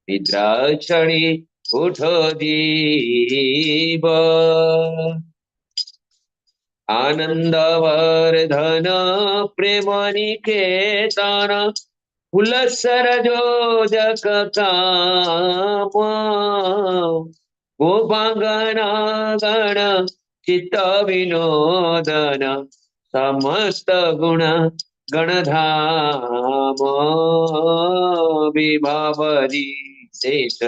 ନିଦ୍ରା ଛାଡ଼ି ଉଠ ଜୀବ। ଆନନ୍ଦ ବର୍ଦ୍ଧନ ପ୍ରେମ ନିକେତନ ହୁଲସର ଯୋଜକ କାମ, ଗୋପାଙ୍ଗନା ଗଣ ଚିତ୍ତ ବିନୋଦନ ସମସ୍ତ ଗୁଣ ଗଣଧାମ। ବିଭାବରୀ ଶେଷ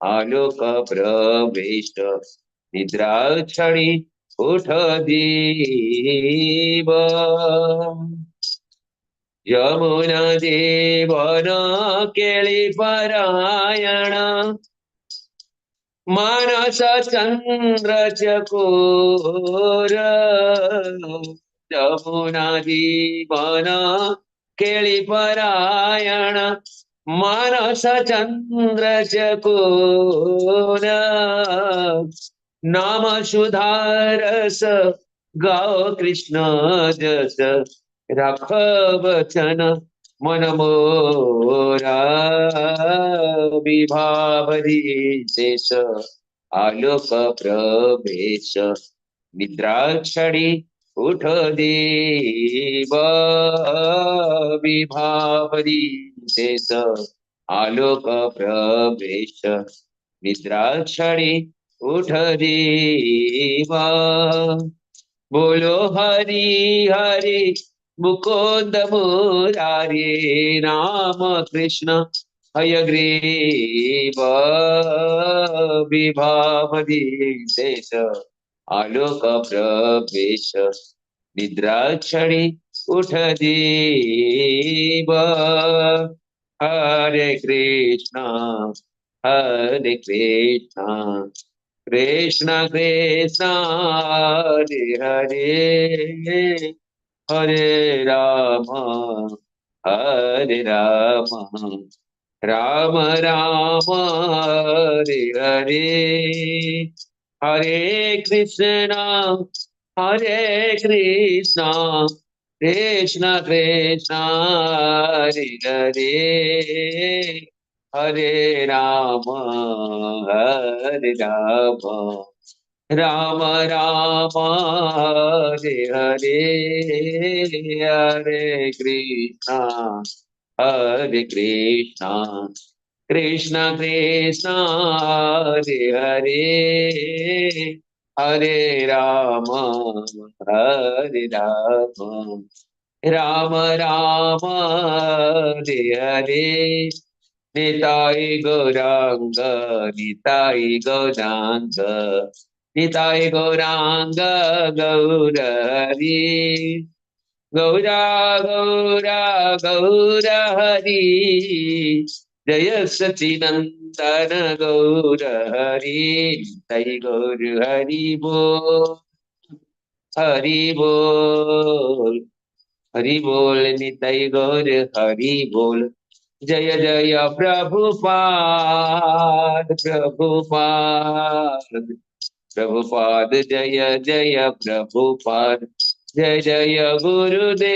ଆଲୋକ ପ୍ରବେଶ, ନିଦ୍ରା ଛାଡ଼ି ଉଠ ଜୀବ। ଯମୁନା ଜୀବନ କେଳି ପରାୟଣ ମାନସ ଚନ୍ଦ୍ର ଚକୋର, ଯମୁନା ଜୀବନ କେଳି ପରାୟଣ ମାନସ ଚନ୍ଦ୍ର ଚକୋର। ନାମ ସୁଧାରସ ଗାओ କୃଷ୍ଣ ଯଶ, ରାଖ ବଚନ ମନ ମୋରା। ବିଭାବରୀ ଶେଷ ଆଲୋକ ପ୍ରବେଶ, ନିଦ୍ରା ଛାଡ଼ି ଉଠ ଦେବ। ବିଭାବରୀ ଶେଷ ଆଲୋକ ପ୍ରବେଶ, ନିଦ୍ରା ଛାଡ଼ି ଉଠ ଦେବ। ବୋଲୋ ହରି ହରି ମୁକୁନ୍ଦ ମୁରାରି, ରାମ କୃଷ୍ଣ ହୟଗ୍ରୀବ। ବିଭାବରୀ ଶେଷ ଆଲୋକ ପ୍ରବେଶ, ନିଦ୍ରା ଛାଡ଼ି ଉଠ ଜୀବ। ହରେ କୃଷ୍ଣ ହରେ କୃଷ୍ଣ କୃଷ୍ଣ କୃଷ୍ଣ ହରେ ହରେ, ହରେ ରାମ ହରେ ରାମ ରାମ ରାମ ହରେ ହରେ। ହରେ କୃଷ୍ଣ ହରେ କୃଷ୍ଣ କୃଷ୍ଣ କୃଷ୍ଣ ହରେ ହରେ, ହରେ ରାମ ହରେ ରାମ ରାମ ରାମ ହରେ ହରେ। ହରେ କୃଷ୍ଣ ହରେ କୃଷ୍ଣ କୃଷ୍ଣ କୃଷ୍ଣ ହରେ ହରେ, ହରେ ରାମ ହରେ ରାମ ରାମ ରାମ ହରେ ହରେ। ନିତାଇ ଗୌରାଙ୍ଗ ନିତାଇ ଗୌରାଙ୍ଗ ନିତାଇ ଗୌରାଙ୍ଗ ଗୌର ହରି, ଗୌରା ଗୌରା ଗୌର ହରି। ଜୟ ସଚିନନ୍ଦନ ଗୌର ହରି। ନିତାଇ ଗୌର ହରି ବୋଲ ହରି ବୋଲ ହରି ବୋଲ, ନିତାଇ ଗୌର ହରି ବୋଲ। ଜୟ ଜୟ ପ୍ରଭୁପାଦ ପ୍ରଭୁପାଦ ପ୍ରଭୁପାଦ, ଜୟ ଜୟ ପ୍ରଭୁପାଦ। ଜୟ ଜୟ ଗୁରୁଦେବ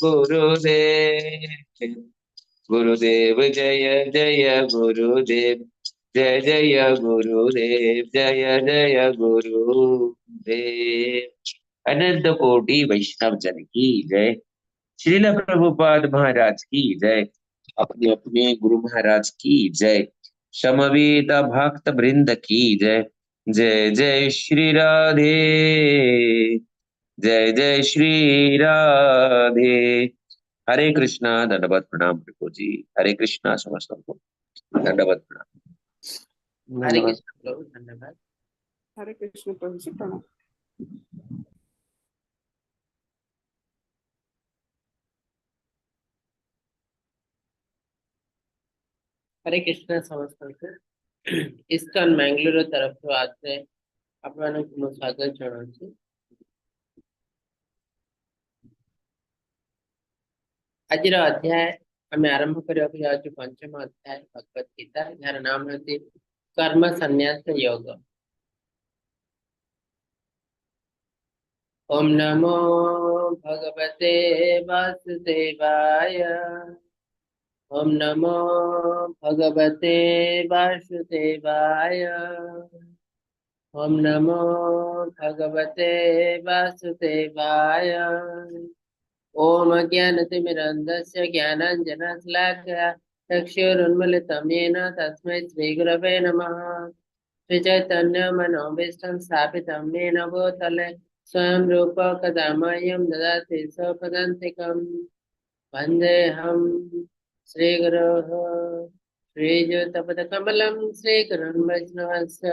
ଗୁରୁଦେବ ଗୁରୁଦେବ, ଜୟ ଜୟ ଗୁରୁଦେବ। ଜୟ ଜୟ ଗୁରୁଦେବ, ଜୟ ଜୟ ଗୁରୁଦେବ। अनंत कोटि वैष्णव जन की जय, श्रील प्रभुपाद महाराज की जय, अपने अपने गुरु महाराज की जय, समवेत भक्त वृंद की जय। जय जय श्री राधे, जय जय श्री राधे। हरे कृष्णा, धन्यवाद प्रणाम प्रभु जी। हरे कृष्णा समस्त को धन्यवाद प्रणाम। ହରେ ଧନ୍ୟବାଦ। କୃଷ୍ଣ ପ୍ରଭୁ, ଧନ୍ୟବାଦ। ହରେ କୃଷ୍ଣ ପ୍ରଭୁଜୀ, ପ୍ରଣାମ। ହରେ କୃଷ୍ଣ ସମସ୍ତଙ୍କୁ, ଇସ୍କନ ବାଙ୍ଗାଲୋର ତରଫରୁ ଆଜରେ ଆପଣମାନଙ୍କୁ ମୁଁ ସ୍ୱାଗତ ଜଣାଉଛି। ଆଜିର ଅଧ୍ୟାୟ ଆମେ ଆରମ୍ଭ କରିବାକୁ ଯାଉଛୁ, ପଞ୍ଚମ ଅଧ୍ୟାୟ ଭଗବତ ଗୀତା, ଯାହାର ନାମ ହେଉଛି କର୍ମ ସନ୍ନ୍ୟାସ ଯୋଗ। ଓମ୍ ନମୋ ଭଗବତେ ବାସୁଦେବାୟ। ଓମ୍ ନମୋ ଭଗବତେ ବାସୁଦେବାୟ। ଓମ୍ ନମୋ ଭଗବତେ ବାସୁଦେବାୟ। ॐ अज्ञानतिमिरन्धस्य ज्ञानाञ्जनशलाकया चक्षुरुन्मिलितं येन तस्मै श्रीगुरवे नमः। श्रीचैतन्यमनोभीष्टं स्थापितं येन भूतले स्वयं रूप कदा मह्यं ददाति स्वपदान्तिकं। वन्देऽहं श्रीगुरोः श्रीयुतपदकमलं श्रीगुरुं वैष्णवस्य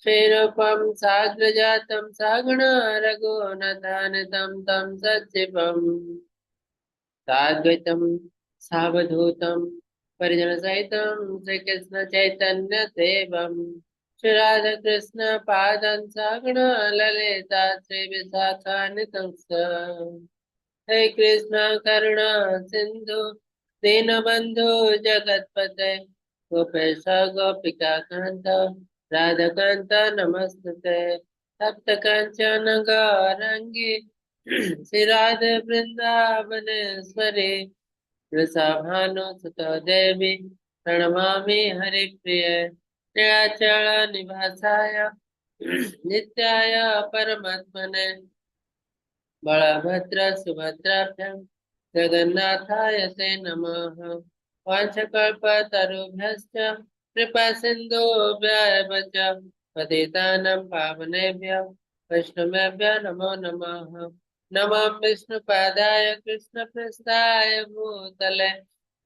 श्रीरूपं साग्रजातं सागण रघुनाथानितं तं सचिवं साद्वैतं सावधूतं परिजनसहितं श्रीकृष्ण चैतन्य देवं श्रीराधाकृष्ण पादं सागण ललिता श्रीविशाखान्वितं च। हे कृष्ण करुणा सिन्धु दीनबन्धु जगत्पते गोपेश गोपिका कान्त राधाकान्त नमस्ते। तप्त काञ्चन गौराङ्गी श्रीराधे वृन्दावनेश्वरी वृषभानुसुत देवी प्रणमामि हरिप्रिये। नीलाचल निवासाय नित्याय परमात्मने बलभद्र सुभद्राभ्यां जगन्नाथाय ते नमः। वाञ्छाकल्पतरुभ्यश्च कृपा सिन्धुभ्यः च पतितानां पावनेभ्यः वैष्णवेभ्यः नमो नमः। नमः विष्णुपादाय कृष्णप्रेष्ठाय भूतले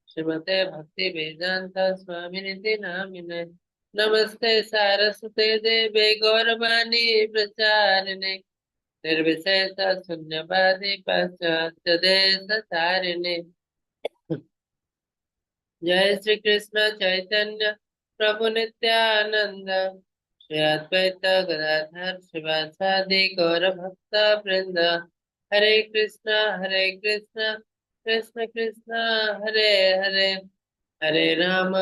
श्रीमते भक्तिवेदान्त स्वामिनिति नामिने। नमस्ते सारस्वते देवे गौरवाणी प्रचारिणे निर्विशेष शून्यवादी पाश्चात्य देश तारिणे। जय श्री कृष्ण चैतन्य प्रभु नित्यानंद श्री अद्वैत गदाधर शिवासादि गौर भक्त वृंद। हरे कृष्ण कृष्ण कृष्ण हरे हरे, हरे राम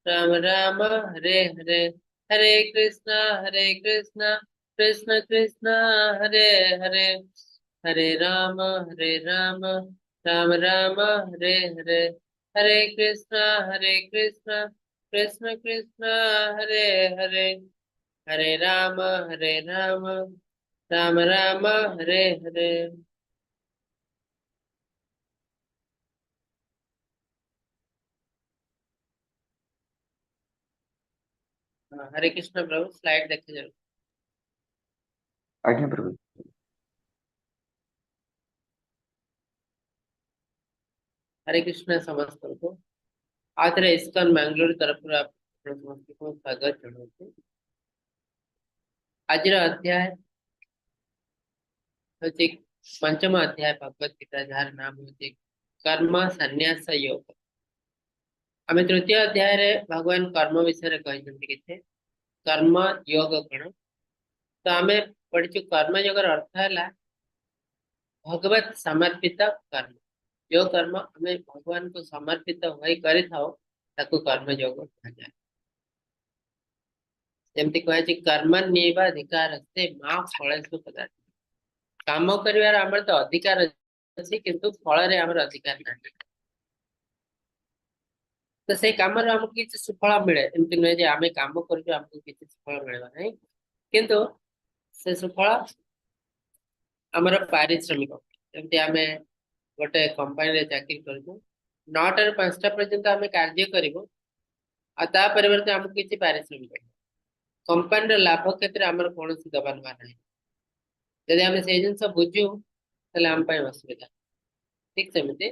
राम राम हरे हरे। हरे कृष्ण कृष्ण कृष्ण हरे हरे, हरे राम राम राम हरे हरे। हरे कृष्ण कृष्ण कृष्ण हरे हरे, हरे राम राम राम हरे हरे। हरे कृष्ण प्रभु स्लाइड देखे जाओ। ଆଜ୍ଞା ପ୍ରଭୁ। हरे कृष्ण ସମସ୍ତଙ୍କୁ ଆଉ ଥରେ ଇସ୍କନ ବାଙ୍ଗାଲୋର ତରଫରୁ ଆପଣ ସମସ୍ତଙ୍କୁ ସ୍ୱାଗତ ଜଣାଉଛି। ଆଜିର ଅଧ୍ୟାୟ ହେଉଛି ପଞ୍ଚମ ଅଧ୍ୟାୟ ଭଗବତ ଗୀତା, ଯାହାର ନାମ ହେଉଛି କର୍ମ ସନ୍ନ୍ୟାସ ଯୋଗ। ଆମେ ତୃତୀୟ ଅଧ୍ୟାୟରେ ଭଗବାନ କର୍ମ ବିଷୟରେ କହିଛନ୍ତି କିଛି, କର୍ମ ଯୋଗ କଣ। ତ ଆମେ ପଢିଛୁ କର୍ମ ଯୋଗର ଅର୍ଥ ହେଲା ଭଗବତ ସମର୍ପିତ କର୍ମ। ଯୋଉ କର୍ମ ଆମେ ଭଗବାନଙ୍କୁ ସମର୍ପିତ ହୋଇ କରିଥାଉ ତାକୁ କର୍ମ ଯୋଗ କୁହାଯାଏ। ଯେମିତି କୁହାଯାଇଛି କର୍ମଣ୍ୟେବାଧିକାରସ୍ତେ ମା ଫଳେଷୁ କଦାଚନ। କାମ କରିବାର ଆମର ତ ଅଧିକାର ଅଛି, କିନ୍ତୁ ଫଳରେ ଆମର ଅଧିକାର ନାହିଁ। ତ ସେଇ କାମରେ ଆମକୁ କିଛି ସୁଫଳ ମିଳେ, ଏମିତି ନୁହେଁ ଯେ ଆମେ କାମ କରୁଛୁ ଆମକୁ କିଛି ସୁଫଳ ମିଳିବ ନାହିଁ, କିନ୍ତୁ ସେ ସୁଫଳ ଆମର ପାରିଶ୍ରମିକ। ଯେମିତି ଆମେ ଗୋଟେ କମ୍ପାନୀରେ ଚାକିରି କରୁଛୁ, 9ଟାରୁ 5ଟା ପର୍ଯ୍ୟନ୍ତ ଆମେ କାର୍ଯ୍ୟ କରିବୁ, ଆଉ ତା ପରିବର୍ତ୍ତେ ଆମକୁ କିଛି ପାରିଶ୍ରମିକ ମିଳିବ। କମ୍ପାନୀର ଲାଭ କ୍ଷେତ୍ରରେ ଆମର କୌଣସି ଦବା ନେବା ନାହିଁ। ଯଦି ଆମେ ସେଇ ଜିନିଷ ବୁଝୁ ତାହେଲେ ଆମ ପାଇଁ ଅସୁବିଧା। ଠିକ ସେମିତି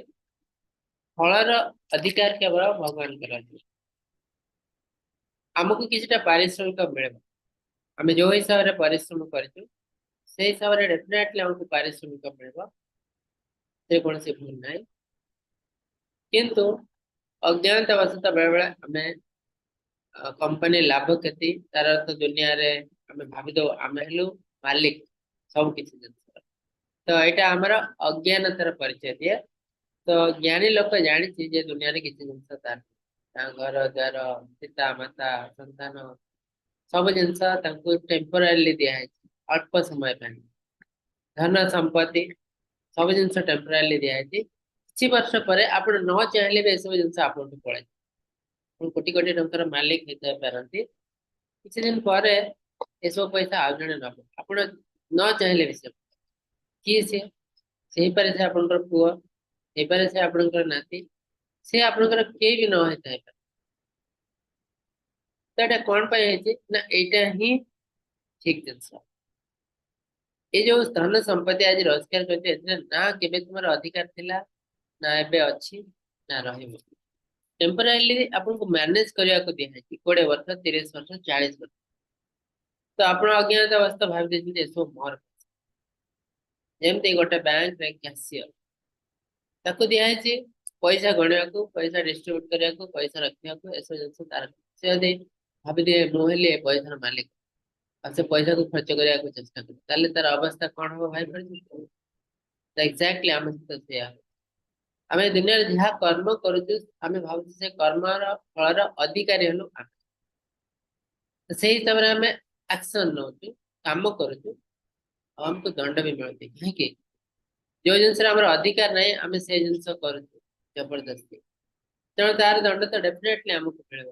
ଫଳର ଅଧିକାର କେବଳ ଭଗବାନଙ୍କର ଅଛି। ଆମକୁ କିଛିଟା ପାରିଶ୍ରମିକ ମିଳିବ, ଆମେ ଯୋଉ ହିସାବରେ ପରିଶ୍ରମ କରିଛୁ ସେଇ ହିସାବରେ ଡେଫିନେଟଲି ଆମକୁ ପାରିଶ୍ରମିକ ମିଳିବ, ସେ କୌଣସି ଭୁଲ ନାହିଁ। କିନ୍ତୁ ଅଜ୍ଞାନତା ବଶତଃ ବେଳେବେଳେ ଆମେ କମ୍ପାନୀ ଲାଭ କ୍ଷତି ତାର ଅର୍ଥ ଦୁନିଆରେ ଆମେ ଭାବିଦଉ ଆମେ ହେଲୁ ମାଲିକ ସବୁ କିଛି ଜିନିଷର। ତ ଏଇଟା ଆମର ଅଜ୍ଞାନତାର ପରିଚୟ ଦିଏ। ତ ଜ୍ଞାନୀ ଲୋକ ଜାଣିଛି ଯେ ଦୁନିଆରେ କିଛି ଜିନିଷ ତାର, ତାଙ୍କ ଘର ଦ୍ୱାର, ପିତା ମାତା, ସନ୍ତାନ ସବୁ ଜିନିଷ ତାଙ୍କୁ ଟେମ୍ପୋରାରିଲି ଦିଆହେଇଛି, ଅଳ୍ପ ସମୟ ପାଇଁ। ଧନ ସମ୍ପତ୍ତି ସବୁ ଜିନିଷ ଟେମ୍ପୋରାରିଲି ଦିଆହେଇଛି, କିଛି ବର୍ଷ ପରେ ଆପଣ ନ ଚାହିଁଲେ ବି ଏସବୁ ଜିନିଷ ଆପଣଙ୍କଠୁ ପଳେଇଯିବ। ଆପଣ କୋଟି କୋଟି ଟଙ୍କାର ମାଲିକ ହେଇଥାଇ ପାରନ୍ତି, କିଛି ଦିନ ପରେ ଏସବୁ ପଇସା ଆଉ ଜଣେ ନବ, ଆପଣ ନ ଚାହିଁଲେ ବି। ସେ କିଏ? ସିଏ ସେ ହେଇପାରେ ସେ ଆପଣଙ୍କର ପୁଅ ହେଇପାରେ, ସେ ଆପଣଙ୍କର ନାତି, ସେ ଆପଣଙ୍କର କେହି ବି ନ ହେଇଥାଇପାରେ। ତ ଏଇଟା କଣ ପାଇଁ ହେଇଛି ନା ଏଇଟା ହିଁ ଠିକ ଜିନିଷ। ଏଇ ଯୋଉ ଧନ ସମ୍ପତ୍ତି ଆଜି ରୋଜଗାର କରିଛ, ଏଥିରେ ନା କେବେ ତୁମର ଅଧିକାର ଥିଲା, ନା ଏବେ ଅଛି, ନା ରହିବ। ଟେମ୍ପୋରାରିଲି ଆପଣଙ୍କୁ ମ୍ୟାନେଜ କରିବାକୁ ଦିଆହେଇଛି 20 ବର୍ଷ, 30 ବର୍ଷ, 40 ବର୍ଷ। ତ ଆପଣ ଅଜ୍ଞାତ ଅବସ୍ଥା ଭାବି ଦେଇଛନ୍ତି ଏସବୁ ମୋର। ଯେମିତି ଗୋଟେ ବ୍ୟାଙ୍କରେ କ୍ୟାସିୟର, ତାକୁ ଦିଆହେଇଛି ପଇସା ଗଣିବାକୁ, ପଇସା ଡିଷ୍ଟ୍ରିବ୍ୟୁଟ କରିବାକୁ, ପଇସା ରଖିବାକୁ, ଏସବୁ ଜିନିଷ ତାର। ସେ ଯଦି ଭାବିଦିଏ ମୁଁ ହେଲି ଏ ପଇସାର ମାଲିକ ଆଉ ସେ ପଇସାକୁ ଖର୍ଚ୍ଚ କରିବାକୁ ଚେଷ୍ଟା କରେ, ତାହେଲେ ତାର ଅବସ୍ଥା କଣ ହବ ଭାବିପାରୁଛନ୍ତି? ଏକ୍ଜାକ୍ଟଲି ଆମ ସହିତ ସେଇଆ ହବ। ଆମେ ଦୁନିଆରେ ଯାହା କର୍ମ କରୁଛୁ, ଆମେ ଭାବୁଛୁ ସେ କର୍ମର ଫଳର ଅଧିକାରୀ ହେଲୁ ଆମେ। ତ ସେଇ ହିସାବରେ ଆମେ ଆକ୍ସନ ନଉଛୁ, କାମ କରୁଛୁ, ଆଉ ଆମକୁ ଦଣ୍ଡ ବି ମିଳୁଛି। କାହିଁକି? ଯୋଉ ଜିନିଷରେ ଆମର ଅଧିକାର ନାହିଁ, ଆମେ ସେ ଜିନିଷ କରୁଛୁ ଜବରଦସ୍ତି, ତେଣୁ ତାର ଦଣ୍ଡ ତ ଡେଫିନେଟଲି ଆମକୁ ମିଳିବ।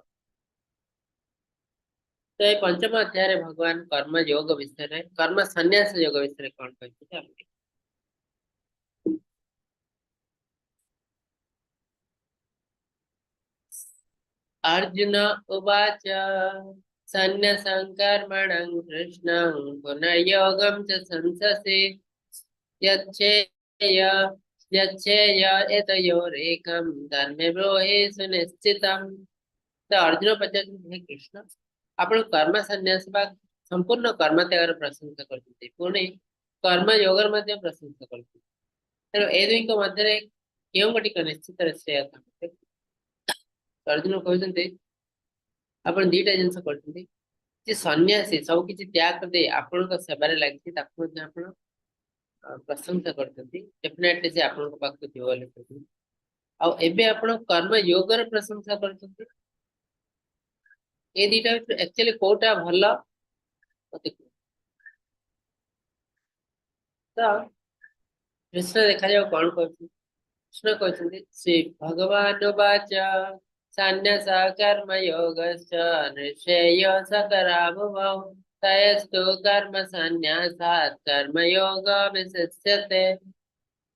ତ ଏଇ ପଞ୍ଚମ ଅଧ୍ୟାୟରେ ଭଗବାନ କର୍ମ ଯୋଗ ବିଷୟରେ, କର୍ମ ସନ୍ନ୍ୟାସ ଯୋଗ ବିଷୟରେ କଣ କହିଛନ୍ତି ଆମେ ଦେଖିବା। अर्जुन उवाच सन्न्यासं कर्मणं कृष्णं पुनर्योगं च संससि यच्छेय यच्छेय एतयोरेकं तन्मे ब्रूहि सुनिश्चितम्। ତ ଅର୍ଜୁନ ପଚାରୁଛନ୍ତି, ହେ କୃଷ୍ଣ, ଆପଣ କର୍ମ ସନ୍ନ୍ୟାସ ବା ସମ୍ପୂର୍ଣ୍ଣ କର୍ମ ତ୍ୟାଗର ପ୍ରଶଂସା କରୁଛନ୍ତି, ପୁଣି କର୍ମ ଯୋଗର ମଧ୍ୟ ପ୍ରଶଂସା କରୁଛନ୍ତି, ତେଣୁ ଏ ଦୁଇଙ୍କ ମଧ୍ୟରେ କେଉଁ ଗୋଟିକ ନିଶ୍ଚିତରେ ଶ୍ରେୟ? ଅର୍ଜୁନ କହୁଛନ୍ତି ଆପଣ ଦିଟା ଜିନିଷ କରୁଛନ୍ତି। ଯେ ସନ୍ନ୍ୟାସୀ ସବୁ କିଛି ତ୍ୟାଗ କରିଦେଇ ଆପଣଙ୍କ ସେବାରେ ଲାଗିଛି, ତାକୁ ମଧ୍ୟ ଆପଣ ପ୍ରଶଂସା କରୁଛନ୍ତି, ଡେଫିନେଟଲି ସେ ଆପଣଙ୍କ ପାଖକୁ ଯିବ ବୋଲି କହୁଛନ୍ତି। ଆଉ ଏବେ ଆପଣ କର୍ମ ଯୋଗର ପ୍ରଶଂସା କରୁଛନ୍ତି। ଏ ଦିଟା ଭିତରୁ ଆକ୍ଚୁଆଲି କୋଉଟା ଭଲ ମତେ କୁହ। ତ କୃଷ୍ଣ ଦେଖାଯାଉ କଣ କହୁଛନ୍ତି। କୃଷ୍ଣ କହୁଛନ୍ତି, ଶ୍ରୀ ଭଗବାନ ବାଚ ସନ୍ନ୍ୟାସ କର୍ମ ଯୋଗଶ୍ଚ ନିଶ୍ଚୟ ସକରାଭୁଭौ ତୟସ୍ତୁ କର୍ମ ସନ୍ନ୍ୟାସାତ୍ କର୍ମ ଯୋଗ ବିଶିଷ୍ୟତେ।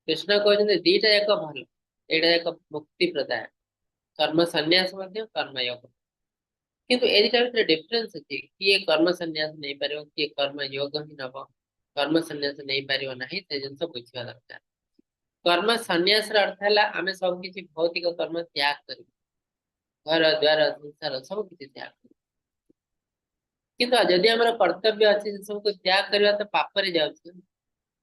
କୃଷ୍ଣ କହୁଛନ୍ତି ଦିଟା ଯାକ ଭଲ, ଏଇଟା ଯାକ ମୁକ୍ତି ପ୍ରଦାୟକ, କର୍ମ ସନ୍ନ୍ୟାସ ମଧ୍ୟ କର୍ମ ଯୋଗ। କିନ୍ତୁ ଏ ଦିଟା ଭିତରେ ଡିଫରେନ୍ସ ଅଛି। କିଏ କର୍ମ ସନ୍ନ୍ୟାସ ନେଇପାରିବ, କିଏ କର୍ମ ଯୋଗ ହିଁ ନବ, କର୍ମ ସନ୍ନ୍ୟାସ ନେଇପାରିବ ନାହିଁ, ସେ ଜିନିଷ ବୁଝିବା ଦରକାର। କର୍ମ ସନ୍ନ୍ୟାସର ଅର୍ଥ ହେଲା ଆମେ ସବୁ କିଛି ଭୌତିକ କର୍ମ ତ୍ୟାଗ କରିବୁ, ଘର ଦ୍ୱାର ସଂସାର ସବୁ କିଛି ତ୍ୟାଗ କରିବୁ। କିନ୍ତୁ ଯଦି ଆମର କର୍ତ୍ତବ୍ୟ ଅଛି ସେ ସବୁକୁ ତ୍ୟାଗ କରିବା ତ ପାପରେ ଯାଉଛି।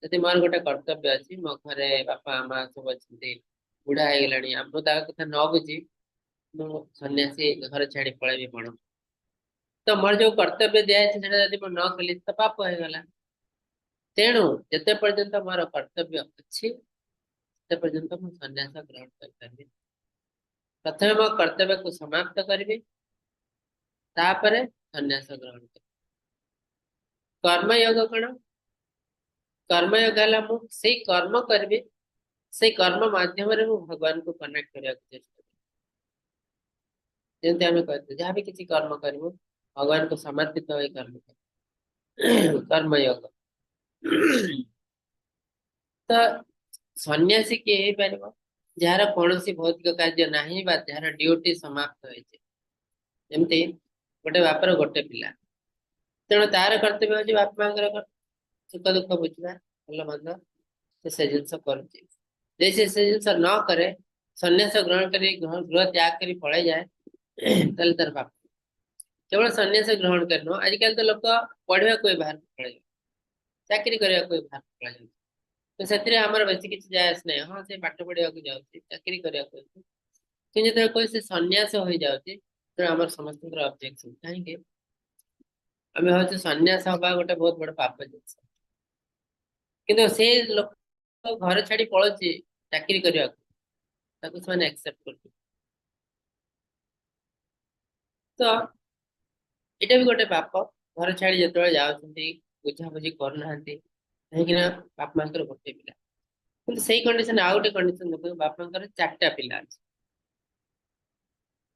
ଯଦି ମୋର ଗୋଟେ କର୍ତ୍ତବ୍ୟ ଅଛି, ମୋ ଘରେ ବାପା ମା ସବୁ ଅଛନ୍ତି, ବୁଢା ହେଇଗଲାଣି, ମୁଁ ତା କଥା ନ ବୁଝି ମୁଁ ସନ୍ନ୍ୟାସୀ ଘର ଛାଡି ପଳେଇବି କଣ, ତ ମୋର ଯୋଉ କର୍ତ୍ତବ୍ୟ ଦିଆଯାଇଛି ସେଟା ଯଦି ମୁଁ ନ କଲି ତ ପାପ ହେଇଗଲା। ତେଣୁ ଯେତେ ପର୍ଯ୍ୟନ୍ତ ମୋର କର୍ତ୍ତବ୍ୟ ଅଛି ସେତେ ପର୍ଯ୍ୟନ୍ତ ମୁଁ ସନ୍ନ୍ୟାସ ଗ୍ରହଣ କରିପାରିବି। ପ୍ରଥମେ ମୋ କର୍ତ୍ତବ୍ୟକୁ ସମାପ୍ତ କରିବି, ତାପରେ ସନ୍ନ୍ୟାସ ଗ୍ରହଣ କରିବି। କର୍ମଯୋଗ କଣ? କର୍ମଯୋଗ ହେଲା ମୁଁ ସେଇ କର୍ମ କରିବି, ସେଇ କର୍ମ ମାଧ୍ୟମରେ ମୁଁ ଭଗବାନଙ୍କୁ କନେକ୍ଟ କରିବାକୁ ଚେଷ୍ଟା କରିବି। ଯେମିତି ଆମେ କହିଛୁ ଯାହା ବି କିଛି କର୍ମ କରିବୁ ଭଗବାନଙ୍କୁ ସମର୍ପିତ ହୋଇ କର୍ମ କରିବୁ, କର୍ମଯୋଗ। ତ ସନ୍ନ୍ୟାସୀ କିଏ ହେଇପାରିବ? ଯାହାର କୌଣସି ଭୌତିକ କାର୍ଯ୍ୟ ନାହିଁ ବା ଯାହାର ଡ୍ୟୁଟି ସମାପ୍ତ ହେଇଛି। ଯେମିତି ଗୋଟେ ବାପର ଗୋଟେ ପିଲା, ତେଣୁ ତାର କର୍ତ୍ତବ୍ୟ ହଉଛି ବାପା ମାଙ୍କର ସୁଖ ଦୁଃଖ ବୁଝିବା, ଭଲ ମନ୍ଦ, ସେ ଜିନିଷ କରୁଛି। ଯଦି ସେ ଜିନିଷ ନ କରେ, ସନ୍ନ୍ୟାସ ଗ୍ରହଣ କରି ଗୃହ ତ୍ୟାଗ କରି ପଳେଇଯାଏ, ତାହେଲେ ତାର ପାପ। କେବଳ ସନ୍ନ୍ୟାସ ଗ୍ରହଣ କରି ନୁହଁ, ଆଜିକାଲି ତ ଲୋକ ପଢିବାକୁ ବି ବାହାରକୁ ପଳେଇ ଯାଉଛି, ଚାକିରି କରିବାକୁ ବି ବାହାରକୁ ପଳେଇ ଯାଉଛି। ତ ସେଥିରେ ଆମର ବେଶୀ କିଛି ଯାଏ ଆସେ ନାହିଁ। ହଁ, ସେ ପାଠ ପଢିବାକୁ ଯାଉଛି, ଚାକିରି କରିବାକୁ ଯାଉଛି, କିନ୍ତୁ ଯେତେବେଳେ କହୁଛି ସେ ସନ୍ନ୍ୟାସ ହୋଇଯାଉଛି, ତେଣୁ ଆମର ସମସ୍ତଙ୍କର ଅବଜେକ୍ସନ। କାହିଁକି? ଆମେ ଭାବୁଛୁ ସନ୍ନ୍ୟାସ ହବା ଗୋଟେ ବହୁତ ବଡ ପାପ ଜିନିଷ, କିନ୍ତୁ ସେ ଲୋକ ଘର ଛାଡି ପଳଉଛି ଚାକିରି କରିବାକୁ, ତାକୁ ସେମାନେ ଆକ୍ସେପ୍ଟ କରୁଛନ୍ତି। ତ ଏଇଟା ବି ଗୋଟେ ପାପ। ଘର ଛାଡି ଯେତେବେଳେ ଯାଉଛନ୍ତି ବୁଝାବୁଝି କରୁନାହାନ୍ତି, କାହିଁକି ନା ବାପା ମାଙ୍କର ଗୋଟେ ପିଲା। ତ କିନ୍ତୁ ସେଇ କଣ୍ଡିସନ ଆଉ ଗୋଟେ କଣ୍ଡିସନ ଦେଖନ୍ତୁ, ବାପାଙ୍କର ଚାରିଟା ପିଲା ଅଛି,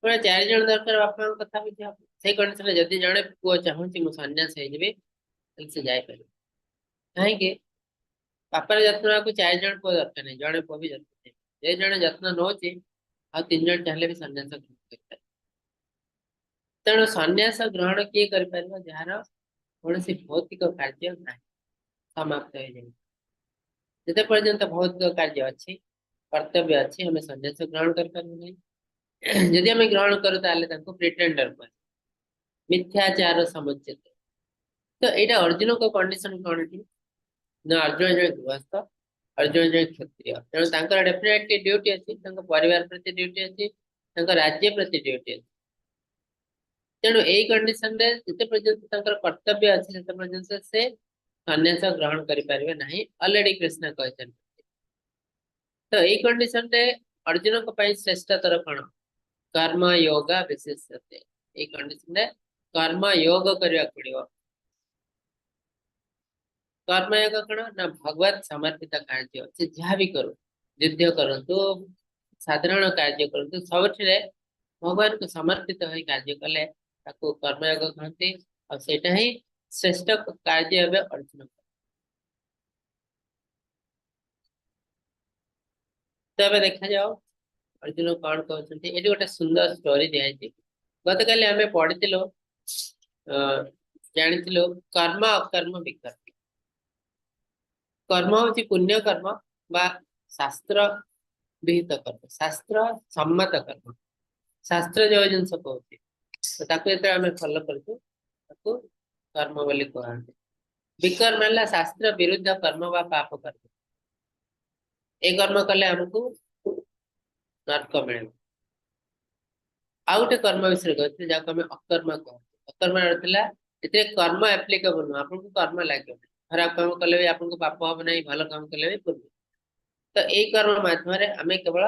ପୁରା 4 ଜଣ ଦରକାର ବାପାଙ୍କ କଥା ବୁଝିବା। ସେଇ କଣ୍ଡିସନରେ ଯଦି ଜଣେ ପୁଅ ଚାହୁଁଛି ମୁଁ ସନ୍ନ୍ୟାସ ହେଇଯିବି, ତାହେଲେ ସେ ଯାଇପାରିବ। କାହିଁକି? ବାପାର ଯତ୍ନ ନେବାକୁ 4 ଜଣ ପୁଅ ଦରକାର ନାହିଁ, ଜଣେ ପୁଅ ବି ଯତ୍ନ ନେବେ। ଯେ ଜଣେ ଯତ୍ନ ନଉଛି, ଆଉ 3 ଜଣ ଚାହିଁଲେ ବି ସନ୍ନ୍ୟାସ ଗ୍ରହଣ କରିପାରିବେ। ତେଣୁ ସନ୍ନ୍ୟାସ ଗ୍ରହଣ କିଏ କରିପାରିବ? ଯାହାର କୌଣସି ଭୌତିକ କାର୍ଯ୍ୟ ନାହିଁ, ସମାପ୍ତ ହେଇଯାଇଛି। ଯେତେ ପର୍ଯ୍ୟନ୍ତ ଭୌତିକ କାର୍ଯ୍ୟ ଅଛି, କର୍ତ୍ତବ୍ୟ ଅଛି, ଆମେ ସନ୍ନ୍ୟାସ ଗ୍ରହଣ କରିପାରିବୁ ନାହିଁ। ଯଦି ଆମେ ଗ୍ରହଣ କରୁ, ତାହେଲେ ତାଙ୍କୁ ପ୍ରିଟେଣ୍ଡର କୁହାଯାଏ, ମିଥ୍ୟାଚାର ସମୁଚ୍ଚିତ। ତ ଏଇଟା ଅର୍ଜୁନଙ୍କ କଣ୍ଡିସନ କଣ ଏଠି ନା, ଅର୍ଜୁନ ଜଣେ ଗୃହସ୍ଥ, ଅର୍ଜୁନ ଜଣେ କ୍ଷତ୍ରିୟ। ତେଣୁ ତାଙ୍କର ଡେଫିନେଟଲି ଡ୍ୟୁଟି ଅଛି, ତାଙ୍କ ପରିବାର ପ୍ରତି ଡ୍ୟୁଟି ଅଛି, ତାଙ୍କ ରାଜ୍ୟ ପ୍ରତି ଡ୍ୟୁଟି ଅଛି। ତେଣୁ ଏଇ କଣ୍ଡିସନରେ ଯେତେ ପର୍ଯ୍ୟନ୍ତ ତାଙ୍କର କର୍ତ୍ତବ୍ୟ ଅଛି, ସେତେ ପର୍ଯ୍ୟନ୍ତ ସେ ସନ୍ନ୍ୟାସ ଗ୍ରହଣ କରିପାରିବେ ନାହିଁ। ଅଲରେଡି କୃଷ୍ଣ କହିଛନ୍ତି। ତ ଏଇ କଣ୍ଡିସନରେ ଅର୍ଜୁନଙ୍କ ପାଇଁ ଶ୍ରେଷ୍ଠତର କଣ? କର୍ମ ଯୋଗ ବିଶେଷତେ। ଏଇ କଣ୍ଡିସନରେ କର୍ମ ଯୋଗ କରିବାକୁ ପଡିବ। କର୍ମଯୋଗ କଣ ନା, ଭଗବତ ସମର୍ପିତ କାର୍ଯ୍ୟ। ସେ ଯାହା ବି କରୁ, ଯୁଦ୍ଧ କରନ୍ତୁ, ସାଧାରଣ କାର୍ଯ୍ୟ କରନ୍ତୁ, ସବୁଥିରେ ଭଗବାନଙ୍କୁ ସମର୍ପିତ ହୋଇ କାର୍ଯ୍ୟ କଲେ ତାକୁ କର୍ମଯୋଗ କହନ୍ତି। ଆଉ ସେଇଟା ହିଁ ଶ୍ରେଷ୍ଠ କାର୍ଯ୍ୟ ଏବେ ଅର୍ଜୁନ। ତ ଏବେ ଦେଖାଯାଉ ଅର୍ଜୁନ କଣ କହୁଛନ୍ତି। ଏଠି ଗୋଟେ ସୁନ୍ଦର ଷ୍ଟୋରି ଦିଆଯାଇଛି। ଗତକାଲି ଆମେ ପଢିଥିଲୁ, ଜାଣିଥିଲୁ କର୍ମ ଅକର୍ମ ବିକର୍ମ। କର୍ମ ହଉଛି ପୁଣ୍ୟ କର୍ମ ବା ଶାସ୍ତ୍ର ବିହିତ କର୍ମ, ଶାସ୍ତ୍ର ସମ୍ମତ କର୍ମ। ଶାସ୍ତ୍ର ଯୋଉ ଜିନିଷ କହୁଛି, ତ ତାକୁ ଯେତେବେଳେ ଆମେ ଫଲୋ କରୁଛୁ, ତାକୁ କର୍ମ ବୋଲି କୁହନ୍ତି। ବିକର୍ମ ହେଲା ଶାସ୍ତ୍ର ବିରୁଦ୍ଧ କର୍ମ ବା ପାପ କର୍ମ। ଏ କର୍ମ କଲେ ଆମକୁ ନର୍କ ମିଳିବ। ଆଉ ଗୋଟେ କର୍ମ ବିଷୟରେ କହୁଥିଲେ, ଯାହାକୁ ଆମେ ଅକର୍ମ କହନ୍ତି। ଅକର୍ମ ଥିଲା ଏଥିରେ କର୍ମ ଆପ୍ଲିକେବଲ ନୁହଁ, ଆପଣଙ୍କୁ କର୍ମ ଲାଗିବ ନାହିଁ। ଖରାପ କାମ କଲେ ବି ଆପଣଙ୍କୁ ପାପ ହବ ନାହିଁ, ଭଲ କାମ କଲେ ବି ପୁଣ୍ୟ। ତ ଏଇ କର୍ମ ମାଧ୍ୟମରେ ଆମେ କେବଳ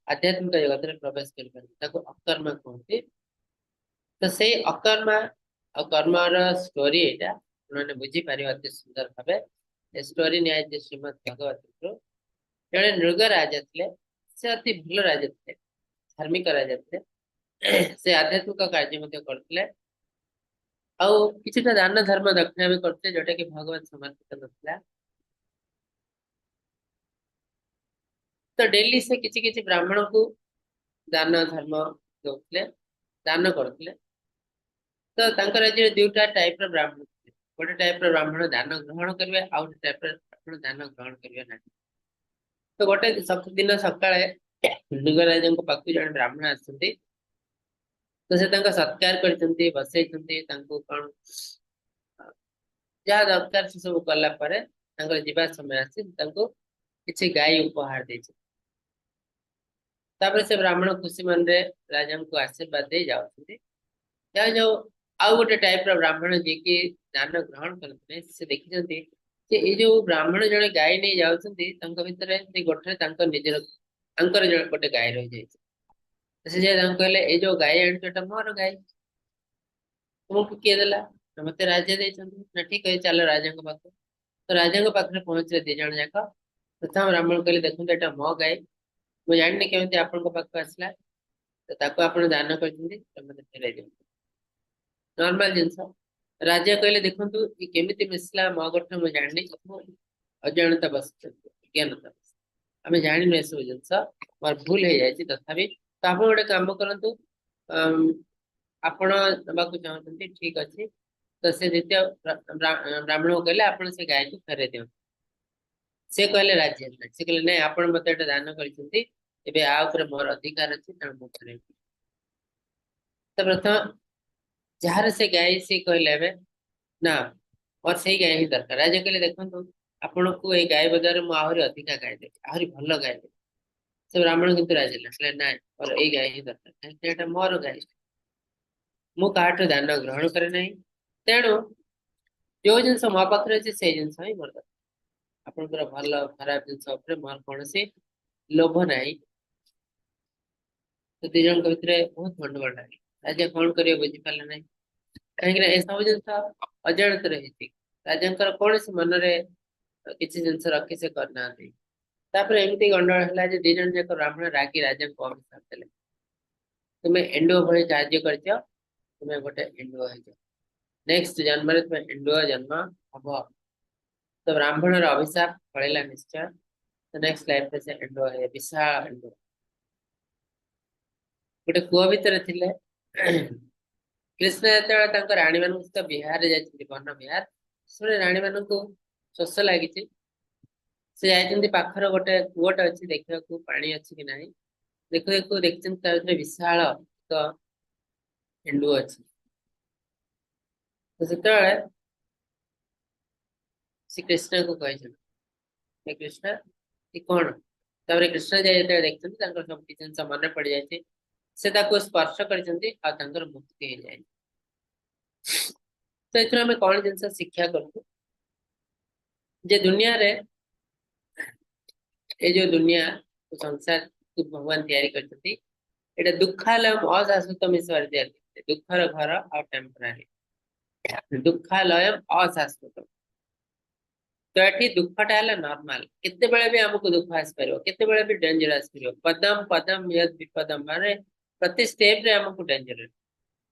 ଆଧ୍ୟାତ୍ମିକ ଜଗତରେ ପ୍ରବେଶ କରିପାରିବୁ, ତାକୁ ଅକର୍ମ କୁହନ୍ତି। ତ ସେଇ ଅକର୍ମ ଆଉ କର୍ମର ଷ୍ଟୋରି ଏଇଟା ଆପଣମାନେ ବୁଝିପାରିବେ ଅତି ସୁନ୍ଦର ଭାବେ। ଏ ଷ୍ଟୋରି ନିଆଯାଇଛି ଶ୍ରୀମଦ୍ ଭଗବତରୁ। ଜଣେ ନୃଗ ରାଜା ଥିଲେ, ସେ ଅତି ଭଲ ରାଜା ଥିଲେ, ଧାର୍ମିକ ରାଜା ଥିଲେ। ସେ ଆଧ୍ୟାତ୍ମିକ କାର୍ଯ୍ୟ ମଧ୍ୟ କରୁଥିଲେ ଆଉ କିଛିଟା ଦାନ ଧର୍ମ ଦକ୍ଷିଣା ବି କରୁଥିଲେ, ଯୋଉଟା କି ଭଗବାନ ସମର୍ପିତ ନଥିଲା। ତ ଡେଲି ସେ କିଛି କିଛି ବ୍ରାହ୍ମଣକୁ ଦାନ ଧର୍ମ ଦଉଥିଲେ, ଦାନ କରୁଥିଲେ। ତ ତାଙ୍କ ରାଜ୍ୟରେ ଦୁଇଟା ଟାଇପ ର ବ୍ରାହ୍ମଣ ଥିଲେ। ଗୋଟେ ଟାଇପ ର ବ୍ରାହ୍ମଣ ଦାନ ଗ୍ରହଣ କରିବେ, ଆଉ ଗୋଟେ ଟାଇପ ର ବ୍ରାହ୍ମଣ ଦାନ ଗ୍ରହଣ କରିବେ ନାହିଁ। ତ ଗୋଟେ ଦିନ ସକାଳେ ନୃଗରାଜଙ୍କ ପାଖକୁ ଜଣେ ବ୍ରାହ୍ମଣ ଆସନ୍ତି। ତ ସେ ତାଙ୍କ ସତ୍କାର କରିଛନ୍ତି, ବସେଇଛନ୍ତି, ତାଙ୍କୁ କଣ ଯାହା ଦରକାର ସେ ସବୁ କଲା ପରେ ତାଙ୍କର ଯିବା ସମୟ ଆସି ତାଙ୍କୁ କିଛି ଗାଈ ଉପହାର ଦେଇଛନ୍ତି। ତାପରେ ସେ ବ୍ରାହ୍ମଣ ଖୁସି ମନରେ ରାଜାଙ୍କୁ ଆଶୀର୍ବାଦ ଦେଇ ଯାଉଛନ୍ତି। ଯାଉ ଯାଉ ଆଉ ଗୋଟେ ଟାଇପ ର ବ୍ରାହ୍ମଣ, ଯିଏକି ଦାନ ଗ୍ରହଣ କରନ୍ତି ନାହିଁ, ସେ ଦେଖିଛନ୍ତି ଯେ ଏଇ ଯୋଉ ବ୍ରାହ୍ମଣ ଜଣେ ଗାଈ ନେଇ ଯାଉଛନ୍ତି, ତାଙ୍କ ଭିତରେ ସେଇ ଗୋଠରେ ତାଙ୍କ ନିଜର ତାଙ୍କର ଜଣେ ଗୋଟେ ଗାଈ ରହିଯାଇଛି। ସେ ଯାଇ ତାଙ୍କୁ କହିଲେ, ଏଇ ଯୋଉ ଗାଈ ଆଣିଛ, ଏଟା ମୋର ଗାଈ, ତୁମକୁ କିଏ ଦେଲା? ନା, ମତେ ରାଜା ଦେଇଛନ୍ତି। ନା, ଠିକ ଅଛି, ଚାଲ ରାଜାଙ୍କ ପାଖକୁ। ତ ରାଜାଙ୍କ ପାଖରେ ପହଞ୍ଚିଲେ 2 ଜଣ ଯାକ। ପ୍ରଥମ ବ୍ରାହ୍ମଣ କହିଲେ, ଦେଖନ୍ତୁ, ଏଟା ମୋ ଗାଈ, ମୁଁ ଜାଣିନି କେମିତି ଆପଣଙ୍କ ପାଖକୁ ଆସିଲା, ତ ତାକୁ ଆପଣ ଦାନ କରିଛନ୍ତି, ତ ମତେ ଫେରାଇ ଦିଅନ୍ତୁ। ନର୍ମାଲ ଜିନିଷ। ରାଜା କହିଲେ, ଦେଖନ୍ତୁ, ଇଏ କେମିତି ମିଶିଲା ମୋ ଗୋଠ ମୁଁ ଜାଣିନି, ମୁଁ ଅଜାଣତା ବସିଛନ୍ତି, ଅଜ୍ଞାନତା, ଆମେ ଜାଣିନୁ ଏସବୁ ଜିନିଷ, ମୋର ଭୁଲ ହେଇଯାଇଛି। ତଥାପି ତ ଆପଣ ଗୋଟେ କାମ କରନ୍ତୁ, ଆପଣ ନେବାକୁ ଚାହୁଁଛନ୍ତି, ଠିକ ଅଛି। ତ ସେ ଦ୍ୱିତୀୟ ବ୍ରାହ୍ମଣକୁ କହିଲେ, ଆପଣ ସେ ଗାଈକୁ ଫେରାଇ ଦିଅନ୍ତୁ। ସେ କହିଲେ ରାଜି ହେଲେ। ସେ କହିଲେ, ନାଇଁ, ଆପଣ ମତେ ଏଟା ଦାନ କରିଛନ୍ତି, ଏବେ ଆ ଉପରେ ମୋର ଅଧିକାର ଅଛି, ତେଣୁ ମୁଁ ଫେରାଇବି। ତ ପ୍ରଥମ ଯାହାର ସେ ଗାଈ, ସେ କହିଲେ, ଏବେ ନା, ମୋର ସେଇ ଗାଈ ହିଁ ଦରକାର। ରାଜା କହିଲେ, ଦେଖନ୍ତୁ, ଆପଣଙ୍କୁ ଏଇ ଗାଈ ବଦଳରେ ମୁଁ ଆହୁରି ଅଧିକା ଗାଈ ଦେବି, ଆହୁରି ଭଲ ଗାଈ ଦେବି। ସେ ବ୍ରାହ୍ମଣ କିନ୍ତୁ ରାଜି ହେଲେ। କହିଲେ, ନାଇଁ, ମୋର ଏଇ ଗାଈ ହିଁ ଦରକାର, କାହିଁକି ଏଇଟା ମୋର ଗାଈ, ମୁଁ କାହାଠୁ ଦାନ ଗ୍ରହଣ କରେ ନାହିଁ, ତେଣୁ ଯୋଉ ଜିନିଷ ମୋ ପାଖରେ ଅଛି, ସେଇ ଜିନିଷ ହିଁ ମୋର ଦରକାର। ଆପଣଙ୍କର ଭଲ ଖରାପ ଜିନିଷ ଉପରେ ମୋର କୌଣସି ଲୋଭ ନାହିଁ। ତ 2 ଜଣଙ୍କ ଭିତରେ ବହୁତ ଗଣ୍ଡଗୋଳ ଲାଗିଲା। ରାଜା କଣ କରିବେ ବୁଝିପାରିଲେ ନାହିଁ, କାହିଁକି ନା ଏସବୁ ଜିନିଷ ଅଜାଣତରେ ହେଇଛି। ରାଜାଙ୍କର କୌଣସି ମନରେ କିଛି ଜିନିଷ ରଖି ସେ କରିନାହାନ୍ତି। ତାପରେ ଏମିତି ଗଣ୍ଡଗୋଳ ହେଲା ଯେ ଦି ଜଣ ଯାକ ବ୍ରାହ୍ମଣ ରାଗି ରାଜାଙ୍କୁ ଅଭିଶାପ ଦେଲେ, ତୁମେ ଏଣ୍ଡୁଅ ଭଳି କାର୍ଯ୍ୟ କରିଛ, ତୁମେ ଗୋଟେ ଏଣ୍ଡୁଅ ହେଇଛ, ନେକ୍ସଟ ଜନ୍ମରେ ତୁମେ ଏଣ୍ଡୁଅ ଜନ୍ମ ହବ। ତ ବ୍ରାହ୍ମଣର ଅଭିଶାପ ଫଳିଲା ନିଶ୍ଚୟ। ତ ନେକ୍ସଟ ଲାଇଫରେ ସେ ଏଣ୍ଡୁଅ ହେଲେ, ବିଶାଳ ଏଣ୍ଡୁଅ। ଗୋଟେ କୂଅ ଭିତରେ ଥିଲେ। କୃଷ୍ଣ ଯେତେବେଳେ ତାଙ୍କ ରାଣୀ ମାନଙ୍କ ସହିତ ବିହାରରେ ଯାଇଛନ୍ତି, ବନ ବିହାର, ସେତେବେଳେ ରାଣୀ ମାନଙ୍କୁ ଶୋଷ ଲାଗିଛି। ସେ ଯାଇଛନ୍ତି ପାଖରେ ଗୋଟେ କୂଅଟା ଅଛି ଦେଖିବାକୁ ପାଣି ଅଛି କି ନାହିଁ। ଦେଖୁ ଦେଖୁ ଦେଖିଛନ୍ତି ତା ଭିତରେ ବିଶାଳ ଏକ ଏଣ୍ଡୁଅ ଅଛି। ତ ସେତେବେଳେ ସେ କୃଷ୍ଣଙ୍କୁ କହିଛନ୍ତି, ହେ କୃଷ୍ଣ, ଏ କଣ? ତାପରେ କୃଷ୍ଣ ଯାଇ ଯେତେବେଳେ ଦେଖିଛନ୍ତି ତାଙ୍କର ସବୁ କିଛି ଜିନିଷ ମନେ ପଡିଯାଇଛି। ସେ ତାକୁ ସ୍ପର୍ଶ କରିଛନ୍ତି ଆଉ ତାଙ୍କର ମୁକ୍ତି ହେଇଯାଇଛି। ତ ଏଥିରୁ ଆମେ କଣ ଜିନିଷ ଶିକ୍ଷା କରୁଛୁ ଯେ ଦୁନିଆରେ ଏ ଯୋଉ ଦୁନିଆ ସଂସାର ଭଗବାନ ତିଆରି କରିଛନ୍ତି, ଏଇଟା ଦୁଃଖାଲୟ ଅଶାଶ୍ୱତ ମିଶରେ ତିଆରି କରିଛନ୍ତି। ଦୁଃଖର ଘର ଆଉ ଟେମ୍ପରାରୀ, ଦୁଃଖାଲୟ ଅଶାଶ୍ୱତ। ତ ଏଠି ଦୁଃଖଟା ହେଲା ନର୍ମାଲ, କେତେବେଳେ ବି ଆମକୁ ଦୁଃଖ ଆସିପାରିବ, କେତେବେଳେ ବି ଡେଞ୍ଜର ଆସିପାରିବ। ପଦମ ପଦମ ୟଦ୍ ବିପଦମ, ମାନେ ପ୍ରତି ଷ୍ଟେପ ରେ ଆମକୁ ଡେଞ୍ଜର,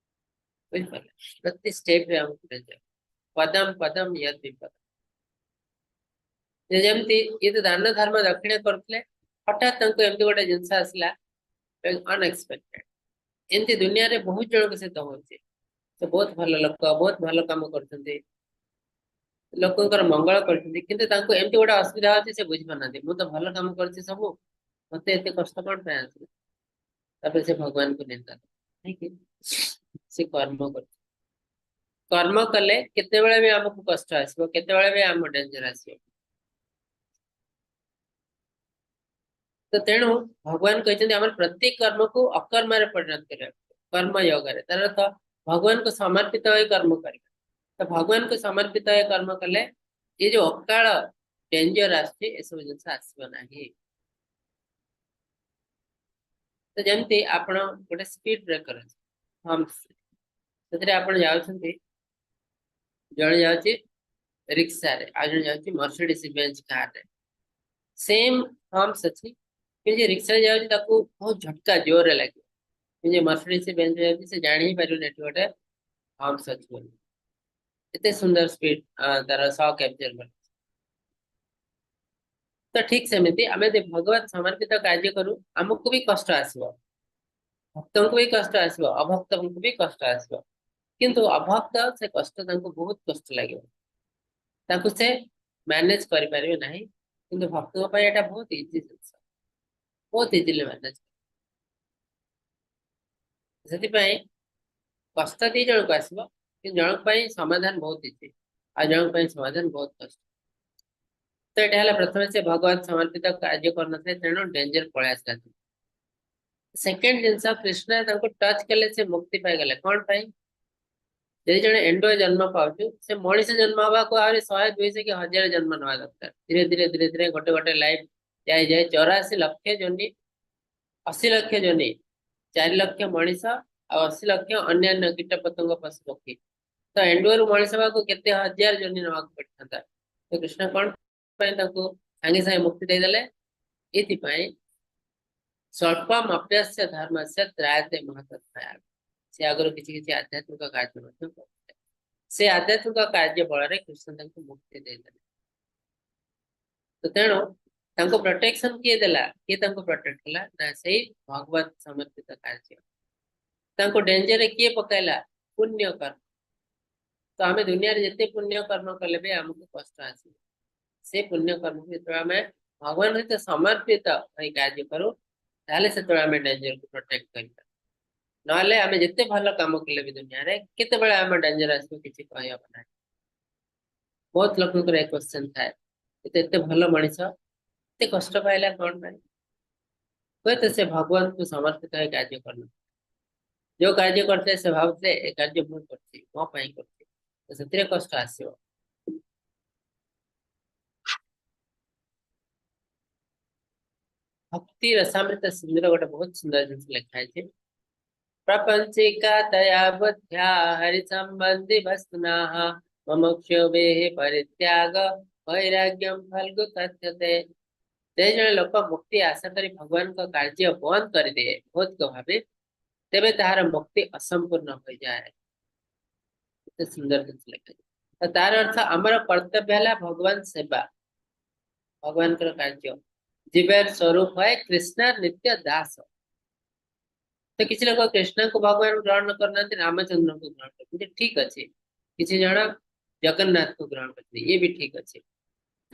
ବୁଝିପାରିଲେ? ପ୍ରତି ଷ୍ଟେପ ରେ ଆମକୁ ଡେଞ୍ଜର। ପଦମ ପଦମ ୟଦ୍ ବିପଦମ। ଯେମିତି ଇଏ ତ ଦାନ ଧର୍ମ ଦକ୍ଷିଣା କରୁଥିଲେ, ହଠାତ୍ ତାଙ୍କୁ ଏମିତି ଗୋଟେ ଜିନିଷ ଆସିଲା ଅନଏକ୍ସପେକ୍ଟେଡ। ଏମିତି ଦୁନିଆରେ ବହୁତ ଜଣଙ୍କ ସହିତ ହଉଛି। ସେ ବହୁତ ଭଲ ଲୋକ, ବହୁତ ଭଲ କାମ କରୁଛନ୍ତି, ଲୋକଙ୍କର ମଙ୍ଗଳ କରୁଛନ୍ତି, କିନ୍ତୁ ତାଙ୍କୁ ଏମିତି ଗୋଟେ ଅସୁବିଧା ହଉଛି ସେ ବୁଝିପାରୁନାହାନ୍ତି, ମୁଁ ତ ଭଲ କାମ କରୁଛି ସବୁ, ମତେ ଏତେ କଷ୍ଟ କଣ ପାଇଁ ଆସିଲା? ତାପରେ ସେ ଭଗବାନଙ୍କୁ ନିନ୍ଦା କଲେ, କାହିଁକି ସେ କର୍ମ କରୁଛି। କର୍ମ କଲେ କେତେବେଳେ ବି ଆମକୁ କଷ୍ଟ ଆସିବ, କେତେବେଳେ ବି ଆମ ଡେଞ୍ଜର ଆସିବ। ତ ତେଣୁ ଭଗବାନ କହିଛନ୍ତି ଆମର ପ୍ରତ୍ୟେକ କର୍ମକୁ ଅକର୍ମରେ ପରିଣତ କରିବାକୁ, କର୍ମ ୟୋଗରେ। ତାର ଅର୍ଥ ଭଗବାନଙ୍କୁ ସମର୍ପିତ ହୋଇ କର୍ମ କରିବା। ତ ଭଗବାନଙ୍କୁ ସମର୍ପିତ ହୋଇ କର୍ମ କଲେ ଏ ଯୋଉ ଅକାଳ ଡେଞ୍ଜର ଆସୁଛି ଏସବୁ ଜିନିଷ ଆସିବ ନାହିଁ। ତ ଯେମିତି ଆପଣ ଗୋଟେ ସ୍ପିଡ ବ୍ରେକର ଅଛି, ହମ୍ପସ, ସେଥିରେ ଆପଣ ଯାଉଛନ୍ତି, ଜଣେ ଯାଉଛି ରିକ୍ସାରେ, ଆଉ ଜଣେ ଯାଉଛି ମର୍ସିଡିସ୍ ବେଞ୍ଚ କାରରେ, ସେମ୍ ହମ୍ପସ ଅଛି, କିନ୍ତୁ ଯିଏ ରିକ୍ସାରେ ଯାଉଛି ତାକୁ ବହୁତ ଝଟକା ଜୋରରେ ଲାଗିବ, କିନ୍ତୁ ଯିଏ ମର୍ସିଡିସ୍ ବେଞ୍ଚ ଯାଉଛି ସେ ଜାଣି ହିଁ ପାରିବନି ଏଠି ଗୋଟେ ହମ୍ପସ ଅଛି ବୋଲି। ଏତେ ସୁନ୍ଦର ସ୍ପିଡ ତାର ସକ୍ ଆବଜର୍ଭର। ତ ଠିକ ସେମିତି ଆମେ ଯଦି ଭଗବତ ସମର୍ପିତ କାର୍ଯ୍ୟ କରୁ, ଆମକୁ ବି କଷ୍ଟ ଆସିବ, ଭକ୍ତଙ୍କୁ ବି କଷ୍ଟ ଆସିବ, ଅଭକ୍ତଙ୍କୁ ବି କଷ୍ଟ ଆସିବ, କିନ୍ତୁ ଅଭକ୍ତ ସେ କଷ୍ଟ ତାଙ୍କୁ ବହୁତ କଷ୍ଟ ଲାଗିବ, ତାକୁ ସେ ମ୍ୟାନେଜ କରିପାରିବେ ନାହିଁ। କିନ୍ତୁ ଭକ୍ତଙ୍କ ପାଇଁ ଏଇଟା ବହୁତ ଇଜି ଜିନିଷ, ବହୁତ ଇଜିଲି ମ୍ୟାନେଜ। ସେଥିପାଇଁ କଷ୍ଟ ଦି ଜଣକୁ ଆସିବ, କିନ୍ତୁ ଜଣଙ୍କ ପାଇଁ ସମାଧାନ ବହୁତ ଇଜି, ଆଉ ଜଣଙ୍କ ପାଇଁ ସମାଧାନ ବହୁତ କଷ୍ଟ। ତ ଏଇଟା ହେଲା ପ୍ରଥମେ ସେ ଭଗବତ ସମର୍ପିତ କାର୍ଯ୍ୟ କରୁନଥିଲେ, ତେଣୁ ଡେଞ୍ଜର ପଳେଇ ଆସିଲା। ସେକେଣ୍ଡ ଜିନିଷ, କୃଷ୍ଣ ତାଙ୍କୁ ଟଚ୍ କଲେ ସେ ମୁକ୍ତି ପାଇଗଲେ। କଣ ପାଇଁ? ଯଦି ଜଣେ ଏଣ୍ଡୁଅ ଜନ୍ମ ପାଉଛୁ, ସେ ମଣିଷ ଜନ୍ମ ହବାକୁ ଆହୁରି 100 200 କି 1000 ଜନ୍ମ ନେବା ଦରକାର। ଧୀରେ ଧୀରେ ଧୀରେ ଧୀରେ ଗୋଟେ ଗୋଟେ ଲାଇଫ ଯାଇ ଯାଇ 84 ଲକ୍ଷ ଯୋନି, 80 ଲକ୍ଷ ଯୋନି, 4 ଲକ୍ଷ ମଣିଷ ଆଉ 80 ଲକ୍ଷ ଅନ୍ୟାନ୍ୟ କୀଟ ପତଙ୍ଗ ପଶୁ ପକ୍ଷୀ। ତ ଏଣ୍ଡୁଅରୁ ମଣିଷ ହବାକୁ କେତେ ହଜାର ଯୋନି ନେବାକୁ ପଡିଥାନ୍ତା। ତ କୃଷ୍ଣ କଣ ପାଇଁ ତାଙ୍କୁ ସାଙ୍ଗେ ସାଙ୍ଗେ ମୁକ୍ତି ଦେଇଦେଲେ? ଏଇଥିପାଇଁ ସ୍ୱଳ୍ପମ ଅପ୍ୟସ୍ୟ ଧର୍ମସ୍ୟ ତ୍ରାୟତେ ମହତତ୍ତ୍ୱ। ସେ ଆଗରୁ କିଛି କିଛି ଆଧ୍ୟାତ୍ମିକ କାର୍ଯ୍ୟ ମଧ୍ୟ କରୁଥିଲେ, ସେ ଆଧ୍ୟାତ୍ମିକ କାର୍ଯ୍ୟ ବଳରେ କୃଷ୍ଣ ତାଙ୍କୁ ମୁକ୍ତି ଦେଇଦେଲେ। ତ ତେଣୁ ତାଙ୍କୁ ପ୍ରୋଟେକ୍ସନ କିଏ ଦେଲା? କିଏ ତାଙ୍କୁ ପ୍ରୋଟେକ୍ଟ କଲା? ନା ସେଇ ଭଗବତ ସମର୍ପିତ କାର୍ଯ୍ୟ। ତାଙ୍କୁ ଡେଞ୍ଜରରେ କିଏ ପକାଇଲା? ପୁଣ୍ୟ କର୍ମ। ତ ଆମେ ଦୁନିଆରେ ଯେତେ ପୁଣ୍ୟ କର୍ମ କଲେ ବି ଆମକୁ କଷ୍ଟ ଆସିବ। ସେ ପୁଣ୍ୟ କର୍ମକୁ ଯେତେବେଳେ ଆମେ ଭଗବାନ ସହିତ ସମର୍ପିତ ହୋଇ କାର୍ଯ୍ୟ କରୁ, ତାହେଲେ ସେତେବେଳେ ଆମେ ଡେଞ୍ଜରକୁ ପ୍ରୋଟେକ୍ଟ କରିପାରିବା। ନହେଲେ ଆମେ ଯେତେ ଭଲ କାମ କଲେ ବି ଦୁନିଆରେ କେତେବେଳେ ଆମ ଡେଞ୍ଜର ଆସିବ କିଛି କହିହବ ନାହିଁ। ବହୁତ ଲୋକଙ୍କର ଏ କ୍ୱେଶ୍ଚନ ଥାଏ, ଏତେ ଏତେ ଭଲ ମଣିଷ ଏତେ କଷ୍ଟ ପାଇଲା କଣ ପାଇଁ? ହୁଏତ ସେ ଭଗବାନଙ୍କୁ ସମର୍ପିତ ହୋଇ କାର୍ଯ୍ୟ କରୁନଥିଲେ। ଯୋଉ କାର୍ଯ୍ୟ କରିଥିଲେ ସେ ଭାବୁଥିଲେ ଏ କାର୍ଯ୍ୟ ମୁଁ କରୁଛି, ମୋ ପାଇଁ କରୁଛି, ତ ସେଥିରେ କଷ୍ଟ ଆସିବ। ଭକ୍ତି ରସାମୃତ ସିନ୍ଧୁର ଗୋଟେ ବହୁତ ସୁନ୍ଦର ଜିନିଷ ଲେଖା ହେଇଛି। ପ୍ରପଞ୍ଚିକା ତୟା ବୁଦ୍ଧ୍ୟା ହରି ସମ୍ବନ୍ଧି ବସ୍ତୁନାଃ ମୁମୁକ୍ଷୁଭିଃ ପରିତ୍ୟାଗ ବୈରାଗ୍ୟಂ ଫଲ୍ଗୁ କଥ୍ୟତେ। ଯଦି ଜଣେ ଲୋକ ମୁକ୍ତି ଆଶା କରି ଭଗବାନଙ୍କ କାର୍ଯ୍ୟ ବନ୍ଦ କରିଦିଏ ଭୌତିକ ଭାବେ, ତେବେ ତାହାର ମୁକ୍ତି ଅସମ୍ପୂର୍ଣ୍ଣ ହୋଇଯାଏ। କେତେ ସୁନ୍ଦର ଜିନିଷ ଲେଖାଯାଇଛି। ତ ତାର ଅର୍ଥ ଆମର କର୍ତ୍ତବ୍ୟ ହେଲା ଭଗବାନ ସେବା, ଭଗବାନଙ୍କର କାର୍ଯ୍ୟ। ଜୀବେର ସ୍ୱରୂପ ହୁଏ କୃଷ୍ଣ ନିତ୍ୟ ଦାସ। ତ କିଛି ଲୋକ କୃଷ୍ଣଙ୍କୁ ଭଗବାନ ଗ୍ରହଣ କରୁନାହାନ୍ତି, ରାମଚନ୍ଦ୍ରଙ୍କୁ ଗ୍ରହଣ କରୁଛନ୍ତି, ଠିକ ଅଛି। କିଛି ଜଣ ଜଗନ୍ନାଥଙ୍କୁ ଗ୍ରହଣ କରୁଛନ୍ତି, ଇଏ ବି ଠିକ ଅଛି।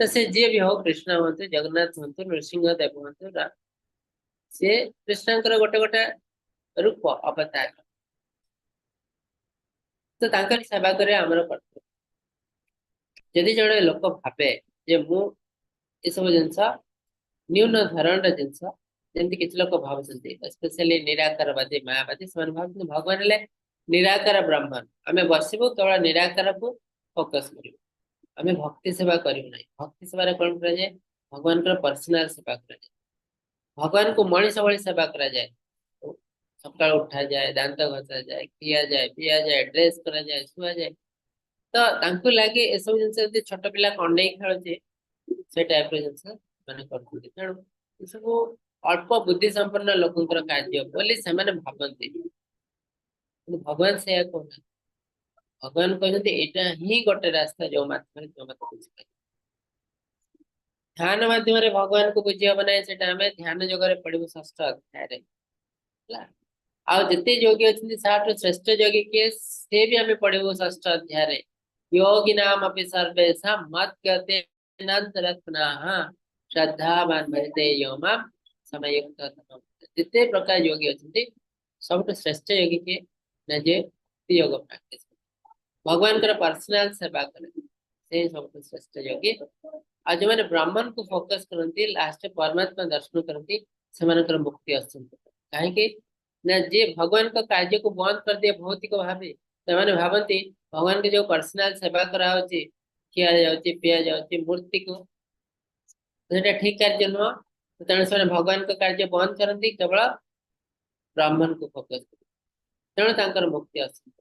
ତ ସେ ଯିଏ ବି ହଉ, କୃଷ୍ଣ ହୁଅନ୍ତୁ, ଜଗନ୍ନାଥ ହୁଅନ୍ତୁ, ନୃସିଂହ ଦେବ ହୁଅନ୍ତୁ, ସେ କୃଷ୍ଣଙ୍କର ଗୋଟେ ଗୋଟେ ରୂପ, ଅବତାର। ତ ତାଙ୍କର ସେବା କରିବା ଆମର କର୍ତ୍ତବ୍ୟ। ଯଦି ଜଣେ ଲୋକ ଭାବେ ଯେ ମୁଁ ଏସବୁ ଜିନିଷ ନ୍ୟୁନ ଧରଣର ଜିନିଷ, ଯେମିତି କିଛି ଲୋକ ଭାବୁଛନ୍ତି, ସ୍ପେଶାଲି ନିରାକାରବାଦୀ, ମାୟାବାଦୀ, ସେମାନେ ଭାବୁଛନ୍ତି ଭଗବାନ ହେଲେ ନିରାକାର ବ୍ରହ୍ମନ, ଆମେ ବସିବୁ କେବଳ ନିରାକାରକୁ ଫୋକସ କରିବୁ, ଆମେ ଭକ୍ତି ସେବା କରିବୁ ନାହିଁ। ଭକ୍ତି ସେବାରେ କଣ କରାଯାଏ? ଭଗବାନଙ୍କର ପର୍ସନାଲ ସେବା କରାଯାଏ, ଭଗବାନଙ୍କୁ ମଣିଷ ଭଳି ସେବା କରାଯାଏ। ସକାଳୁ ଉଠାଯାଏ, ଦାନ୍ତ ଘଷାଯାଏ, ଖିଆଯାଏ, ପିଆଯାଏ, ଡ୍ରେସ କରାଯାଏ, ଶୁଆଯାଏ। ତ ତାଙ୍କୁ ଲାଗେ ଏସବୁ ଜିନିଷ ଯଦି ଛୋଟ ପିଲା କଣ୍ଡେଇ ଖେଳୁଛି, ସେ ଟାଇପ ର ଜିନିଷ ମାନେ କରୁଛନ୍ତି। ତେଣୁ ଏସବୁ ଅଳ୍ପ ବୁଦ୍ଧି ସମ୍ପନ୍ନ ଲୋକଙ୍କର କାର୍ଯ୍ୟ ବୋଲି ସେମାନେ ଭାବନ୍ତି। କିନ୍ତୁ ଭଗବାନ ସେଇଆ କହୁନାହାନ୍ତି। ଭଗବାନ କହିଛନ୍ତି ଏଇଟା ହିଁ ଗୋଟେ ରାସ୍ତା, ଯୋଉ ମାଧ୍ୟମରେ ତୁମେ ମତେ ବୁଝିପାରିବ। ଧ୍ୟାନ ମାଧ୍ୟମରେ ଭଗବାନଙ୍କୁ ବୁଝି ହବ ନାହିଁ, ସେଟା ଆମେ ଧ୍ୟାନ ଯୋଗରେ ପଢିବୁ ଷଷ୍ଠ ଅଧ୍ୟାୟରେ, ହେଲା। ଆଉ ଯେତେ ଯୋଗୀ ଅଛନ୍ତି, ତାଠୁ ଶ୍ରେଷ୍ଠ ଯୋଗୀ କିଏ, ସେ ବି ଆମେ ପଢିବୁ ଷଷ୍ଠ ଅଧ୍ୟାୟରେ। योगिनामपि सर्वेषां मद्गतेनान्तरात्मना श्रद्धावान् भजते यो मां स मे युक्ततमो। ଯେତେ ପ୍ରକାର ଯୋଗୀ ଅଛନ୍ତି, ସବୁଠୁ ଶ୍ରେଷ୍ଠ ଯୋଗୀ କିଏ ନା ଯିଏ ଭକ୍ତି ଯୋଗ ପ୍ରାକ୍ଟିସ, ଭଗବାନଙ୍କର ପର୍ସନାଲ ସେବା କରେ, ସେ ସବୁଠୁ ଶ୍ରେଷ୍ଠ ଯୋଗୀ। ଆଉ ଯୋଉମାନେ ବ୍ରହ୍ମନକୁ ଫୋକସ କରନ୍ତି, ଲାଷ୍ଟ ପରମାତ୍ମା ଦର୍ଶନ କରନ୍ତି, ସେମାନଙ୍କର ମୁକ୍ତି ଅସମ୍ପୂର୍ଣ୍ଣ। କାହିଁକି ନା ଯିଏ ଭଗବାନଙ୍କ କାର୍ଯ୍ୟକୁ ବନ୍ଦ କରିଦିଏ ଭୌତିକ ଭାବେ, ସେମାନେ ଭାବନ୍ତି ଭଗବାନଙ୍କ ଯୋଉ ପର୍ସନାଲ ସେବା କରାହଉଛି, ଖିଆ ଯାଉଛି, ପିଆ ଯାଉଛି ମୂର୍ତ୍ତିକୁ, ସେଇଟା ଠିକ କାର୍ଯ୍ୟ ନୁହଁ। ତେଣୁ ସେମାନେ ଭଗବାନଙ୍କ କାର୍ଯ୍ୟ ବନ୍ଦ କରନ୍ତି, କେବଳ ବ୍ରହ୍ମନକୁ ଫୋକସ କରନ୍ତି। ତେଣୁ ତାଙ୍କର ମୁକ୍ତି ଅସମ୍ଭବ।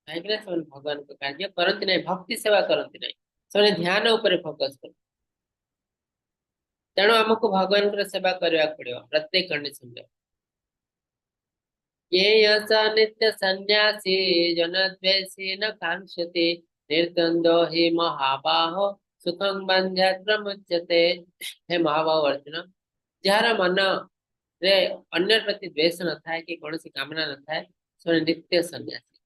କାହିଁକି ନା ସେମାନେ ଭଗବାନଙ୍କ କାର୍ଯ୍ୟ କରନ୍ତି ନାହିଁ, ଭକ୍ତି ସେବା କରନ୍ତି ନାହିଁ, ସେମାନେ ଧ୍ୟାନ ଉପରେ ଫୋକସ କରନ୍ତି। ତେଣୁ ଆମକୁ ଭଗବାନଙ୍କର ସେବା କରିବାକୁ ପଡିବ ପ୍ରତ୍ୟେକ କଣ୍ଡିସନରେ। ज्ञेयः स नित्य सन्न्यासी यो न द्वेष्टि न काङ्क्षति निर्द्वन्द्वो हि महाबाहो सुखं बन्धात् प्रमुच्यते। ହେ ମହାବାହୁ ଅର୍ଜୁନ, ଯାହାର ମନରେ ଅନ୍ୟ ପ୍ରତି ଦ୍ୱେଷ ନଥାଏ କି କୌଣସି କାମନା ନଥାଏ, ସେମାନେ ନିତ୍ୟ ସନ୍ନ୍ୟାସୀ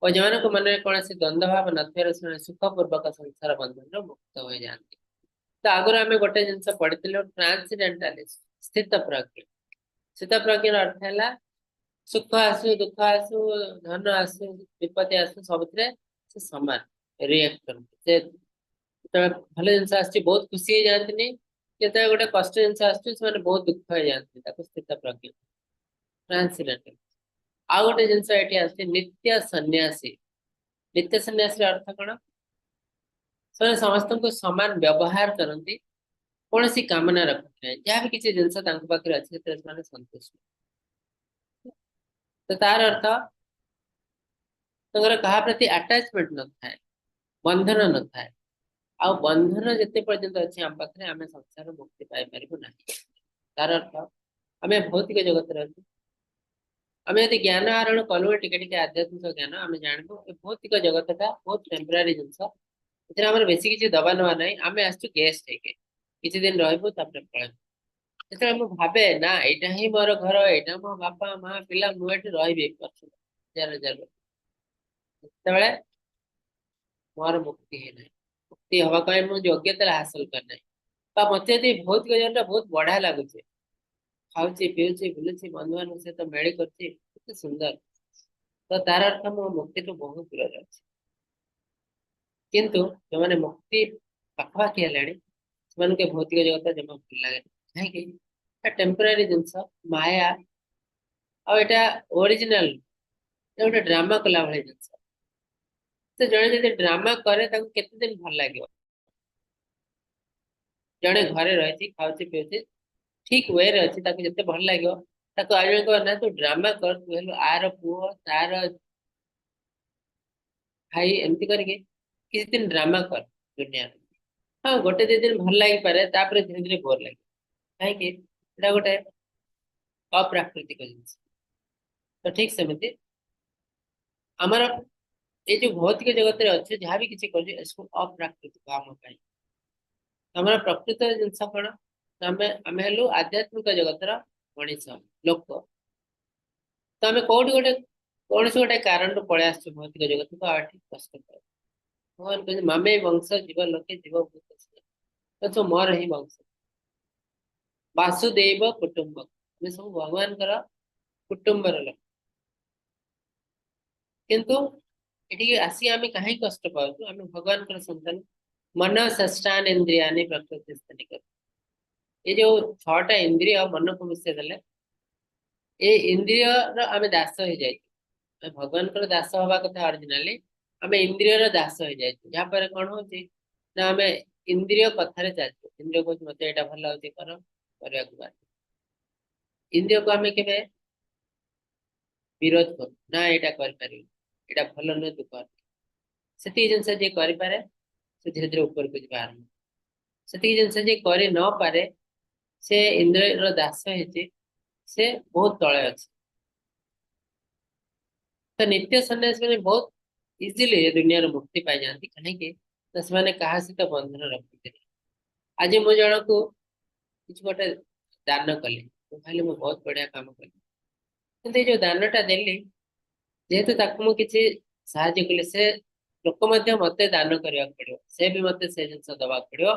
ଓ ଯେଉଁମାନଙ୍କ ମନରେ କୌଣସି ଦ୍ୱନ୍ଦ୍ୱ ଭାବ ନଥିବାରୁ ସେମାନେ ସୁଖପୂର୍ବକ ସଂସାର ବନ୍ଧନରୁ ମୁକ୍ତ ହୋଇଯାଆନ୍ତି। ତ ଆଗରୁ ଆମେ ଗୋଟେ ଜିନିଷ ପଢିଥିଲୁ, ଟ୍ରାନ୍ସଡେଣ୍ଟାଲିଷ୍ଟ, ସ୍ଥିତ ପ୍ରଜ୍ଞ। ସ୍ଥିତ ପ୍ରଜ୍ଞର ଅର୍ଥ ହେଲା ସୁଖ ଆସୁ, ଦୁଃଖ ଆସୁ, ଧନ ଆସୁ, ବିପତ୍ତି ଆସୁ, ସବୁଥିରେ ସେ ସମାନ ରିଆକ୍ଟ କରନ୍ତି। ସେ ଯେତେବେଳେ ଭଲ ଜିନିଷ ଆସୁଛି, ବହୁତ ଖୁସି ହେଇଯାଆନ୍ତିନି। ଯେତେବେଳେ ଗୋଟେ କଷ୍ଟ ଜିନିଷ ଆସୁଛି, ସେମାନେ ବହୁତ ଦୁଃଖ ହେଇଯାଆନ୍ତି। ତାକୁ ସ୍ଥିତ ପ୍ରଜ୍ଞ, ଟ୍ରାନ୍ସଡେଣ୍ଟାଲ। ଆଉ ଗୋଟେ ଜିନିଷ ଏଠି ଆସୁଛି, ନିତ୍ୟ ସନ୍ନ୍ୟାସୀ। ନିତ୍ୟ ସନ୍ନ୍ୟାସୀର ଅର୍ଥ କଣ? ସେମାନେ ସମସ୍ତଙ୍କୁ ସମାନ ବ୍ୟବହାର କରନ୍ତି, କୌଣସି କାମନା ରଖନ୍ତି ନାହିଁ। ଯାହା ବି କିଛି ଜିନିଷ ତାଙ୍କ ପାଖରେ ଅଛି, ସେଥିରେ ସେମାନେ ସନ୍ତୁଷ୍ଟ। ତ ତାର ଅର୍ଥ ତାଙ୍କର କାହା ପ୍ରତି ଆଟାଚମେଣ୍ଟ ନଥାଏ, ବନ୍ଧନ ନଥାଏ। ଆଉ ବନ୍ଧନ ଯେତେ ପର୍ଯ୍ୟନ୍ତ ଅଛି ଆମ ପାଖରେ, ଆମେ ସଂସାର ମୁକ୍ତି ପାଇପାରିବୁ ନାହିଁ। ତାର ଅର୍ଥ ଆମେ ଭୌତିକ ଜଗତରେ ଅଛୁ। ଆମେ ଯଦି ଜ୍ଞାନ ଆହରଣ କଲୁ, ଟିକେ ଟିକେ ଆଧ୍ୟାତ୍ମିକ ଜ୍ଞାନ, ଆମେ ଜାଣିବୁ ଏ ଭୌତିକ ଜଗତଟା ବହୁତ ଟେମ୍ପୋରାରୀ ଜିନିଷ। ଏଥିରେ ଆମର ବେଶୀ କିଛି ଦବା ନେବା ନାହିଁ। ଆମେ ଆସିଛୁ ଗେଷ୍ଟ ହେଇକି, କିଛି ଦିନ ରହିବୁ, ତାପରେ ପଳେଇବୁ। ଯେତେବେଳେ ମୁଁ ଭାବେ ନା ଏଇଟା ହିଁ ମୋର ଘର, ଏଇଟା ମୋ ବାପା ମା ପିଲା, ମୁଁ ଏଠି ରହିବି ବର୍ଷ ହଜାର ହଜାର ବର୍ଷ, ସେତେବେଳେ ମୋର ମୁକ୍ତି ହେଇନାହିଁ। ମୁକ୍ତି ହବା ପାଇଁ ମୁଁ ଯୋଗ୍ୟତା ହାସଲ କରିନାହିଁ। ବା ମତେ ଯଦି ଭୌତିକ ଜୀବନଟା ବହୁତ ବଢିଆ ଲାଗୁଛି, ଖାଉଛି, ପିଉଛି, ବୁଲୁଛି, ବନ୍ଧୁମାନଙ୍କ ସହିତ ମେଳି କରୁଛି, କେତେ ସୁନ୍ଦର, ତ ତାର ଅର୍ଥ ମୁଁ ମୁକ୍ତିଠୁ ବହୁତ ଦୂରରେ ଅଛି। କିନ୍ତୁ ଯୋଉମାନେ ମୁକ୍ତି ପାଖାପାଖି ହେଲେଣି, ସେମାନଙ୍କୁ ଏ ଭୌତିକ ଜଗତ ଜମା ଭଲ ଲାଗେନି। କାହିଁକି? ଟେମ୍ପୋରାରୀ ଜିନିଷ, ମାୟା, ଆଉ ଏଇଟା ଓରିଜିନାଲ ଗୋଟେ ଡ୍ରାମା କଲା ଭଳି ଜିନିଷ। ତ ଜଣେ ଯଦି ଡ୍ରାମା କରେ, ତାକୁ କେତେ ଦିନ ଭଲ ଲାଗିବ? ଜଣେ ଘରେ ରହିଛି, ଖାଉଛି, ପିଉଛି, ଠିକ ୱେରେ ଅଛି, ତାକୁ ଯେତେ ଭଲ ଲାଗିବ, ତାକୁ ଆଉ ଜଣେ କହିବ, ନା, ତୁ ଡ୍ରାମା କର, ତୁ ହେଲୁ ଆର ପୁଅ, ତାର ଭାଇ, ଏମିତି କରିକି କିଛି ଦିନ ଡ୍ରାମା କର ଦୁନିଆରେ। ହଁ, ଗୋଟେ ଦି ଦିନ ଭଲ ଲାଗିପାରେ, ତାପରେ ଧୀରେ ଧୀରେ ବୋର ଲାଗିବ। କାହିଁକି? ଏଇଟା ଗୋଟେ ଅପ୍ରାକୃତିକ ଜିନିଷ। ତ ଠିକ ସେମିତି ଆମର ଏଇ ଯୋଉ ଭୌତିକ ଜଗତରେ ଅଛେ, ଯାହା ବି କିଛି କରୁଛେ, ଏସବୁ ଅପ୍ରାକୃତିକ ଆମ ପାଇଁ। ଆମର ପ୍ରକୃତ ଜିନିଷ କଣ? ଆମେ ହେଲୁ ଆଧ୍ୟାତ୍ମିକ ଜଗତର ମଣିଷ ଲୋକ। ତ ଆମେ କୋଉଠି ଗୋଟେ କୌଣସି ଗୋଟେ କାରଣରୁ ପଳେଇ ଆସିଛୁ ଭୌତିକ ଜଗତକୁ, ଆଉ ଏଠି କଷ୍ଟ ପାଉ। ଭଗବାନ କହୁଛନ୍ତି ମାମେ ବଂଶ ଜୀବ ଲୋକେ ଜୀବ ଭୂତ, ତ ସବୁ ମୋର ହିଁ ବଂଶ। ବାସୁଦେବ କୁଟୁମ୍ବ, ଆମେ ସବୁ ଭଗବାନଙ୍କର କୁଟୁମ୍ବର ଲୋକ। କିନ୍ତୁ ଏଠିକି ଆସି ଆମେ କାହିଁକି କଷ୍ଟ ପାଉଛୁ? ଆମେ ଭଗବାନଙ୍କର ସନ୍ତାନ। ମନ ଷଷ୍ଠାନ ଇନ୍ଦ୍ରିୟାନି ପ୍ରକୃତି ସ୍ଥାନିକ। ଏ ଯୋଉ 6ଟା ଇନ୍ଦ୍ରିୟ ମନକୁ ମିଶେଇ ଦେଲେ, ଏ ଇନ୍ଦ୍ରିୟର ଆମେ ଦାସ ହେଇଯାଇଛୁ। ଆମେ ଭଗବାନଙ୍କର ଦାସ ହବା କଥା ଅରିଜିନାଲି, ଆମେ ଇନ୍ଦ୍ରିୟର ଦାସ ହେଇଯାଇଛୁ। ଯାହାଫଳରେ କଣ ହଉଛି ନା ଆମେ ଇନ୍ଦ୍ରିୟ କଥାରେ ଚାଲିଛୁ। ଇନ୍ଦ୍ରିୟ କହୁଛି ମତେ ଏଇଟା ଭଲ ଲାଗୁଛି କର, କରିବାକୁ ବାଧ୍ୟ। ଇନ୍ଦ୍ରିୟକୁ ଆମେ କେବେ ବିରୋଧ କରୁ ନା, ଏଇଟା କରିପାରିବୁ, ଏଇଟା ଭଲ ନୁହେଁ, ତୁ କର। ସେତିକି ଜିନିଷ ଯିଏ କରିପାରେ ସେ ଧୀରେ ଧୀରେ ଉପରକୁ ଯିବା ଆରମ୍ଭ। ସେତିକି ଜିନିଷ ଯିଏ କରି ନ ପାରେ, ସେ ଇନ୍ଦ୍ରିୟର ଦାସ ହେଇଛି, ସେ ବହୁତ ତଳେ ଅଛି। ତ ନିତ୍ୟ ସନ୍ନ୍ୟାସୀ ମାନେ ବହୁତ ଇଜିଲି ଏ ଦୁନିଆରୁ ମୁକ୍ତି ପାଇଯାଆନ୍ତି। କାହିଁକି ନା ସେମାନେ କାହା ସହିତ ବନ୍ଧନ ରଖନ୍ତିନି। ଆଜି ମୁଁ ଜଣକୁ କିଛି ଗୋଟେ ଦାନ କଲି, ମୁଁ ଭାବିଲି ମୁଁ ବହୁତ ବଢିଆ କାମ କଲି, କିନ୍ତୁ ଏଇ ଯୋଉ ଦାନଟା ଦେଲି, ଯେହେତୁ ତାକୁ ମୁଁ କିଛି ସାହାଯ୍ୟ କଲି, ସେ ଲୋକ ମଧ୍ୟ ମତେ ଦାନ କରିବାକୁ ପଡିବ, ସେ ବି ମତେ ସେ ଜିନିଷ ଦବାକୁ ପଡିବ।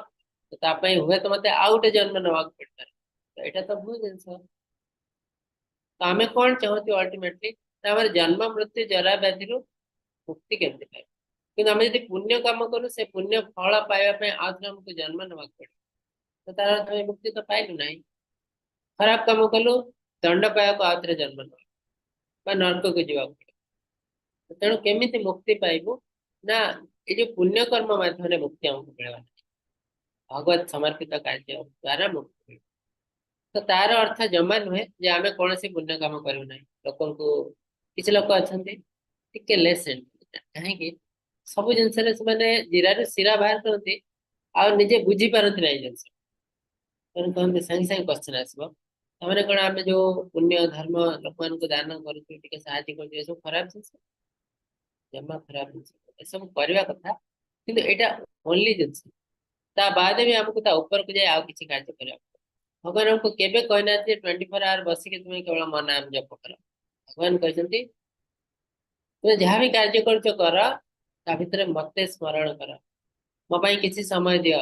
ତ ତା ପାଇଁ ହୁଏତ ମତେ ଆଉ ଗୋଟେ ଜନ୍ମ ନେବାକୁ ପଡିପାରେ। ତ ଏଇଟା ତ ଭୁଲ ଜିନିଷ। ତ ଆମେ କଣ ଚାହୁଁଛୁ ଅଲ୍ଟିମେଟଲି? ଆମର ଜନ୍ମ ମୃତ୍ୟୁ ଜରା ବ୍ୟାଧିରୁ ମୁକ୍ତି କେମିତି ପାଇବୁ? କିନ୍ତୁ ଆମେ ଯଦି ପୁଣ୍ୟ କାମ କରୁ, ସେ ପୁଣ୍ୟ ଫଳ ପାଇବା ପାଇଁ ଆଉ ଥରେ ଆମକୁ ଜନ୍ମ ନେବାକୁ ପଡିବ। ତ ତାର ଆମେ ମୁକ୍ତି ତ ପାଇଲୁ ନାହିଁ। ଖରାପ କାମ କଲୁ, ଦଣ୍ଡ ପାଇବାକୁ ଆଉ ଥରେ ଜନ୍ମ ନେବାକୁ ବା ନର୍କକୁ ଯିବାକୁ ପଡିବ। ତେଣୁ କେମିତି ମୁକ୍ତି ପାଇବୁ ନା ଏଇ ଯୋଉ ପୁଣ୍ୟ କର୍ମ ମାଧ୍ୟମରେ ମୁକ୍ତି ଆମକୁ ମିଳିବ ନାହିଁ, ଭଗବତ ସମର୍ପିତ କାର୍ଯ୍ୟ ଦ୍ଵାରା ମୁକ୍ତି ମିଳିବ। ତ ତାର ଅର୍ଥ ଜମା ନୁହେଁ ଯେ ଆମେ କୌଣସି ପୁଣ୍ୟ କାମ କରିବୁ ନାହିଁ। ଲୋକଙ୍କୁ କିଛି ଲୋକ ଅଛନ୍ତି ଟିକେ ଲେସ୍, କାହିଁକି ସବୁ ଜିନିଷରେ ସେମାନେ ଜିରାରୁ ଶିରା ବାହାର କରନ୍ତି ଆଉ ନିଜେ ବୁଝିପାରନ୍ତି ନାହିଁ ଜିନିଷ। ତେଣୁ କହନ୍ତି ସାଙ୍ଗେ ସାଙ୍ଗେ କ୍ୱେଶ୍ଚନ ଆସିବ, ତାମାନେ କଣ ଆମେ ଯୋଉ ପୁଣ୍ୟ ଧର୍ମ ଲୋକମାନଙ୍କୁ ଦାନ କରୁଛୁ, ଟିକେ ସାହାଯ୍ୟ କରୁଛୁ, ଏସବୁ ଖରାପ ଜିନିଷ? ଜମା ଖରାପ ଜିନିଷ, ଏସବୁ କରିବା କଥା, କିନ୍ତୁ ଏଇଟା ଓନ୍ଲି ଜିନିଷ। ତା ବାଦ ବି ଆମକୁ ତା ଉପରକୁ ଯାଇ ଆଉ କିଛି କାର୍ଯ୍ୟ କରିବାକୁ ପଡିବ। ଭଗବାନ ଆମକୁ କେବେ କହିନାହାନ୍ତି 24 ଆୱାର ବସିକି ତୁମେ କେବଳ ମୋ ନାମ ଜପ କର। ଭଗବାନ କହିଛନ୍ତି ତୁମେ ଯାହା ବି କାର୍ଯ୍ୟ କରୁଛ କର, ତା ଭିତରେ ମତେ ସ୍ମରଣ କର, ମୋ ପାଇଁ କିଛି ସମୟ ଦିଅ।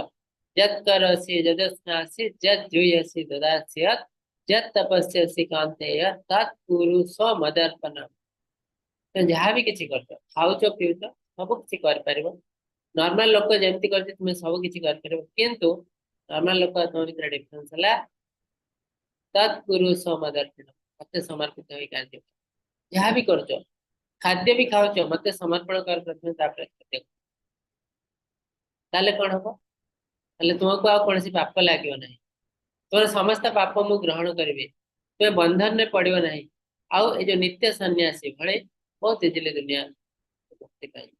ଯତ୍ କରୋସି ଯଦସ୍ନାସି ଯତ୍ ଜୁୟସି ଦଦାସି ଯତ୍ ଯତ୍ ତପସ୍ୟସି କାନ୍ତେୟ ତତ୍ କୁରୁ ସ୍ୱମଦର୍ପଣମ୍। ତୁମେ ଯାହା ବି କିଛି କରୁଛ, ଖାଉଛ ପିଉଛ, ସବୁ କିଛି କରିପାରିବ। ନର୍ମାଲ ଲୋକ ଯେମିତି କରୁଛି ତୁମେ ସବୁ କିଛି କରିପାରିବ, କିନ୍ତୁ ନର୍ମାଲ ଲୋକ ତୁମ ଭିତରେ ଡିଫରେନ୍ସ ହେଲା ତତ୍ କୁରୁ ସ୍ୱମଦର୍ପଣମ୍, ମତେ ସମର୍ପିତ ହୋଇ କାର୍ଯ୍ୟ କର। ଯାହା ବି କରୁଛ, ଖାଦ୍ୟ ବି ଖାଉଛ, ମତେ ସମର୍ପଣ କର ପ୍ରଥମେ, ତାପରେ ଖାଦ୍ୟ ଖାଅ। ତାହେଲେ କଣ ହବ? ତାହେଲେ ତୁମକୁ ଆଉ କୌଣସି ପାପ ଲାଗିବ ନାହିଁ, ତୁମର ସମସ୍ତ ପାପ ମୁଁ ଗ୍ରହଣ କରିବି, ତୁମେ ବନ୍ଧନରେ ପଡିବ ନାହିଁ। ଆଉ ଏଇ ଯୋଉ ନିତ୍ୟ ସନ୍ନ୍ୟାସୀ ଭଳି ବହୁତ ଇଜିଲି ଦୁନିଆ ମୁକ୍ତି ପାଇବ।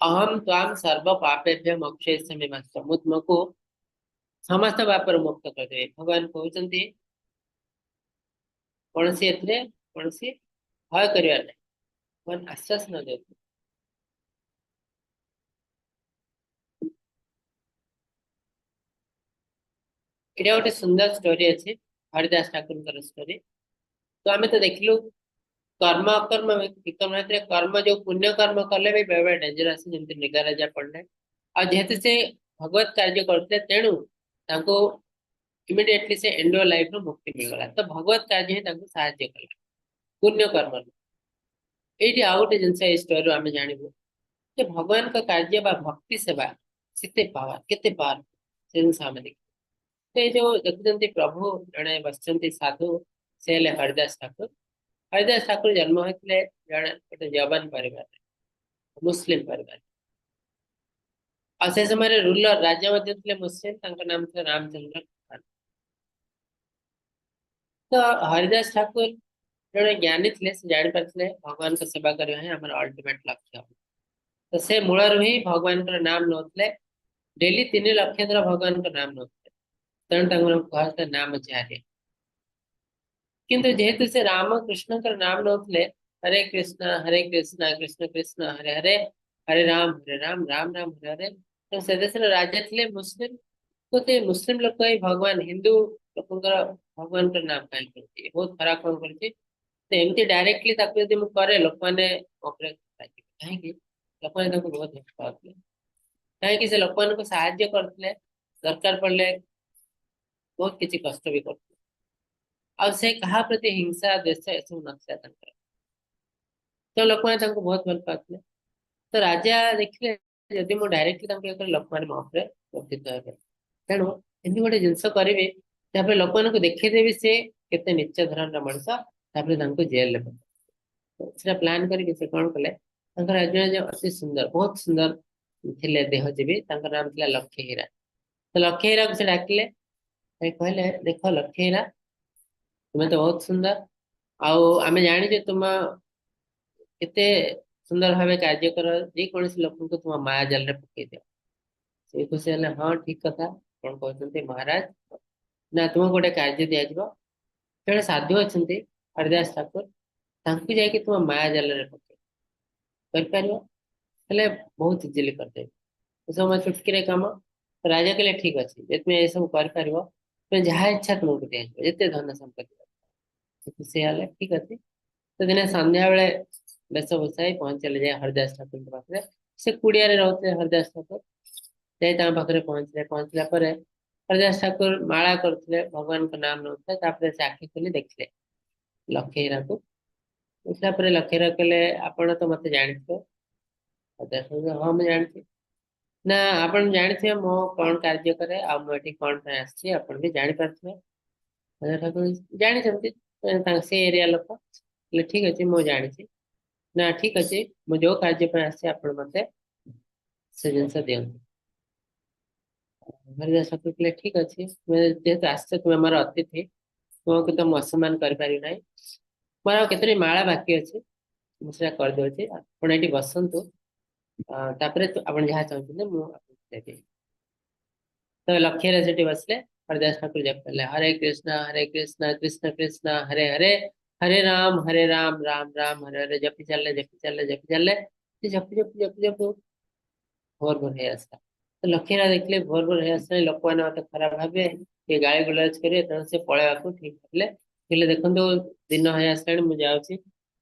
ଅହମ୍ ତ୍ୱାମ୍ ସର୍ବ ପାପେଭ୍ୟ ମୋକ୍ଷୟିଷ୍ୟାମି ମା ଶୁଚଃ, ମୁଁ ତୁମକୁ ସମସ୍ତ ପାପରୁ ମୁକ୍ତ କରିଦେବି। ଭଗବାନ କହୁଛନ୍ତି କୌଣସି ଏଥିରେ କୌଣସି ଭୟ କରିବାର ନାହିଁ, ଭଗବାନ ଆଶ୍ୱାସନା ଦେଉଛନ୍ତି। ଏଇଟା ଗୋଟେ ସୁନ୍ଦର ଷ୍ଟୋରି ଅଛି, ହରିଦାସ ଠାକୁରଙ୍କର ଷ୍ଟୋରି। ତ ଆମେ ତ ଦେଖିଲୁ କର୍ମ ଅକର୍ମ ବିକର୍ମ ଭିତରେ କର୍ମ ଯୋଉ ପୁଣ୍ୟ କର୍ମ କଲେ ବି ବେଳେ ବେଳେ ଡେଞ୍ଜର ଆସେ, ଯେମିତି ମୃଗରାଜା ପଡିଲେ। ଆଉ ଯେହେତୁ ସେ ଭଗବତ କାର୍ଯ୍ୟ କରୁଥିଲେ, ତେଣୁ ତାଙ୍କୁ ଇମିଡିଏଟଲି ସେ ଏଣ୍ଡୁଅ ଲାଇଫ ରୁ ମୁକ୍ତି ମିଳିଗଲା। ତ ଭଗବତ କାର୍ଯ୍ୟ ହିଁ ତାଙ୍କୁ ସାହାଯ୍ୟ କଲା ପୁଣ୍ୟ କର୍ମ। ଏଇଠି ଆଉ ଗୋଟେ ଜିନିଷ ଏଇ ଷ୍ଟୋରିରୁ ଆମେ ଜାଣିବୁ ଯେ ଭଗବାନଙ୍କ କାର୍ଯ୍ୟ ବା ଭକ୍ତି ସେବା କେତେ ପାୱାର, କେତେ ପାୱାର ସେ ଜିନିଷ ଆମେ ଦେଖିବୁ। ସେ ଯୋଉ ଦେଖୁଛନ୍ତି ପ୍ରଭୁ ଜଣେ ବସିଛନ୍ତି ସାଧୁ, ସେ ହେଲେ ହରିଦାସ ଠାକୁର। ହରିଦାସ ଠାକୁର ଜନ୍ମ ହୋଇଥିଲେ ଜଣେ ଗୋଟେ ଯବାନ ପରିବାରରେ, ମୁସଲିମ ପରିବାର। ଆଉ ସେ ସମୟରେ ରୁଲର ରାଜା ମଧ୍ୟ ଥିଲେ ମୁସଲିମ, ତାଙ୍କ ନାମ ଥିଲା ରାମଚନ୍ଦ୍ର ଖାନ। ତ ହରିଦାସ ଠାକୁର ଜଣେ ଜ୍ଞାନୀ ଥିଲେ, ସେ ଜାଣିପାରିଥିଲେ ଭଗବାନଙ୍କ ସେବା କରିବା ହିଁ ଆମର ଅଲ୍ଟିମେଟ ଲକ୍ଷ୍ୟ। ତ ସେ ମୂଳରୁ ହିଁ ଭଗବାନଙ୍କର ନାମ ନଉଥିଲେ, ଡେଲି 3 ଲକ୍ଷ ଥର ଭଗବାନଙ୍କ ନାମ ନଉଥିଲେ, ତେଣୁ ତାଙ୍କୁ କୁହାଯାଉଥିଲା ନାମ ଚାରି। କିନ୍ତୁ ଯେହେତୁ ସେ ରାମ କୃଷ୍ଣଙ୍କର ନାମ ନଉଥିଲେ, ହରେ କୃଷ୍ଣ ହରେ କୃଷ୍ଣ କୃଷ୍ଣ କୃଷ୍ଣ ହରେ ହରେ, ହରେ ରାମ ହରେ ରାମ ରାମ ରାମ ହରେ ହରେ, ତ ସେ ଦେଶର ରାଜା ଥିଲେ ମୁସଲିମ। ତ ସେ ମୁସଲିମ ଲୋକ ଏଇ ଭଗବାନ ହିନ୍ଦୁ ଲୋକଙ୍କର ଭଗବାନଙ୍କର ନାମ କାହିଁ କରୁଛି? ବହୁତ ଖରାପ କାମ କରୁଛି। ତ ଏମିତି ଡାଇରେକ୍ଟଲି ତାକୁ ଯଦି ମୁଁ କରେ, ଲୋକମାନେ ମୋ ଉପରେ ରାଗିବେ। କାହିଁକି? ଲୋକମାନେ ତାଙ୍କୁ ବହୁତ ଭଲ ପାଉଥିଲେ। କାହିଁକି? ସେ ଲୋକମାନଙ୍କୁ ସାହାଯ୍ୟ କରୁଥିଲେ, ଦରକାର ପଡ଼ିଲେ ବହୁତ କିଛି କଷ୍ଟ ବି କରୁଥିଲେ। ଆଉ ସେ କାହା ପ୍ରତି ହିଂସା, ଦ୍ୱେଷ ଏସବୁ ନଥିଲା ତାଙ୍କର। ତ ଲୋକମାନେ ତାଙ୍କୁ ବହୁତ ଭଲ ପାଉଥିଲେ। ତ ରାଜା ଦେଖିଲେ, ଯଦି ମୁଁ ଡାଇରେକ୍ଟଲି ତାଙ୍କୁ ଇଏ କଲେ, ଲୋକମାନେ ମୋ ଉପରେ କ୍ରୋଧିତ ହେବେ। ତେଣୁ ଏମିତି ଗୋଟେ ଜିନିଷ କରିବି, ତାପରେ ଲୋକମାନଙ୍କୁ ଦେଖେଇଦେବି ସେ କେତେ ନୀଚ ଧରଣର ମଣିଷ, ତାପରେ ତାଙ୍କୁ ଜେଲରେ ପକେଇବି। ସେଟା ପ୍ଲାନ୍ କରିକି ସେ କଣ କଲେ, ତାଙ୍କର ରାଜା ଅତି ସୁନ୍ଦର, ବହୁତ ସୁନ୍ଦର ଥିଲେ ଦେହଜୀବୀ, ତାଙ୍କର ନାମ ଥିଲା ଲକ୍ଷେ ହୀରା। ତ ଲକ୍ଷେ ହୀରାକୁ ସେ ଡାକିଲେ, କହିଲେ, ଦେଖ ଲକ୍ଷେ ହୀରା, ତୁମେ ତ ବହୁତ ସୁନ୍ଦର ଆଉ ଆମେ ଜାଣିଛୁ ତୁମ କେତେ ସୁନ୍ଦର ଭାବେ କାର୍ଯ୍ୟ କର, ଯେକୌଣସି ଲୋକଙ୍କୁ ତୁମ ମାୟା ଜାଲରେ ପକେଇ ଦିଅ। ସେ ଖୁସି ହେଲେ, ହଁ, ଠିକ କଥା କଣ କହୁଛନ୍ତି ମହାରାଜ। ନା, ତୁମକୁ ଗୋଟେ କାର୍ଯ୍ୟ ଦିଆଯିବ। ଜଣେ ସାଧୁ ଅଛନ୍ତି ହରିଦାସ ଠାକୁର, ତାଙ୍କୁ ଯାଇକି ତୁମ ମାୟା ଜାଲରେ ପକେଇ କରିପାରିବ ହେଲେ ବହୁତ ଇଜିଲି କରିଦେବେ। ଏସବୁ ଚୁଟକିରେ କାମ। ରାଜା କହିଲେ, ଠିକ ଅଛି, ଯଦି ତୁମେ ଏସବୁ କରିପାରିବ, ତୁମେ ଯାହା ଇଚ୍ଛା ତୁମକୁ ଦିଆଯିବ, ଯେତେ ଧନ ସମ୍ପତ୍ତି। ସେ ଖୁସି ହେଲେ, ଠିକ ଅଛି। ତ ଦିନେ ସନ୍ଧ୍ୟା ବେଳେ ବେଶ ବସାଇ ପହଞ୍ଚିଲେ ଯାଇ ହରିଦାସ ଠାକୁରଙ୍କ ପାଖରେ। ସେ କୁଡିଆରେ ରହୁଥିଲେ ହରିଦାସ ଠାକୁର। ଯାଇ ତାଙ୍କ ପାଖରେ ପହଞ୍ଚିଲେ। ପହଞ୍ଚିଲା ପରେ ହରିଦାସ ଠାକୁର ମାଳା କରୁଥିଲେ, ଭଗବାନଙ୍କ ନାମ ନେଉଥିଲେ। ତାପରେ ସେ ଆଖି ଖୋଲି ଦେଖିଲେ ଲକ୍ଷେ ହୀରାକୁ। ଦେଖିଲା ପରେ ଲକ୍ଷେ ହୀରା କହିଲେ, ଆପଣ ତ ମତେ ଜାଣିଥିବେ। ହରିଦାସ ଠାକୁର, ହଁ, ମୁଁ ଜାଣିଛି। ନା, ଆପଣ ଜାଣିଥିବେ ମୁଁ କଣ କାର୍ଯ୍ୟ କରେ ଆଉ ମୁଁ ଏଠି କଣ ପାଇଁ ଆସିଛି, ଆପଣ ବି ଜାଣିପାରୁଥିବେ। ହରିଦାସ ଠାକୁର ଜାଣିଛନ୍ତି ତାଙ୍କ ସେ ଏରିଆ ଲୋକ। କହିଲେ, ଠିକ ଅଛି, ମୁଁ ଜାଣିଛି। ନା, ଠିକ ଅଛି, ମୁଁ ଯୋଉ କାର୍ଯ୍ୟ ପାଇଁ ଆସିଛି, ଆପଣ ମତେ ସେ ଜିନିଷ ଦିଅନ୍ତୁ। ହରିଦାସ ଠାକୁର କହିଲେ, ଠିକ ଅଛି, ତୁମେ ଯେହେତୁ ଆସିଛ, ତୁମେ ମୋର ଅତିଥି, ତୁମକୁ ତ ମୁଁ ଅସମ୍ମାନ କରିପାରିବି ନାହିଁ। ମୋର ଆଉ କେତୋଟି ମାଳା ବାକି ଅଛି, ମୁଁ ସେଟା କରିଦଉଛି, ଆପଣ ଏଇଠି ବସନ୍ତୁ। ତାପରେ ଆପଣ ଯାହା ଚାହୁଁଛନ୍ତି ମୁଁ ଆପଣଙ୍କୁ ଦେବି। ତ ଲକ୍ଷ୍ୟରେ ସେଠି ବସିଲେ। ହରିଦାସ ଠାକୁର ଜପ କଲେ, ହରେ କୃଷ୍ଣ ହରେ କୃଷ୍ଣ କୃଷ୍ଣ କୃଷ୍ଣ ହରେ ହରେ, ହରେ ରାମ ହରେ ରାମ ରାମ ରାମ ହରେ ହରେ। ଜପି ଚାଲିଲେ, ଜପି ଚାଲିଲେ, ଜପି ଚାଲିଲେ। ସେ ଜପି ଜପି ଜପି ଜପୁ ଭୋର ଭୋର ହେଇ ଆସିଲା। ତ ଲକ୍ଷ୍ମୀରା ଦେଖିଲେ, ଭୋର ଭୋର ହେଇ ଆସିଲାଣି, ଲୋକମାନେ ମତେ ଖରାପ ଭାବିବେ, କିଏ ଗାଳି ଗୁଲଜ କରିବେ। ତେଣୁ ସେ ପଳେଇବାକୁ ଠିକ କଲେ। କହିଲେ, ଦେଖନ୍ତୁ, ଦିନ ହେଇ ଆସିଲାଣି, ମୁଁ ଯାଉଛି।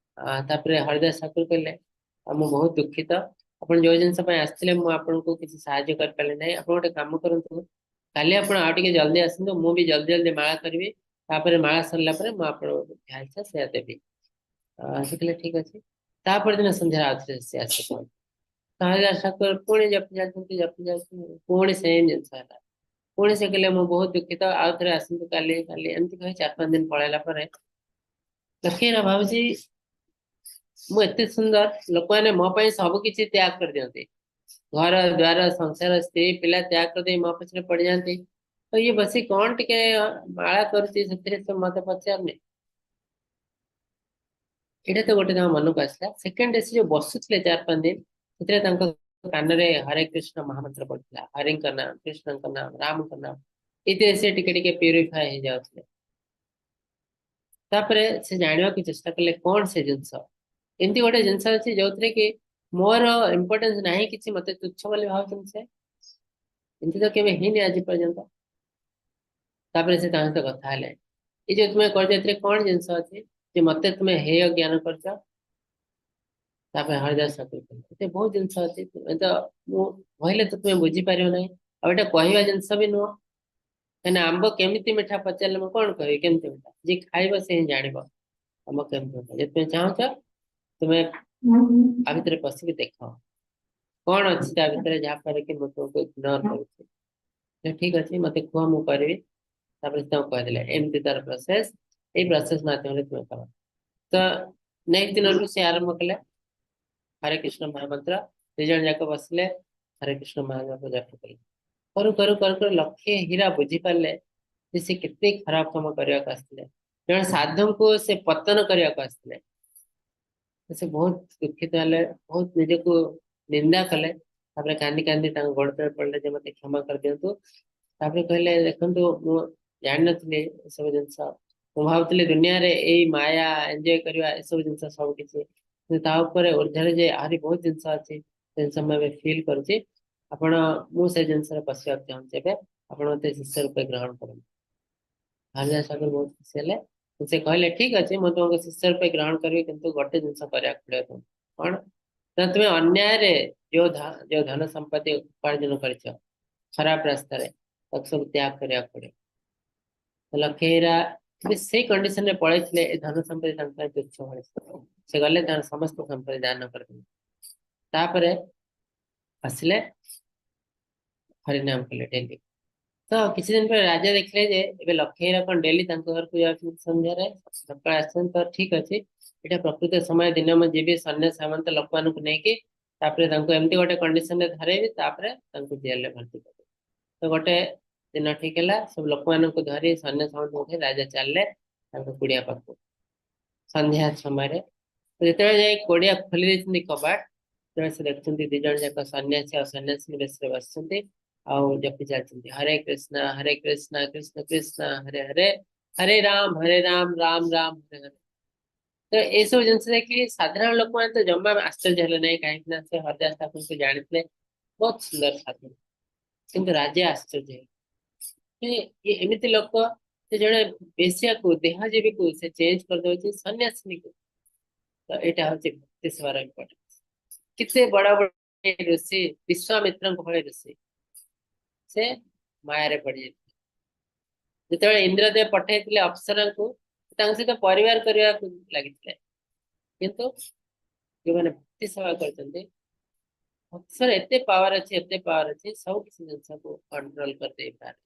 ତାପରେ ହରିଦାସ ଠାକୁର କହିଲେ, ଆଉ ମୁଁ ବହୁତ ଦୁଃଖିତ, ଆପଣ ଯୋଉ ଜିନିଷ ପାଇଁ ଆସିଥିଲେ ମୁଁ ଆପଣଙ୍କୁ କିଛି ସାହାଯ୍ୟ କରିପାରିଲି ନାହିଁ। ଆପଣ ଗୋଟେ କାମ କରନ୍ତୁ, କାଲି ଆପଣ ଆଉ ଟିକେ ଜଲ୍ଦି ଆସନ୍ତୁ, ମୁଁ ବି ଜଲ୍ଦି ଜଲ୍ଦି ମାଳା କରିବି। ତାପରେ ମାଳା ସରିଲା ପରେ ମୁଁ ଆପଣଙ୍କୁ ଯାହା ଇଚ୍ଛା ସେୟା ଦେବି। ସେ କହିଲେ, ଠିକ ଅଛି। ତାପର ଦିନ ସନ୍ଧ୍ୟାରେ ଆଉଥରେ ସେ ଆସି ପହଞ୍ଚିଲେ। ହରିଦାସ ଠାକୁର ପୁଣି ଜପି ଯାଉଛନ୍ତି, ଜପି ଯାଉଛନ୍ତି, ପୁଣି ସେମ୍ ଜିନିଷ ହେଲା। ପୁଣି ସେ କହିଲେ, ମୁଁ ବହୁତ ଦୁଃଖିତ, ଆଉ ଥରେ ଆସନ୍ତୁ କାଲି। କାଲି ଏମିତି କହି 4-5 ଦିନ ପଳେଇଲା ପରେ ଲକ୍ଷ୍ମୀରା ଭାବୁଛି, ମୁଁ ଏତେ ସୁନ୍ଦର, ଲୋକମାନେ ମୋ ପାଇଁ ସବୁ କିଛି ତ୍ୟାଗ କରିଦିଅନ୍ତି, ଘର ଦ୍ୱାର, ସଂସାର, ସ୍ତ୍ରୀ, ପିଲା ତ୍ୟାଗ କରିଦେଇ ମୋ ପଛରେ ପଡିଯାଆନ୍ତି। ତ ଇଏ ବସି କଣ ଟିକେ ମାଳା କରୁଛି, ସେଥିରେ ସେ ମତେ ପଚାରୁନି। ଏଇଟା ତ ଗୋଟେ ତାଙ୍କ ମନକୁ ଆସିଲା। ସେକେଣ୍ଡ, ସେ ଯୋଉ ବସୁଥିଲେ 4-5 ଦିନ, ସେଥିରେ ତାଙ୍କ କାନରେ ହରେ କୃଷ୍ଣ ମହାମନ୍ତ୍ର ପଡୁଥିଲା। ହରିଙ୍କ ନାମ, କୃଷ୍ଣଙ୍କ ନାମ, ରାମଙ୍କ ନାମ, ଏଥିରେ ସେ ଟିକେ ଟିକେ ପ୍ୟୁରିଫାଏ ହେଇଯାଉଥିଲେ। ତାପରେ ସେ ଜାଣିବାକୁ ଚେଷ୍ଟା କଲେ, କଣ ସେ ଜିନିଷ, ଏମିତି ଗୋଟେ ଜିନିଷ ଅଛି ଯୋଉଥିରେ କି ମୋର ଇମ୍ପୋର୍ଟାନ୍ସ ନାହିଁ କିଛି, ମତେ ତୁଚ୍ଛ ବୋଲି ଭାବୁଛନ୍ତି ସେ। ଏମିତି ତ କେବେ ହେଇନି ଆଜି ପର୍ଯ୍ୟନ୍ତ। ତାପରେ ସେ ତାଙ୍କ ସହିତ କଥା ହେଲେ, ଏଇ ଯୋଉ ତୁମେ କରୁଛ, ଏଥିରେ କଣ ଜିନିଷ ଅଛି ଯେ ମତେ ତୁମେ ହେୟ ଜ୍ଞାନ କରୁଛ? ତାପରେ ହରିଦାସ ଠାକୁର କହିଲେ, ଏତେ ବହୁତ ଜିନିଷ ଅଛି, ତୁମେ ତ ମୁଁ କହିଲେ ତ ତୁମେ ବୁଝିପାରିବ ନାହିଁ। ଆଉ ଏଇଟା କହିବା ଜିନିଷ ବି ନୁହଁ। କାହିଁକିନା ଆମ୍ବ କେମିତି ମିଠା ପଚାରିଲେ ମୁଁ କଣ କହିବି କେମିତି ମିଠା? ଯିଏ ଖାଇବ ସେ ହିଁ ଜାଣିବ ଆମ୍ବ କେମିତି ମିଠା। ଯଦି ତୁମେ ଚାହୁଁଛ, ତୁମେ ଆ ଭିତରେ ପଶିକି ଦେଖ କଣ ଅଛି ତା ଭିତରେ, ଯାହା ଫଳରେ କି ମୁଁ ତୁମକୁ ଇଗ୍ନୋର କରୁଛି। ଠିକ ଅଛି, ମତେ କୁହ, ମୁଁ କରିବି। ତାପରେ ସେ ତାଙ୍କୁ କହିଦେଲେ, ଏମିତି ତାର ପ୍ରୋସେସ, ଏଇ ପ୍ରୋସେସ ମାଧ୍ୟମରେ ତୁମେ କର। ତ ନେକ୍ସଟ ଦିନରୁ ସେ ଆରମ୍ଭ କଲେ ହରେ କୃଷ୍ଣ ମହାମନ୍ତ୍ର। ଦି ଜଣ ଯାକ ବସିଲେ, ହରେ କୃଷ୍ଣ ମହାମନ୍ତ୍ର ଜପ କଲେ। କରୁ କରୁ କରୁ କରୁ ଲକ୍ଷେ ହୀରା ବୁଝିପାରିଲେ ଯେ ସେ କେତେ ଖରାପ କାମ କରିବାକୁ ଆସିଥିଲେ, ଜଣେ ସାଧୁଙ୍କୁ ସେ ପତନ କରିବାକୁ ଆସିଥିଲେ। ସେ ବହୁତ ଦୁଃଖିତ ହେଲେ, ବହୁତ ନିଜକୁ ନିନ୍ଦା କଲେ। ତାପରେ କାନ୍ଦି କାନ୍ଦି ତାଙ୍କ ଗୋଡ ତଳେ ପଡିଲେ ଯେ ମତେ କ୍ଷମା କରିଦିଅନ୍ତୁ। ତାପରେ କହିଲେ ଦେଖନ୍ତୁ, ମୁଁ ଜାଣିନଥିଲି ଏସବୁ ଜିନିଷ, ମୁଁ ଭାବୁଥିଲି ଦୁନିଆରେ ଏଇ ମାୟା ଏନ୍ଜୟ କରିବା ଏସବୁ ଜିନିଷ ସବୁ କିଛି, କିନ୍ତୁ ତା ଉପରେ ଉର୍ଦ୍ଧ୍ୱରେ ଯେ ଆହୁରି ବହୁତ ଜିନିଷ ଅଛି, ସେ ଜିନିଷ ମୁଁ ଏବେ ଫିଲ୍ କରୁଛି। ଆପଣ, ମୁଁ ସେ ଜିନିଷରେ ପଶିବାକୁ ଚାହୁଁଛି, ଏବେ ଆପଣ ମତେ ଶିଷ୍ୟ ରୂପେ ଗ୍ରହଣ କରନ୍ତୁ। ହରିଦାସ ଠାକୁର ବହୁତ ଖୁସି ହେଲେ। ସେ କହିଲେ ଠିକ ଅଛି, ମୁଁ ତୁମକୁ ଶିଷ୍ୟ ରୂପେ ଗ୍ରହଣ କରିବି, କିନ୍ତୁ ଗୋଟେ ଜିନିଷ କରିବାକୁ ପଡିବ ତୁମକୁ। କଣ ନା ତୁମେ ଅନ୍ୟାୟରେ ଯୋଉ ଧନ ସମ୍ପତ୍ତି ଉପାର୍ଜନ କରିଛ ଖରାପ ରାସ୍ତାରେ, ତାକୁ ସବୁ ତ୍ୟାଗ କରିବାକୁ ପଡିବ। ଲକ୍ଷେଇରା ସେଇ କଣ୍ଡିସନରେ ପଳେଇଥିଲେ, ଏ ଧନ ସମ୍ପତ୍ତି ତାଙ୍କ ପାଇଁ ତୁଚ୍ଛ ଭଳି। ସେ ଗଲେ, ତାଙ୍କ ସମସ୍ତ ସମ୍ପତ୍ତି ଦାନ କରିଦେଲେ। ତାପରେ ଆସିଲେ, ହରିନାମ କଲେ ଡେଲି। ତ କିଛି ଦିନ ପରେ ରାଜା ଦେଖିଲେ ଯେ ଏବେ ଲକ୍ଷେଇରା କଣ ଡେଲି ତାଙ୍କ ଘରକୁ ଯାଉଛନ୍ତି, ସନ୍ଧ୍ୟାରେ ସକାଳେ ଆସୁଛନ୍ତି, ତ ଠିକ ଅଛି, ଏଇଟା ପ୍ରକୃତ ସମୟ ଦିନ, ମୁଁ ଯିବି ସୈନ୍ୟ ସାମନ୍ତ ଲୋକମାନଙ୍କୁ ନେଇକି, ତାପରେ ତାଙ୍କୁ ଏମିତି ଗୋଟେ କଣ୍ଡିସନରେ ଧରେଇବି, ତାପରେ ତାଙ୍କୁ ଜେଲରେ ଭର୍ତ୍ତି କରିବି। ତ ଗୋଟେ ଦିନ ଠିକ ହେଲା, ସବୁ ଲୋକମାନଙ୍କୁ ଧରି, ସୈନ୍ୟ ସାମନ୍ତଙ୍କୁ ଧରି ରାଜା ଚାଲିଲେ ତାଙ୍କ କୁଡିଆ ପାଖକୁ ସନ୍ଧ୍ୟା ସମୟରେ। ଯେତେବେଳେ ଯାଇ କୁଡିଆ ଖୋଲି ଦେଇଛନ୍ତି କବାଟ, ସେତେବେଳେ ସେ ଦେଖୁଛନ୍ତି ଦି ଜଣ ଯାକ ସନ୍ନ୍ୟାସୀ ଆଉ ସନ୍ନ୍ୟାସିନୀ ବେଶରେ ବସିଛନ୍ତି ଆଉ ଜପି ଚାଲିଛନ୍ତି, ହରେ କୃଷ୍ଣ ହରେ କୃଷ୍ଣ କୃଷ୍ଣ କୃଷ୍ଣ ହରେ ହରେ, ହରେ ରାମ ହରେ ରାମ ରାମ ରାମ ହରେ ହରେ। ତ ଏସବୁ ଜିନିଷ ଦେଖି ସାଧାରଣ ଲୋକମାନେ ତ ଜମା ଆଶ୍ଚର୍ଯ୍ୟ ହେଲେ ନାହିଁ, କାହିଁକି ନା ସେ ହରିଦାସ ଠାକୁରଙ୍କୁ ଜାଣିଥିଲେ, ବହୁତ ସୁନ୍ଦର ସାଧୁ। କିନ୍ତୁ ରାଜା ଆଶ୍ଚର୍ଯ୍ୟ ହେଲେ, ଇଏ ଏମିତି ଲୋକ, ସେ ଜଣେ ବେଶ୍ୟାକୁ, ଦେହଜୀବୀକୁ ସେ ଚେଞ୍ଜ କରିଦଉଛି ସନ୍ନ୍ୟାସିନୀକୁ। ତ ଏଇଟା ହଉଛି ଭକ୍ତି ସେବାର ଇମ୍ପୋର୍ଟାନ୍ସ। କେତେ ବଡ ବଡ ଋଷି, ବିଶ୍ୱାମିତ୍ରଙ୍କ ଭଳି ଋଷି, ସେ ମାୟାରେ ପଡିଯାଇଥିଲେ। ଯେତେବେଳେ ଇନ୍ଦ୍ରଦେବ ପଠେଇଥିଲେ ଅପ୍ସରାଙ୍କୁ, ତାଙ୍କ ସହିତ ପରିବାର କରିବାକୁ ଲାଗିଥିଲେ। କିନ୍ତୁ ଯୋଉମାନେ ଭକ୍ତି ସେବା କରିଛନ୍ତି, ଭକ୍ତି ସେବାର ଏତେ ପାୱାର ଅଛି, ଏତେ ପାୱାର ଅଛି, ସବୁ କିଛି ଜିନିଷକୁ କଣ୍ଟ୍ରୋଲ କରିଦେଇପାରେ।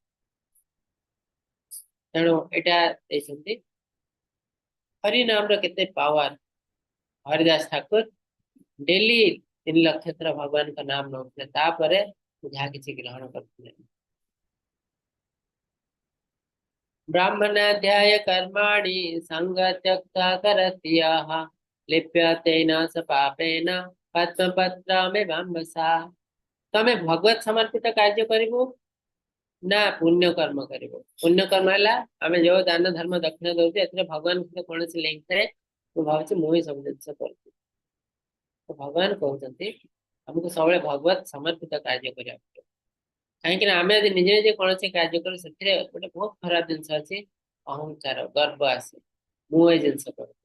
ତେଣୁ ଏଇଟା ଦେଇଛନ୍ତି ହରି ନାମର କେତେ ପାୱାର। ହରିଦାସ ଠାକୁର ଡେଲି 3 ଲକ୍ଷ ଥର ଭଗବାନଙ୍କ ନାମ ନଉଥିଲେ, ତାପରେ ଯାହା କିଛି ଗ୍ରହଣ କରୁଥିଲେ। ବ୍ରାହ୍ମଣାଧ୍ୟାୟ କର୍ମାଣି ସଙ୍ଗ ତ୍ୟକ୍ତା କରତି ୟଃ ଲିପ୍ୟତେନ ସ ପାପେନ ପଦ୍ମପତ୍ରମିବାମ୍ବସା। ତମେ ଭଗବତ ସମର୍ପିତ କାର୍ଯ୍ୟ କରିବୁ ନା ପୁଣ୍ୟ କର୍ମ କରିବୁ? ପୁଣ୍ୟ କର୍ମ ହେଲା ଆମେ ଯୋଉ ଦାନ ଧର୍ମ ଦକ୍ଷିଣା ଦଉଛୁ, ଏଥିରେ ଭଗବାନଙ୍କ ସହିତ କୌଣସି ଲିଙ୍କ ନାହିଁ, ମୁଁ ଭାବୁଛି ମୁଁ ହିଁ ସବୁ ଜିନିଷ କରୁଛି। ତ ଭଗବାନ କହୁଛନ୍ତି ଆମକୁ ସବୁବେଳେ ଭଗବତ ସମର୍ପିତ କାର୍ଯ୍ୟ କରିବାକୁ ପଡିବ, କାହିଁକି ନା ଆମେ ଯଦି ନିଜେ ନିଜେ କୌଣସି କାର୍ଯ୍ୟ କରୁ, ସେଥିରେ ଗୋଟେ ବହୁତ ଖରାପ ଜିନିଷ ଅଛି, ଅହଙ୍କାର, ଗର୍ବ ଆସେ, ମୁଁ ଏ ଜିନିଷ କରୁଛି।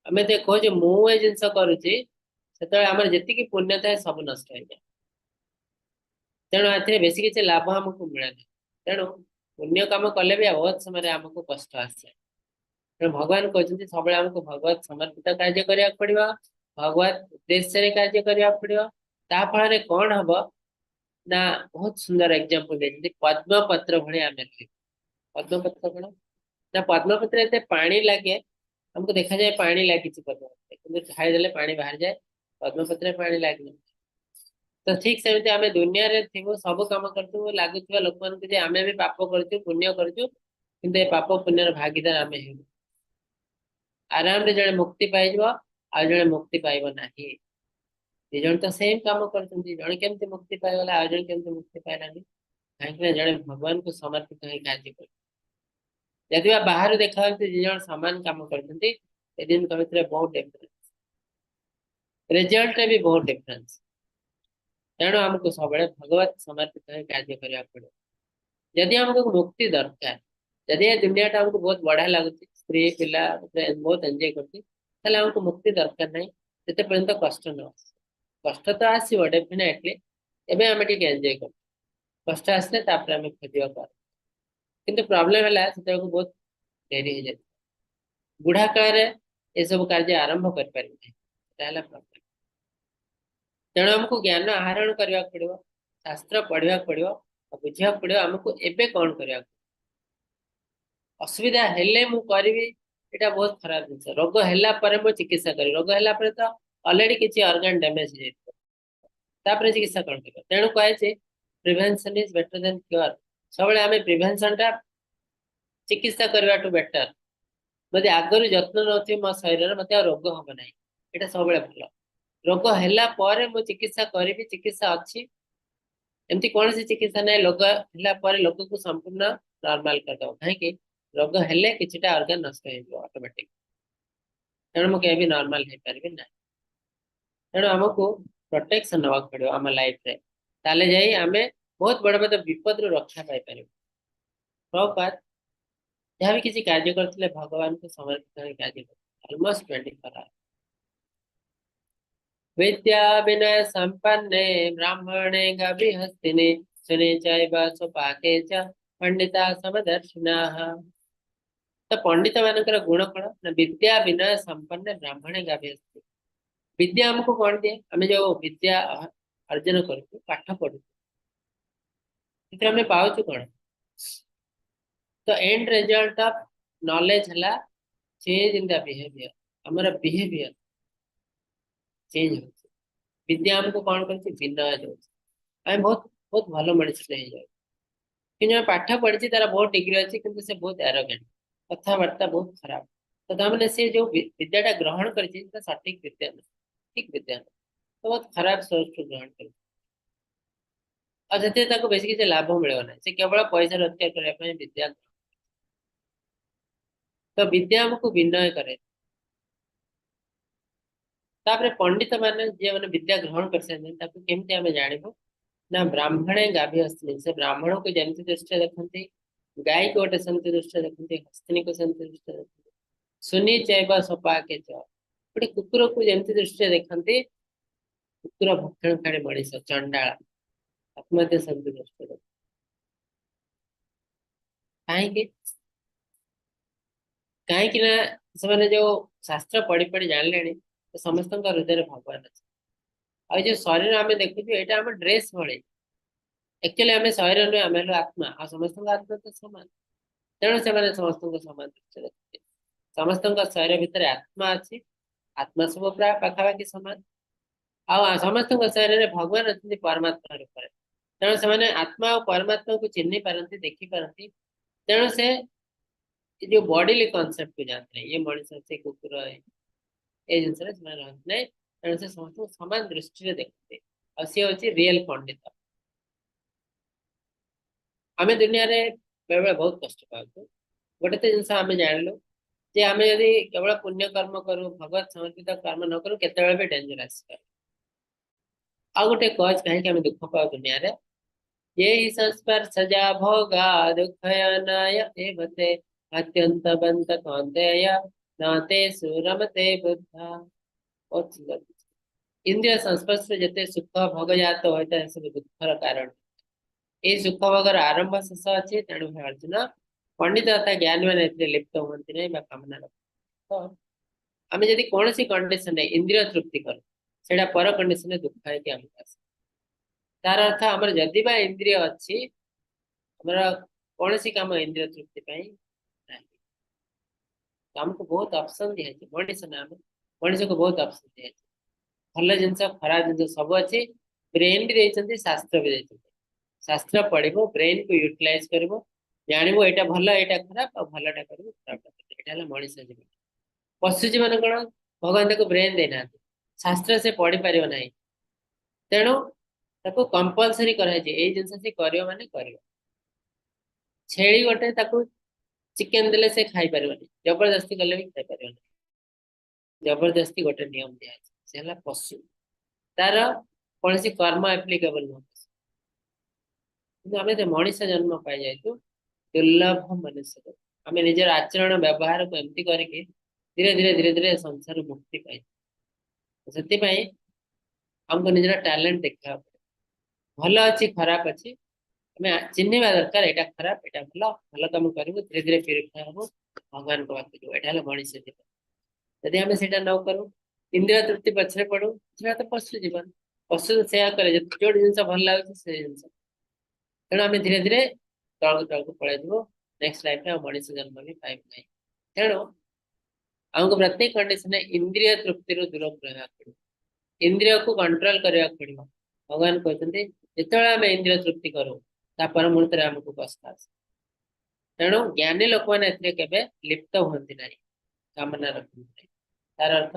ଆମେ ଯଦି କହୁଛେ ମୁଁ ଏ ଜିନିଷ କରୁଛି, ସେତେବେଳେ ଆମର ଯେତିକି ପୁଣ୍ୟ ଥାଏ ସବୁ ନଷ୍ଟ ହେଇଯାଏ। ତେଣୁ ଏଥିରେ ବେଶୀ କିଛି ଲାଭ ଆମକୁ ମିଳେନି। ତେଣୁ ପୁଣ୍ୟ କାମ କଲେ ବି ବହୁତ ସମୟରେ ଆମକୁ କଷ୍ଟ ଆସେ। ତେଣୁ ଭଗବାନ କହୁଛନ୍ତି ସବୁବେଳେ ଆମକୁ ଭଗବତ ସମର୍ପିତ କାର୍ଯ୍ୟ କରିବାକୁ ପଡିବ, ଭଗବତ ଉଦ୍ଦେଶ୍ୟରେ କାର୍ଯ୍ୟ କରିବାକୁ ପଡିବ। ତା ଫଳରେ କଣ ହବ ନା, ବହୁତ ସୁନ୍ଦର ଏକ୍ଜାମ୍ପଲ ଦେଇଛନ୍ତି, ପଦ୍ମପତ୍ର ଭଳି ଆମେ ରହିବୁ। ପଦ୍ମପତ୍ର କଣ ନା, ପଦ୍ମପତ୍ର ଏତେ ପାଣି ଲାଗେ, ଆମକୁ ଦେଖାଯାଏ ପାଣି ଲାଗିଛି ପଦ୍ମପତ୍ର, କିନ୍ତୁ ଢାଳି ଦେଲେ ପାଣି ବାହାରିଯାଏ, ପଦ୍ମପତ୍ରରେ ପାଣି ଲାଗିନି। ତ ଠିକ ସେମିତି ଆମେ ଦୁନିଆରେ ଥିବୁ, ସବୁ କାମ କରୁଥିବୁ, ଲାଗୁଥିବା ଲୋକମାନଙ୍କୁ ଯେ ଆମେ ବି ପାପ କରୁଛୁ ପୁଣ୍ୟ କରୁଛୁ, କିନ୍ତୁ ଏ ପାପ ପୁଣ୍ୟର ଭାଗିଦାର ଆମେ ହେବୁ। ଆରାମରେ ଜଣେ ମୁକ୍ତି ପାଇଯିବ ଆଉ ଜଣେ ମୁକ୍ତି ପାଇବ ନାହିଁ। ଦି ଜଣ ତ ସେମ କାମ କରୁଛନ୍ତି, ଜଣେ କେମିତି ମୁକ୍ତି ପାଇଗଲା ଆଉ ଜଣେ କେମିତି ମୁକ୍ତି ପାଇଲାନି? କାହିଁକି ନା ଜଣେ ଭଗବାନଙ୍କୁ ସମର୍ପିତ ହେଇ କାର୍ଯ୍ୟ କରୁଛି। ଯଦି ବା ବାହାରୁ ଦେଖାଯାଉଛି ଦି ଜଣ ସମାନ କାମ କରୁଛନ୍ତି, ଏ ଦିନଙ୍କ ଭିତରେ ବହୁତ ଡିଫରେନ୍ସ, ରେଜଲ୍ଟରେ ବି ବହୁତ ଡିଫରେନ୍ସ। ତେଣୁ ଆମକୁ ସବୁବେଳେ ଭଗବତ ସମର୍ପିତ ହୋଇ କାର୍ଯ୍ୟ କରିବାକୁ ପଡିବ ଯଦି ଆମକୁ ମୁକ୍ତି ଦରକାର। ଯଦି ଏ ଦୁନିଆଟା ଆମକୁ ବହୁତ ବଢିଆ ଲାଗୁଛି, ସ୍ତ୍ରୀ ପିଲା ବହୁତ ଏନ୍ଜୟ କରୁଛି, ତାହେଲେ ଆମକୁ ମୁକ୍ତି ଦରକାର ନାହିଁ ଯେତେ ପର୍ଯ୍ୟନ୍ତ କଷ୍ଟ ନ ଆସେ। କଷ୍ଟ ତ ଆସିବ ଡେଫିନେଟଲି, ଏବେ ଆମେ ଟିକେ ଏନ୍ଜୟ କରୁ, କଷ୍ଟ ଆସିଲେ ତାପରେ ଆମେ ଖୋଜିବାକୁ ପାରୁ। କିନ୍ତୁ ପ୍ରୋବ୍ଲେମ ହେଲା ସେତେବେଳକୁ ବହୁତ ଡେରି ହେଇଯାଇଥିବ, ବୁଢା କାଳରେ ଏସବୁ କାର୍ଯ୍ୟ ଆରମ୍ଭ କରିପାରିବୁ ନାହିଁ, ସେଟା ହେଲା ପ୍ରୋବ୍ଲେମ। ତେଣୁ ଆମକୁ ଜ୍ଞାନ ଆହରଣ କରିବାକୁ ପଡିବ, ଶାସ୍ତ୍ର ପଢିବାକୁ ପଡିବ ଆଉ ବୁଝିବାକୁ ପଡିବ ଆମକୁ ଏବେ କଣ କରିବାକୁ। ଅସୁବିଧା ହେଲେ ମୁଁ କରିବି, ଏଇଟା ବହୁତ ଖରାପ ଜିନିଷ। ରୋଗ ହେଲା ପରେ ମୁଁ ଚିକିତ୍ସା କରିବି, ରୋଗ ହେଲା ପରେ ତ ଅଲରେଡି କିଛି ଅର୍ଗାନ ଡ୍ୟାମେଜ ହେଇଯାଇଥିବ, ତାପରେ ଚିକିତ୍ସା କଣ କରିବ? ତେଣୁ କୁହାଯାଇଛି prevention is better than cure। ସବୁବେଳେ ଆମେ ପ୍ରିଭେନ୍ସନ ଟା ଚିକିତ୍ସା କରିବାଠୁ ବେଟର। ଯଦି ଆଗରୁ ଯତ୍ନ ନଉଥିବି ମୋ ଶରୀରରେ, ମତେ ଆଉ ରୋଗ ହବ ନାହିଁ, ଏଇଟା ସବୁବେଳେ ଭଲ। ରୋଗ ହେଲା ପରେ ମୁଁ ଚିକିତ୍ସା କରିବି, ଚିକିତ୍ସା ଅଛି। ଏମିତି କୌଣସି ଚିକିତ୍ସା ନାହିଁ, ରୋଗ ହେଲା ପରେ ଲୋକକୁ ସମ୍ପୂର୍ଣ୍ଣ ନର୍ମାଲ କରିଦବ। କାହିଁକି? ରୋଗ ହେଲେ କିଛିଟା ଅର୍ଗାନ ନଷ୍ଟ ହେଇଯିବ ଅଟୋମେଟିକ। ତେଣୁ ମୁଁ କେବେ ବି ନର୍ମାଲ ହେଇପାରିବି ନାହିଁ। ତେଣୁ ଆମକୁ ପ୍ରୋଟେକ୍ସନ ନେବାକୁ ପଡିବ ଆମ ଲାଇଫରେ, ତାହେଲେ ଯାଇ ଆମେ ବହୁତ ବଡ ବଡ ବିପଦରୁ ରକ୍ଷା ପାଇପାରିବୁ। ପ୍ରଭୁପାଦ ଯାହା ବି କିଛି କାର୍ଯ୍ୟ କରିଥିଲେ, ଭଗବାନଙ୍କୁ ସମର୍ପିତ ହୋଇ କାର୍ଯ୍ୟ କରିଥିଲେ ଅଲମୋଷ୍ଟ 24 ଆୱାର। विद्या विनय संपन्ने ब्राह्मणे गविहस्तिनि शुने चैव स्वपाके च पंडिता समदर्शिनः। ତ ପଣ୍ଡିତ ମାନଙ୍କର ଗୁଣ କଣ ନା ବିଦ୍ୟା ବିନୟ ସମ୍ପନ୍ନ ବ୍ରାହ୍ମଣେ ଗାଭିହସ୍ତିନି। ବିଦ୍ୟା ଆମକୁ କଣ ଦିଏ? ଆମେ ଯୋଉ ବିଦ୍ୟା ଅର୍ଜନ କରୁଛୁ, ପାଠ ପଢୁଛୁ, ସେଥିରେ ଆମେ ପାଉଛୁ କଣ? ତ ଏଣ୍ଡ ରେଜଲ୍ଟ ଅଫ ନଲେଜ ହେଲା ଚେଞ୍ଜ ଇନ the behaviour. ଆମର ବିହେଭିୟର ଚେଞ୍ଜ ହଉଛି। ବିଦ୍ୟା ଆମକୁ କଣ କରୁଛି? ବିନୟ ଦଉଛି। ଆମେ ବହୁତ ବହୁତ ଭଲ ମଣିଷଟେ ହେଇଯାଉଛୁ। କିନ୍ତୁ ଆମେ ପାଠ ପଢିଛି, ତାର ବହୁତ ଡିଗ୍ରୀ ଅଛି, କିନ୍ତୁ ସେ ବହୁତ ଆରୋଗେଣ୍ଟ, କଥାବାର୍ତ୍ତା ବହୁତ ଖରାପ। ତ ତାମାନେ ସେ ଯୋଉ ବିଦ୍ୟାଟା ଗ୍ରହଣ କରିଛି, ସେଟା ସଠିକ ବିଦ୍ୟା ନୁହେଁ, ଠିକ ବିଦ୍ୟା ନୁହେଁ। ତ ବହୁତ ଖରାପ ସୋର୍ସରୁ ଗ୍ରହଣ କରିଛି ଆଉ ସେଥିରେ ତାକୁ ବେଶୀ କିଛି ଲାଭ ମିଳିବ ନାହିଁ। ସେ କେବଳ ପଇସା ରୋଜଗାର କରିବା ପାଇଁ ବିଦ୍ୟା ଗ୍ରହଣ। ତ ବିଦ୍ୟା ଆମକୁ ବିନୟ କରେ। ତାପରେ ପଣ୍ଡିତ ମାନେ, ଯିଏ ବିଦ୍ୟା ଗ୍ରହଣ କରିସାରିଛନ୍ତି, ତାକୁ କେମିତି ଆମେ ଜାଣିବୁ ନା ବ୍ରାହ୍ମଣେ ଗାଭୀ ହସ୍ତିନୀ। ସେ ବ୍ରାହ୍ମଣକୁ ଯେମିତି ଦୃଷ୍ଟିରେ ଦେଖନ୍ତି, ଗାଈକୁ ଗୋଟେ ସେମିତି ଦୃଷ୍ଟିରେ ଦେଖନ୍ତି, ହସ୍ତିନୀକୁ ସେମିତି ଦୃଷ୍ଟିରେ ଦେଖନ୍ତି। ଶୁନି ଚୈବ ସ୍ୱପାକେ ଚ, ଗୋଟେ କୁକୁରକୁ ଯେମିତି ଦୃଷ୍ଟିରେ ଦେଖନ୍ତି, କୁକୁର ଭକ୍ଷଣକାରୀ ମଣିଷ ଚଣ୍ଡାଳ, ତାକୁ ମଧ୍ୟ ସେମିତି ଦୃଷ୍ଟିରେ ଦେଖନ୍ତି। କାହିଁକି? କାହିଁକି ନା ସେମାନେ ଯୋଉ ଶାସ୍ତ୍ର ପଢି ପଢି ଜାଣିଲେଣି ତ ସମସ୍ତଙ୍କ ହୃଦୟରେ ଭଗବାନ ଅଛି। ଆଉ ଯୋଉ ଶରୀର ଆମେ ଦେଖୁଛୁ, ଏଇଟା ଆମ ଡ୍ରେସ ଭଳି। ଆକ୍ଚୁଆଲି ଆମେ ଶରୀର ନୁହେଁ, ଆମେ ହେଲୁ ଆତ୍ମା। ଆଉ ସମସ୍ତଙ୍କ ଆତ୍ମା ତ ସମାନ। ତେଣୁ ସେମାନେ ସମସ୍ତଙ୍କୁ ସମାନ ଦୃଷ୍ଟିରେ ଦେଖନ୍ତି। ସମସ୍ତଙ୍କ ଶରୀର ଭିତରେ ଆତ୍ମା ଅଛି। ଆତ୍ମା ସବୁ ପ୍ରାୟ ପାଖାପାଖି ସମାନ। ଆଉ ସମସ୍ତଙ୍କ ଶରୀରରେ ଭଗବାନ ଅଛନ୍ତି ପରମାତ୍ମା ରୂପରେ। ତେଣୁ ସେମାନେ ଆତ୍ମା ଆଉ ପରମାତ୍ମାକୁ ଚିହ୍ନି ପାରନ୍ତି, ଦେଖି ପାରନ୍ତି। ତେଣୁ ସେ ଏ ଯୋଉ ବଡିଲି କନସେପ୍ଟ କୁ ଯାଆନ୍ତି ନାହିଁ। ଇଏ ମଣିଷ, ସେ କୁକୁର, ଏଇ ଜିନିଷରେ ସେମାନେ ରହନ୍ତି ନାହିଁ। ତେଣୁ ସେ ସମସ୍ତଙ୍କୁ ସମାନ ଦୃଷ୍ଟିରେ ଦେଖନ୍ତି ଆଉ ସିଏ ହଉଛି ରିଏଲ ପଣ୍ଡିତ। ଆମେ ଦୁନିଆରେ ବେଳେବେଳେ ବହୁତ କଷ୍ଟ ପାଉଛୁ। ଗୋଟେ ତ ଜିନିଷ ଆମେ ଜାଣିଲୁ ଯେ ଆମେ ଯଦି କେବଳ ପୁଣ୍ୟ କର୍ମ କରୁ, ଭଗବତ ସମର୍ପିତ କର୍ମ ନ କରୁ, କେତେବେଳେ ବି ଡେଞ୍ଜର ଆସିପାରେ। ଆଉ ଗୋଟେ କଜ କାହିଁକି ଆମେ ଦୁଃଖ ପାଉ ଦୁନିଆରେ? ये संस्पर्शजा भोगा दुःखयोनय एव ते अत्यन्तवन्तः कौन्तेय न तेषु रमते बुधाः। ବହୁତ ସୁନ୍ଦର। ଇନ୍ଦ୍ରିୟ ସଂସ୍ପର୍ଶରେ ଯେତେ ସୁଖ ଭୋଗ ଜାତ ହୋଇଥାଏ, ସବୁ ଦୁଃଖର କାରଣ। ଏଇ ସୁଖ ଭୋଗର ଆରମ୍ଭ ଶେଷ ଅଛି। ତେଣୁ ହେ ଅର୍ଜୁନ, ପଣ୍ଡିତ ତଥା ଜ୍ଞାନୀ ମାନେ ଏଥିରେ ଲିପ୍ତ ହୁଅନ୍ତି ନାହିଁ ବା କାମନା ରଖନ୍ତି। ତ ଆମେ ଯଦି କୌଣସି କଣ୍ଡିସନରେ ଇନ୍ଦ୍ରିୟ ତୃପ୍ତି କରୁ, ସେଇଟା ପର କଣ୍ଡିସନରେ ଦୁଃଖ ହେଇକି ଆମକୁ ଆସେ। ତାର ଅର୍ଥ ଆମର ଯଦି ବା ଇନ୍ଦ୍ରିୟ ଅଛି, ଆମର କୌଣସି କାମ ଇନ୍ଦ୍ରିୟ ତୃପ୍ତି ପାଇଁ ନାହିଁ। ତ ଆମକୁ ବହୁତ ଅପସନ ଦିଆଯାଇଛି। ମଣିଷ ନା, ଆମେ ମଣିଷକୁ ବହୁତ ଅପସନ ଦିଆଯାଇଛି। ଭଲ ଜିନିଷ, ଖରାପ ଜିନିଷ ସବୁ ଅଛି। ବ୍ରେନ ବି ଦେଇଛନ୍ତି, ଶାସ୍ତ୍ର ବି ଦେଇଛନ୍ତି। ଶାସ୍ତ୍ର ପଢିବ, ବ୍ରେନ କୁ ୟୁଟିଲାଇଜ କରିବ, ଜାଣିବ ଏଇଟା ଭଲ, ଏଇଟା ଖରାପ, ଆଉ ଭଲଟା କରିବ, ଖରାପଟା କରିବ। ଏଇଟା ହେଲା ମଣିଷ ଜୀବନ। ପଶୁ ଜୀବନ କଣ? ଭଗବାନ ତାକୁ ବ୍ରେନ ଦେଇନାହାନ୍ତି, ଶାସ୍ତ୍ର ସେ ପଢି ପାରିବ ନାହିଁ। ତେଣୁ ତାକୁ କମ୍ପଲସରି କରାଯାଇଛି, ଏଇ ଜିନିଷ ସେ କରିବ ମାନେ କରିବ। ଛେଳି ଗୋଟେ, ତାକୁ ଚିକେନ ଦେଲେ ସେ ଖାଇପାରିବନି, ଜବରଦସ୍ତି କଲେ ବି ଖାଇପାରିବନି। ଜବରଦସ୍ତି ଗୋଟେ ନିୟମ ଦିଆଯାଇଛି। ସେ ହେଲା ପଶୁ, ତାର କୌଣସି କର୍ମ ଆପ୍ଲିକେବଲ ନୁହଁ। କିନ୍ତୁ ଆମେ ତ ମଣିଷ ଜନ୍ମ ପାଇଯାଇଛୁ, ଦୁର୍ଲଭ ମନୁଷ୍ୟ। ଆମେ ନିଜର ଆଚରଣ ବ୍ୟବହାରକୁ ଏମିତି କରିକି ଧୀରେ ଧୀରେ ଧୀରେ ଧୀରେ ସଂସାରରୁ ମୁକ୍ତି ପାଇଛୁ। ସେଥିପାଇଁ ଆମକୁ ନିଜର ଟ୍ୟାଲେଣ୍ଟ ଦେଖିବାକୁ ପଡିବ। ଭଲ ଅଛି, ଖରାପ ଅଛି, ଆମେ ଚିହ୍ନିବା ଦରକାର। ଏଇଟା ଖରାପ, ଏଇଟା ଭଲ। ଭଲ କାମ କରିବୁ, ଧୀରେ ଧୀରେ ପ୍ୟୁରିଫାଏ ହବୁ, ଭଗବାନଙ୍କ ପାଖକୁ ଯିବୁ। ଏଇଟା ହେଲା ମଣିଷ ଜୀବନ। ଯଦି ଆମେ ସେଇଟା ନ କରୁ, ଇନ୍ଦ୍ରିୟ ତୃପ୍ତି ପଛରେ ପଡୁ, ସେଟା ତ ପଶୁ ଜୀବନ। ପଶୁ ସେୟା କରେ, ଯୋଉଠି ଜିନିଷ ଭଲ ଲାଗୁଛି ସେ ଜିନିଷ। ତେଣୁ ଆମେ ଧୀରେ ଧୀରେ ତଳକୁ ତଳକୁ ପଳେଇଯିବୁ। ନେକ୍ସଟ ଲାଇଫରେ ଆଉ ମଣିଷ ଜନ୍ମ ବି ପାଇବୁ ନାହିଁ। ତେଣୁ ଆମକୁ ପ୍ରତ୍ୟେକ କଣ୍ଡିସନରେ ଇନ୍ଦ୍ରିୟ ତୃପ୍ତିରୁ ଦୂରକୁ ରହିବାକୁ ପଡିବ, ଇନ୍ଦ୍ରିୟକୁ କଣ୍ଟ୍ରୋଲ କରିବାକୁ ପଡିବ। ଭଗବାନ କହୁଛନ୍ତି, ଯେତେବେଳେ ଆମେ ଇନ୍ଦ୍ରିୟ ତୃପ୍ତି କରୁ, ତା ପର ମୁହୂର୍ତ୍ତରେ ଆମକୁ କଷ୍ଟ ଆସେ। ତେଣୁ ଜ୍ଞାନୀ ଲୋକମାନେ ଏଥିରେ କେବେ ଲିପ୍ତ ହୁଅନ୍ତି ନାହିଁ, କାମନା ରଖନ୍ତି ନାହିଁ। ତାର ଅର୍ଥ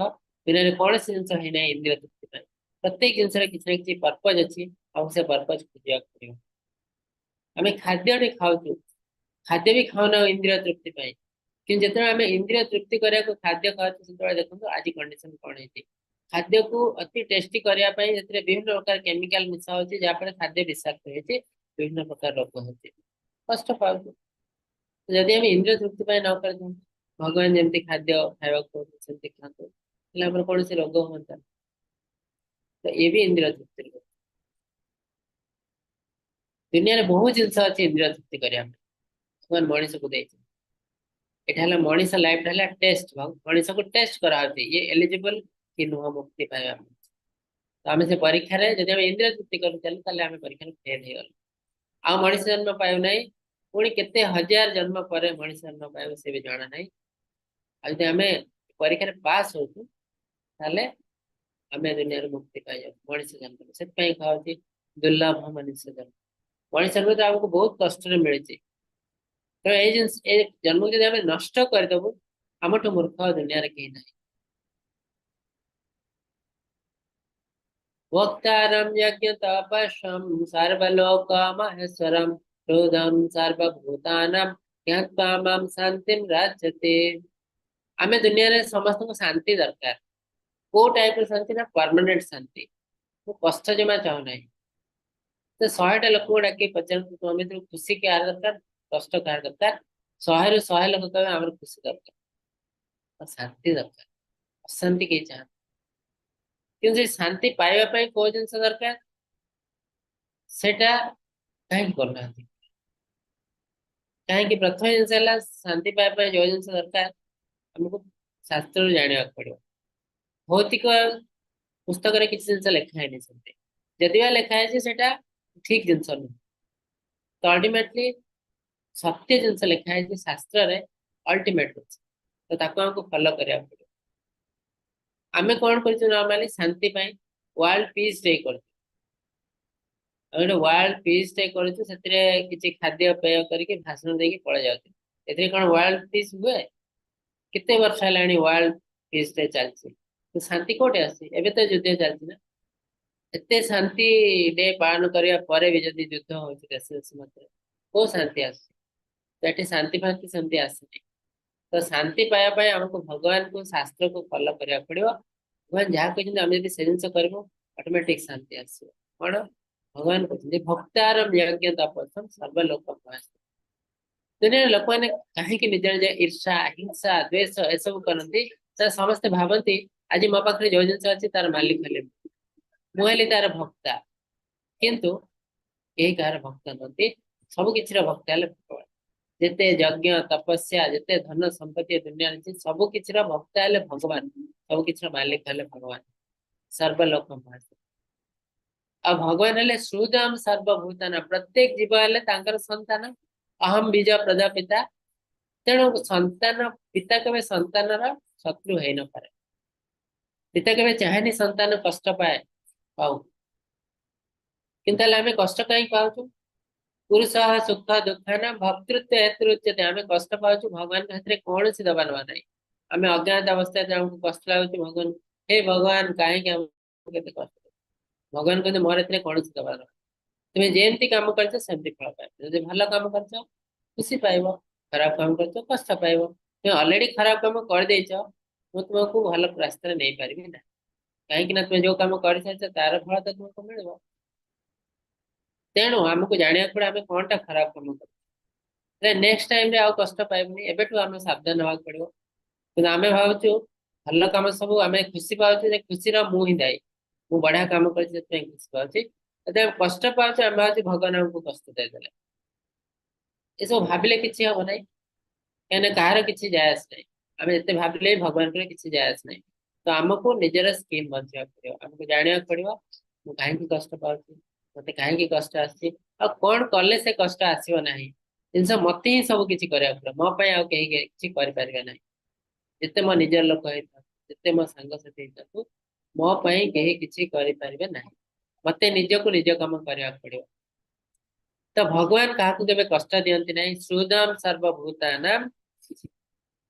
ଦୁନିଆରେ କୌଣସି ଜିନିଷ ହେଇନାହିଁ ଇନ୍ଦ୍ରିୟ ତୃପ୍ତି ପାଇଁ। ପ୍ରତ୍ୟେକ ଜିନିଷରେ କିଛି ନା କିଛି ପର୍ପଜ ଅଛି। ଆଉ ସେ ପର୍ପଜ ଖୋଜିବାକୁ ପଡିବ। ଆମେ ଖାଦ୍ୟଟେ ଖାଉଛୁ, ଖାଦ୍ୟ ବି ଖାଉନା ଇନ୍ଦ୍ରିୟ ତୃପ୍ତି ପାଇଁ, କିନ୍ତୁ ଯେତେବେଳେ ଆମେ ଇନ୍ଦ୍ରିୟ ତୃପ୍ତି କରିବାକୁ ଖାଦ୍ୟ ଖାଉଛୁ, ସେତେବେଳେ ଦେଖନ୍ତୁ ଆଜି କଣ୍ଡିସନ କଣ ହେଇଛି। ଖାଦ୍ୟକୁ ଅତି ଟେଷ୍ଟି କରିବା ପାଇଁ ସେଥିରେ ବିଭିନ୍ନ ପ୍ରକାର କେମିକାଲ ମିଶା ହଉଛି, ଯାହାଫଳରେ ଖାଦ୍ୟ ବିଷାକ୍ତ ହେଇଛି, ବିଭିନ୍ନ ପ୍ରକାର ରୋଗ ହଉଛି, କଷ୍ଟ ପାଉଛୁ। ଯଦି ଆମେ ଇନ୍ଦ୍ରିୟ ତୃପ୍ତି ପାଇଁ ନ କରିଥାନ୍ତୁ, ଭଗବାନ ଯେମିତି ଖାଦ୍ୟ ଖାଇବାକୁ କହୁଛନ୍ତି ସେମିତି ଖାଆନ୍ତୁ, ହେଲେ ଆମର କୌଣସି ରୋଗ ହୁଅନ୍ତା। ତ ଏ ବି ଇନ୍ଦ୍ରିୟ ତୃପ୍ତି। ଦୁନିଆରେ ବହୁତ ଜିନିଷ ଅଛି ଇନ୍ଦ୍ରିୟ ତୃପ୍ତି କରିବା ପାଇଁ, ଭଗବାନ ମଣିଷକୁ ଦେଇଛନ୍ତି। ଏଟା ହେଲା ମଣିଷ ଲାଇଫ ହେଲା ଟେଷ୍ଟ, ମଣିଷକୁ ଟେଷ୍ଟ କରାହଉଛି ଇଏ ଏଲିଜିବଲ କି ନୁହଁ ମୁକ୍ତି ପାଇବା ପାଇଁ। ତ ଆମେ ସେ ପରୀକ୍ଷାରେ ଯଦି ଆମେ ଇନ୍ଦ୍ରିୟ ତୃପ୍ତି କରି ଚାଲୁ, ତାହେଲେ ଆମେ ପରୀକ୍ଷାରେ ଫେଲ ହେଇଗଲୁ, ଆଉ ମଣିଷ ଜନ୍ମ ପାଇବୁ ନାହିଁ। ପୁଣି କେତେ ହଜାର ଜନ୍ମ ପରେ ମଣିଷ ଜନ୍ମ ପାଇବୁ ସେ ବି ଜଣା ନାହିଁ। ଆଉ ଯଦି ଆମେ ପରୀକ୍ଷାରେ ପାସ୍ ହଉଛୁ, ତାହେଲେ ଆମେ ଦୁନିଆରୁ ମୁକ୍ତି ପାଇଯାଉ ମଣିଷ ଜନ୍ମ। ସେଥିପାଇଁ କୁହାହଉଛି ଦୁର୍ଲଭ ମନୁଷ୍ୟ ଜନ୍ମ। ମଣିଷ ଜନ୍ମ ତ ଆମକୁ ବହୁତ କଷ୍ଟରେ ମିଳିଛି। ତ ଏଇ ଜିନିଷ, ଏ ଜନ୍ମକୁ ଯଦି ଆମେ ନଷ୍ଟ କରିଦବୁ, ଆମଠୁ ମୂର୍ଖ ଦୁନିଆରେ କେହି ନାହିଁ। वक्तारं यज्ञ तपस्यं सर्वलोक महेश्वरं क्रोधं सर्वभूतानां ज्ञात्वा मां ଶାନ୍ତିಂ ରାଜते। ଆମେ ଦୁନିଆରେ ସମସ୍ତଙ୍କୁ ଶାନ୍ତି ଦରକାର। କୋଉ ଟାଇପ ର ଶାନ୍ତି ନା ପରମାନେଣ୍ଟ ଶାନ୍ତି। ମୁଁ କଷ୍ଟ ଜମା ଚାହୁଁନାହିଁ। ତ 100ଟା ଲୋକଙ୍କୁ ଡାକି ପଚାରନ୍ତୁ, ତୁମ ଭିତରୁ ଖୁସି କାହାର ଦରକାର, କଷ୍ଟ କାହାର ଦରକାର? 100ରୁ 100 ଲୋକ କହିବେ ଆମର ଖୁସି ଦରକାର, ଶାନ୍ତି ଦରକାର, ଅଶାନ୍ତି କେହି ଚାହାନ୍ତି। କିନ୍ତୁ ସେ ଶାନ୍ତି ପାଇବା ପାଇଁ କୋଉ ଜିନିଷ ଦରକାର, ସେଟା କାହିଁକି କରୁନାହାନ୍ତି? କାହିଁକି? ପ୍ରଥମ ଜିନିଷ ହେଲା, ଶାନ୍ତି ପାଇବା ପାଇଁ ଯୋଉ ଜିନିଷ ଦରକାର ଆମକୁ ଶାସ୍ତ୍ରରୁ ଜାଣିବାକୁ ପଡିବ। ଭୌତିକ ପୁସ୍ତକରେ କିଛି ଜିନିଷ ଲେଖା ହେଇନି ସେମିତି। ଯଦି ବା ଲେଖା ହେଇଛି, ସେଟା ଠିକ ଜିନିଷ ନୁହେଁ। ତ ଅଲ୍ଟିମେଟଲି ସତ୍ୟ ଜିନିଷ ଲେଖା ହେଇଛି ଶାସ୍ତ୍ରରେ, ଅଲ୍ଟିମେଟ ଜିନିଷ, ତ ତାକୁ ଆମକୁ ଫଲୋ କରିବାକୁ ପଡିବ। ଆମେ କଣ କରୁଛୁ? ନର୍ମାଲି ଶାନ୍ତି ପାଇଁ ୱାର୍ଲଡ ପିସ୍ ଡେ କରୁଛୁ। ଆମେ ଗୋଟେ ୱାର୍ଲଡ ପିସ୍ ଡେ କରୁଛୁ, ସେଥିରେ କିଛି ଖାଦ୍ୟ ପେୟ କରିକି ଭାଷଣ ଦେଇକି ପଳେଇ ଯାଉଛୁ। ଏଥିରେ କଣ ୱାର୍ଲଡ ପିସ୍ ହୁଏ? କେତେ ବର୍ଷ ହେଲାଣି ୱାର୍ଲଡ ପିସ୍ ଡେ ଚାଲିଛି, ତ ଶାନ୍ତି କୋଉଠି ଆସୁଛି? ଏବେ ତ ଯୁଦ୍ଧ ଚାଲିଛି ନା। ଏତେ ଶାନ୍ତି ଡେ ପାଳନ କରିବା ପରେ ବି ଯଦି ଯୁଦ୍ଧ ହଉଛି ଦେଶ ଦେଶ ମଧ୍ୟରେ, କୋଉ ଶାନ୍ତି ଆସୁଛି? ତ ଏଠି ଶାନ୍ତି ଫାନ୍ତି ସେମିତି ଆସୁନି। ତ ଶାନ୍ତି ପାଇବା ପାଇଁ ଆମକୁ ଭଗବାନଙ୍କୁ, ଶାସ୍ତ୍ରକୁ ଫଲୋ କରିବାକୁ ପଡିବ। ଭଗବାନ ଯାହା କହିଛନ୍ତି, ଆମେ ଯଦି ସେ ଜିନିଷ କରିବୁ, ଅଟୋମେଟିକ ଶାନ୍ତି ଆସିବ। କଣ ଭଗବାନ କହୁଛନ୍ତି? ଭକ୍ତାରଂ ଯଜ୍ଞ ତପସ୍ୟଂ ସର୍ବଲୋକ। ଦୁନିଆରେ ଲୋକମାନେ କାହିଁକି ନିଜ ନିଜ ଈର୍ଷା, ହିଂସା, ଦ୍ୱେଷ ଏସବୁ କରନ୍ତି? ତ ସମସ୍ତେ ଭାବନ୍ତି ଆଜି ମୋ ପାଖରେ ଯୋଉ ଜିନିଷ ଅଛି ତାର ମାଲିକ ହେଲି ମୁଁ, ହେଲି ତାର ଭକ୍ତା। କିନ୍ତୁ କେହି କାହାର ଭକ୍ତ ନୁହନ୍ତି। ସବୁ କିଛିର ଭକ୍ତା ହେଲେ ଭଗବାନ। ଯେତେ ଯଜ୍ଞ ତପସ୍ୟା, ଯେତେ ଧନ ସମ୍ପତ୍ତି ଦୁନିଆରେ ଅଛି, ସବୁ କିଛିର ଭକ୍ତା ହେଲେ ଭଗବାନ, ସବୁ କିଛିର ମାଲିକ ହେଲେ ଭଗବାନ। ସର୍ବଲୋକ। ଆଉ ଭଗବାନ ହେଲେ ସୁହୃଦ୍ ସର୍ବଭୂତାନାଂ, ପ୍ରତ୍ୟେକ ଜୀବ ହେଲେ ତାଙ୍କର ସନ୍ତାନ। ଅହಂ ବୀଜ ପ୍ରଦଃ ପିତା। ତେଣୁ ସନ୍ତାନ, ପିତା କେବେ ସନ୍ତାନର ଶତ୍ରୁ ହେଇନପାରେ। ପିତା କେବେ ଚାହେଁନି ସନ୍ତାନ କଷ୍ଟ ପାଏ ପାଉ। କିନ୍ତୁ ହେଲେ ଆମେ କଷ୍ଟ କାହିଁକି ପାଉଛୁ? ପୁରୁଷ ସୁଖ ଦୁଃଖାନାଂ ଭର୍ତ୍ତୃତ୍ୱ ହେତୁ ଉଚ୍ୟତେ। ଆମେ କଷ୍ଟ ପାଉଛୁ, ଭଗବାନଙ୍କ ସେଥିରେ କୌଣସି ଦବା ନେବା ନାହିଁ। ଆମେ ଅଜ୍ଞାତ ଅବସ୍ଥାରେ ଆମକୁ କଷ୍ଟ ଲାଗୁଛି, ଭଗବାନ, ହେ ଭଗବାନ, କାହିଁକି ଆମକୁ କେତେ କଷ୍ଟ? ଭଗବାନ କୁହନ୍ତି, ମୋର ଏଥିରେ କୌଣସି ଦବା ନେବା। ତୁମେ ଯେମିତି କାମ କରିଛ ସେମିତି ଫଳ ପାଇବ। ଯଦି ଭଲ କାମ କରିଛ ଖୁସି ପାଇବ, ଖରାପ କାମ କରିଛ କଷ୍ଟ ପାଇବ। ତୁମେ ଅଲରେଡି ଖରାପ କାମ କରିଦେଇଛ, ମୁଁ ତୁମକୁ ଭଲ ରାସ୍ତାରେ ନେଇପାରିବି ନାହିଁ। କାହିଁକି ନା ତୁମେ ଯୋଉ କାମ କରିସାରିଛ ତାର ଫଳ ତ ତୁମକୁ ମିଳିବ। ତେଣୁ ଆମକୁ ଜାଣିବାକୁ ପଡେ ଆମେ କଣଟା ଖରାପ କାମ କରୁଛୁ। ନେକ୍ସଟ ଟାଇମରେ ଆଉ କଷ୍ଟ ପାଇବୁନି, ଏବେଠୁ ଆମେ ସାବଧାନ ହବାକୁ ପଡିବ। କିନ୍ତୁ ଆମେ ଭାବୁଛୁ ଭଲ କାମ ସବୁ ଆମେ ଖୁସି ପାଉଛୁ ଯେ ଖୁସିର ମୁଁ ହିଁ ଦାୟୀ, ମୁଁ ବଢିଆ କାମ କରିଛି, ସେଥିପାଇଁ ଖୁସି ପାଉଛି। ଯଦି ଆମେ କଷ୍ଟ ପାଉଛୁ, ଆମେ ଭାବୁଛୁ ଭଗବାନ ଆମକୁ କଷ୍ଟ ଦେଇଦେଲେ। ଏସବୁ ଭାବିଲେ କିଛି ହବ ନାହିଁ, କାହିଁକିନା କାହାର କିଛି ଯାଏ ଆସେ ନାହିଁ। ଆମେ ଯେତେ ଭାବିଲେ ବି ଭଗବାନଙ୍କର କିଛି ଯାଏ ଆସେ ନାହିଁ। ତ ଆମକୁ ନିଜର ସ୍କିମ୍ ବଞ୍ଚିବାକୁ ପଡିବ। ଆମକୁ ଜାଣିବାକୁ ପଡିବ ମୁଁ କାହିଁକି କଷ୍ଟ ପାଉଛି, ମତେ କାହିଁକି କଷ୍ଟ ଆସିଛି, ଆଉ କଣ କଲେ ସେ କଷ୍ଟ ଆସିବ ନାହିଁ। ଜିନିଷ ମତେ ହିଁ ସବୁ କିଛି କରିବାକୁ ପଡିବ, ମୋ ପାଇଁ ଆଉ କେହି କିଛି କରିପାରିବେ ନାହିଁ। ଯେତେ ମୋ ନିଜର ଲୋକ ହେଇଥାନ୍ତୁ, ଯେତେ ମୋ ସାଙ୍ଗସାଥି ହେଇଥାନ୍ତୁ, ମୋ ପାଇଁ କେହି କିଛି କରିପାରିବେ ନାହିଁ। ମତେ ନିଜକୁ ନିଜ କାମ କରିବାକୁ ପଡିବ। ତ ଭଗବାନ କାହାକୁ କେବେ କଷ୍ଟ ଦିଅନ୍ତି ନାହିଁ। ସୁହୃଦ୍ ସର୍ବଭୂତାନାଂ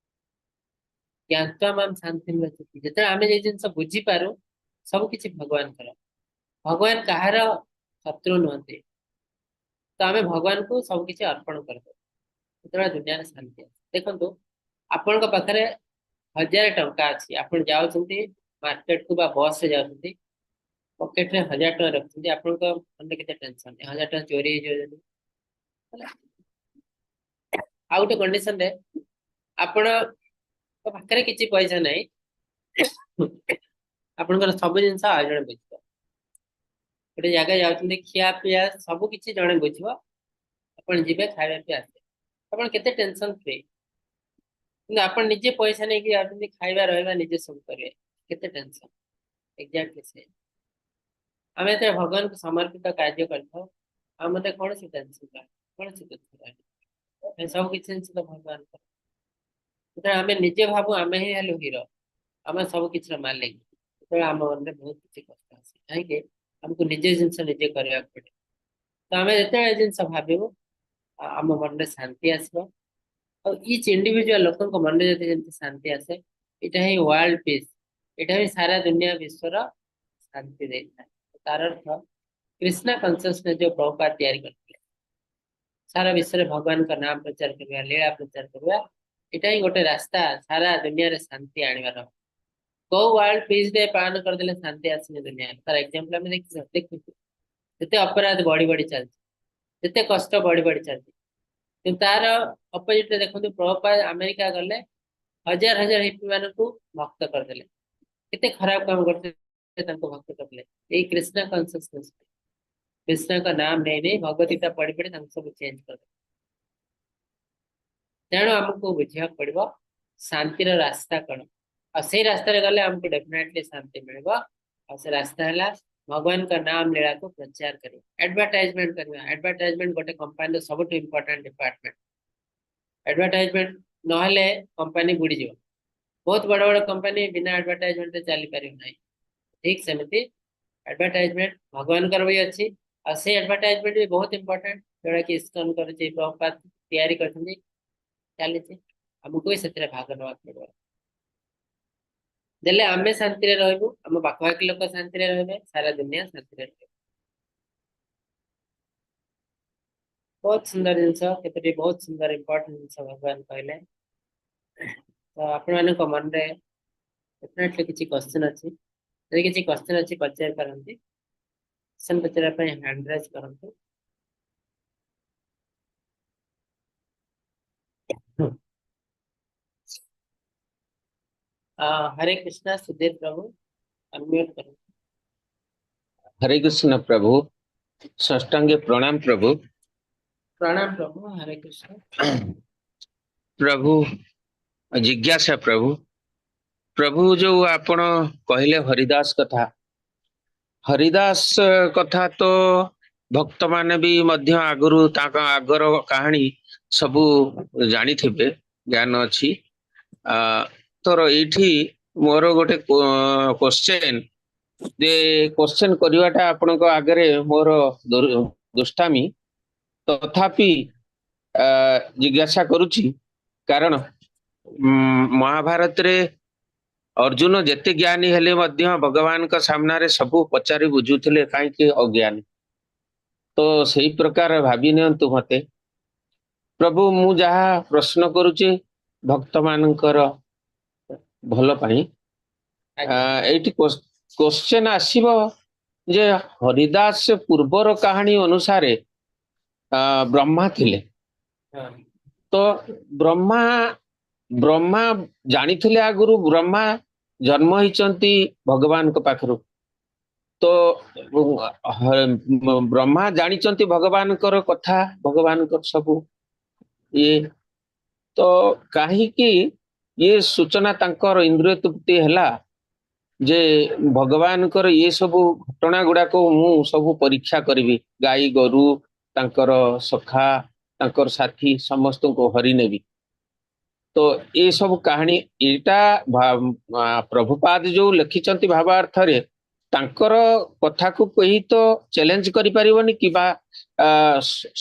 ଜ୍ଞାତ୍ୱା ମାଂ ଶାନ୍ତିଂ ଗଚ୍ଛତି। ଯେତେବେଳେ ଆମେ ଏଇ ଜିନିଷ ବୁଝିପାରୁ, ସବୁ କିଛି ଭଗବାନଙ୍କର, ଭଗବାନ କାହାର ଶତ୍ରୁ ନୁହନ୍ତି। ତ ଆମେ ଭଗବାନଙ୍କୁ ସବୁ କିଛି ଅର୍ପଣ କରିଦଉ, ସେତେବେଳେ ଦୁନିଆରେ ଶାନ୍ତି ଆସେ। ଦେଖନ୍ତୁ, ଆପଣଙ୍କ ପାଖରେ 1000 ଟଙ୍କା ଅଛି, ଆପଣ ଯାଉଛନ୍ତି ମାର୍କେଟକୁ ବା ବସରେ ଯାଉଛନ୍ତି, ପକେଟରେ 1000 ଟଙ୍କା ରଖୁଛନ୍ତି। ଆପଣଙ୍କ ମନରେ କେତେ ଟେନସନ, 1000 ଟଙ୍କା ଚୋରି ହେଇଯିବ ଯଦି, ହେଲା? ଆଉ ଗୋଟେ କଣ୍ଡିସନରେ ଆପଣ ପାଖରେ କିଛି ପଇସା ନାହିଁ, ଆପଣଙ୍କର ସବୁ ଜିନିଷ ଆଉ ଜଣେ ବୁଝିବ। ଗୋଟେ ଜାଗା ଯାଉଛନ୍ତି, ଖିଆ ପିଆ ସବୁ କିଛି ଜଣେ ବୁଝିବ, ଆପଣ ଯିବେ, ଖାଇବା ପିଇବା ଆସିବେ, ଆପଣ କେତେ ଟେନସନ ଫ୍ରି। କିନ୍ତୁ ଆପଣ ନିଜେ ପଇସା ନେଇକି ଯାଉଛନ୍ତି, ଖାଇବା ରହିବା ନିଜେ ସବୁ କରିବେ, କେତେ ଟେନସନ? ଏକ୍ଜାକ୍ଟଲି ସେ ଆମେ ଯେତେବେଳେ ଭଗବାନଙ୍କୁ ସମର୍ପିତ କାର୍ଯ୍ୟ କରିଥାଉ, ଆମ ମଧ୍ୟରେ କୌଣସି ଟେନସନ ରହେନି, କୌଣସି ଦୁଃଖ ରହେନି। ସବୁ କିଛି ଜିନିଷ ତ ଭଗବାନଙ୍କର। ଯେତେବେଳେ ଆମେ ନିଜେ ଭାବୁ ଆମେ ହିଁ ହେଲୁ ହିରୋ, ଆମେ ସବୁ କିଛିର ମାଲିକ, ସେତେବେଳେ ଆମ ମନରେ ବହୁତ କିଛି କଷ୍ଟ ଆସେ। କାହିଁକି? ଆମକୁ ନିଜେ ଜିନିଷ ନିଜେ କରିବାକୁ ପଡେ। ତ ଆମେ ଯେତେବେଳେ ଏ ଜିନିଷ ଭାବିବୁ, ଆମ ମନରେ ଶାନ୍ତି ଆସିବ। ଆଉ ଇଚ୍ ଇଣ୍ଡିଭିଜୁଆଲ ଲୋକଙ୍କ ମନରେ ଯଦି ଯେମିତି ଶାନ୍ତି ଆସେ, ଏଇଟା ହିଁ ୱାର୍ଲଡ ପିସ୍, ଏଇଟା ହିଁ ସାରା ଦୁନିଆ ବିଶ୍ୱର ଶାନ୍ତି ଦେଇଥାଏ। ତାର ଅର୍ଥ କୃଷ୍ଣା କନସିୟସନେସ୍ ଯୋଉ ପ୍ରଭୁପାଦ ତିଆରି କରିଥିଲେ, ସାରା ବିଶ୍ୱରେ ଭଗବାନଙ୍କ ନାମ ପ୍ରଚାର କରିବା, ଲୀଳା ପ୍ରଚାର କରିବା, ଏଇଟା ହିଁ ଗୋଟେ ରାସ୍ତା ସାରା ଦୁନିଆରେ ଶାନ୍ତି ଆଣିବାର। କୋଉ ୱାର୍ଲଡ ପିସ୍ ଡେ ପାଳନ କରିଦେଲେ ଶାନ୍ତି ଆସୁନି ଦୁନିଆରେ। ତାର ଏକ୍ସାମ୍ପଲ ଆମେ ଦେଖୁଛୁ। ଯେତେ ଅପରାଧ ବଢି ବଢି ଚାଲିଛି, ଯେତେ କଷ୍ଟ ବଢି ବଢି ଚାଲିଛି। କିନ୍ତୁ ତାର ଅପୋଜିଟ ରେ ଦେଖନ୍ତୁ, ପ୍ରଭୁପାଦ ଆମେରିକା ଗଲେ, ହଜାର ହଜାର ହିପି ମାନଙ୍କୁ ଭକ୍ତ କରିଦେଲେ। କେତେ ଖରାପ କାମ କରିଥିଲେ, ତାଙ୍କୁ ଭକ୍ତ କରିଦେଲେ। ଏଇ କୃଷ୍ଣ କନସିୟସନେସ୍, କୃଷ୍ଣଙ୍କ ନାମ ନେଇ ନେଇ, ଭଗବତ ଗୀତା ପଢି ପଢି ତାଙ୍କୁ ସବୁ ଚେଞ୍ଜ କରିଦେଲେ। ତେଣୁ ଆମକୁ ବୁଝିବାକୁ ପଡିବ ଶାନ୍ତିର ରାସ୍ତା କଣ, ଆଉ ସେଇ ରାସ୍ତାରେ ଗଲେ ଆମକୁ ଡେଫିନେଟଲି ଶାନ୍ତି ମିଳିବ। ଆଉ ସେ ରାସ୍ତା ହେଲା ଭଗବାନଙ୍କ ନାମ ଲୀଳାକୁ ପ୍ରଚାର କରିବା, ଆଡଭର୍ଟାଇଜମେଣ୍ଟ କରିବା। ଆଡଭର୍ଟାଇଜମେଣ୍ଟ ଗୋଟେ କମ୍ପାନୀର ସବୁଠୁ ଇମ୍ପୋର୍ଟାଣ୍ଟ ଡିପାର୍ଟମେଣ୍ଟ। ଆଡଭର୍ଟାଇଜମେଣ୍ଟ ନହେଲେ କମ୍ପାନୀ ବୁଡିଯିବ। ବହୁତ ବଡ ବଡ କମ୍ପାନୀ ବିନା ଆଡଭର୍ଟାଇଜମେଣ୍ଟରେ ଚାଲିପାରିବ ନାହିଁ। ଠିକ ସେମିତି ଆଡଭର୍ଟାଇଜମେଣ୍ଟ ଭଗବାନଙ୍କର ବି ଅଛି, ଆଉ ସେଇ ଆଡଭର୍ଟାଇଜମେଣ୍ଟ ବି ବହୁତ ଇମ୍ପୋର୍ଟାଣ୍ଟ, ଯୋଉଟା କି ଇସ୍କନ କରୁଛି, ପ୍ରଭୁପାଦ ତିଆରି କରିଛନ୍ତି, ଚାଲିଛି। ଆମକୁ ବି ସେଥିରେ ଭାଗ ନେବାକୁ ପଡିବ। ଦେଲେ ଆମେ ଶାନ୍ତିରେ ରହିବୁ, ଆମ ପାଖାପାଖି ଲୋକ ଶାନ୍ତିରେ ରହିବେ, ସାରା ଦୁନିଆ ଶାନ୍ତିରେ ରହିବ। ବହୁତ ସୁନ୍ଦର ଜିନିଷ, କେତୋଟି ବହୁତ ସୁନ୍ଦର ଇମ୍ପୋର୍ଟାଣ୍ଟ ଜିନିଷ ଭଗବାନ କହିଲେ। ତ ଆପଣମାନଙ୍କ ମନରେ ଡେଫିନେଟଲି କିଛି କ୍ୱେଶ୍ଚନ ଅଛି। ଯଦି କିଛି କ୍ୱେଶ୍ଚନ ଅଛି, ପଚାରି ପାରନ୍ତି। କ୍ୱେଶ୍ଚନ ପଚାରିବା ପାଇଁ ହ୍ୟାଣ୍ଡ ରାଇଜ କରନ୍ତୁ। ହରେ କୃଷ୍ଣ, ସୁଧୀର ପ୍ରଭୁ, ଅନମ୍ୟୁଟ କରନ୍ତୁ। ହରେ କୃଷ୍ଣ ପ୍ରଭୁ, ସାଷ୍ଟାଙ୍ଗ ପ୍ରଣାମ ପ୍ରଭୁ। ପ୍ରଣାମ ପ୍ରଭୁ, ହରେ କୃଷ୍ଣ। ପ୍ରଭୁ, ଜିଜ୍ଞାସା ପ୍ରଭୁ। ପ୍ରଭୁ, ଯୋଉ ଆପଣ କହିଲେ ହରିଦାସ କଥା, ହରିଦାସ କଥା ତ ଭକ୍ତମାନେ ବି ମଧ୍ୟ ଆଗରୁ ତାଙ୍କ ଆଗର କାହାଣୀ ସବୁ ଜାଣିଥିବେ, ଜ୍ଞାନ ଅଛି। ତ ଏଇଠି ମୋର ଗୋଟେ କ୍ୱେଶ୍ଚେନ ଯେ କ୍ୱେଶ୍ଚେନ କରିବାଟା ଆପଣଙ୍କ ଆଗରେ ମୋର ଦୁଷ୍ଟାମି, ତଥାପି ଜିଜ୍ଞାସା କରୁଛି। କାରଣ ମହାଭାରତରେ ଅର୍ଜୁନ ଯେତେ ଜ୍ଞାନୀ ହେଲେ ମଧ୍ୟ ଭଗବାନଙ୍କ ସାମ୍ନାରେ ସବୁ ପଚାରି ବୁଝୁଥିଲେ କାହିଁକି ଅଜ୍ଞାନୀ। ତ ସେଇ ପ୍ରକାର ଭାବି ନିଅନ୍ତୁ ମତେ ପ୍ରଭୁ। ମୁଁ ଯାହା ପ୍ରଶ୍ନ କରୁଛି ଭକ୍ତ ମାନଙ୍କର ଭଲ ପାଇଁ। ଏଇଠି କ୍ୱେଶ୍ଚେନ ଆସିବ ଯେ ହରିଦାସ ପୂର୍ବର କାହାଣୀ ଅନୁସାରେ ବ୍ରହ୍ମା ଥିଲେ। ତ ବ୍ରହ୍ମା ବ୍ରହ୍ମା ଜାଣିଥିଲେ ଆଗରୁ ବ୍ରହ୍ମା ଜନ୍ମ ହେଇଛନ୍ତି ଭଗବାନଙ୍କ ପାଖରୁ। ତ ବ୍ରହ୍ମା ଜାଣିଛନ୍ତି ଭଗବାନଙ୍କର କଥା, ଭଗବାନଙ୍କର ସବୁ ଇଏ। ତ କାହିଁକି ଇଏ ସୂଚନା ତାଙ୍କର ଇନ୍ଦ୍ରିୟ ତୃପ୍ତି ହେଲା ଯେ ଭଗବାନଙ୍କର ଇଏ ସବୁ ଘଟଣା ଗୁଡାକ ମୁଁ ସବୁ ପରୀକ୍ଷା କରିବି, ଗାଈ ଗୋରୁ, ତାଙ୍କର ସଖା, ତାଙ୍କର ସାଥୀ ସମସ୍ତଙ୍କୁ ହରି ନେବି। ତ ଏ ସବୁ କାହାଣୀ ଏଇଟା ପ୍ରଭୁପାଦ ଯୋଉ ଲେଖିଛନ୍ତି ଭାବାର୍ଥରେ, ତାଙ୍କର କଥାକୁ କେହି ତ ଚ୍ୟାଲେଞ୍ଜ କରିପାରିବନି କିମ୍ବା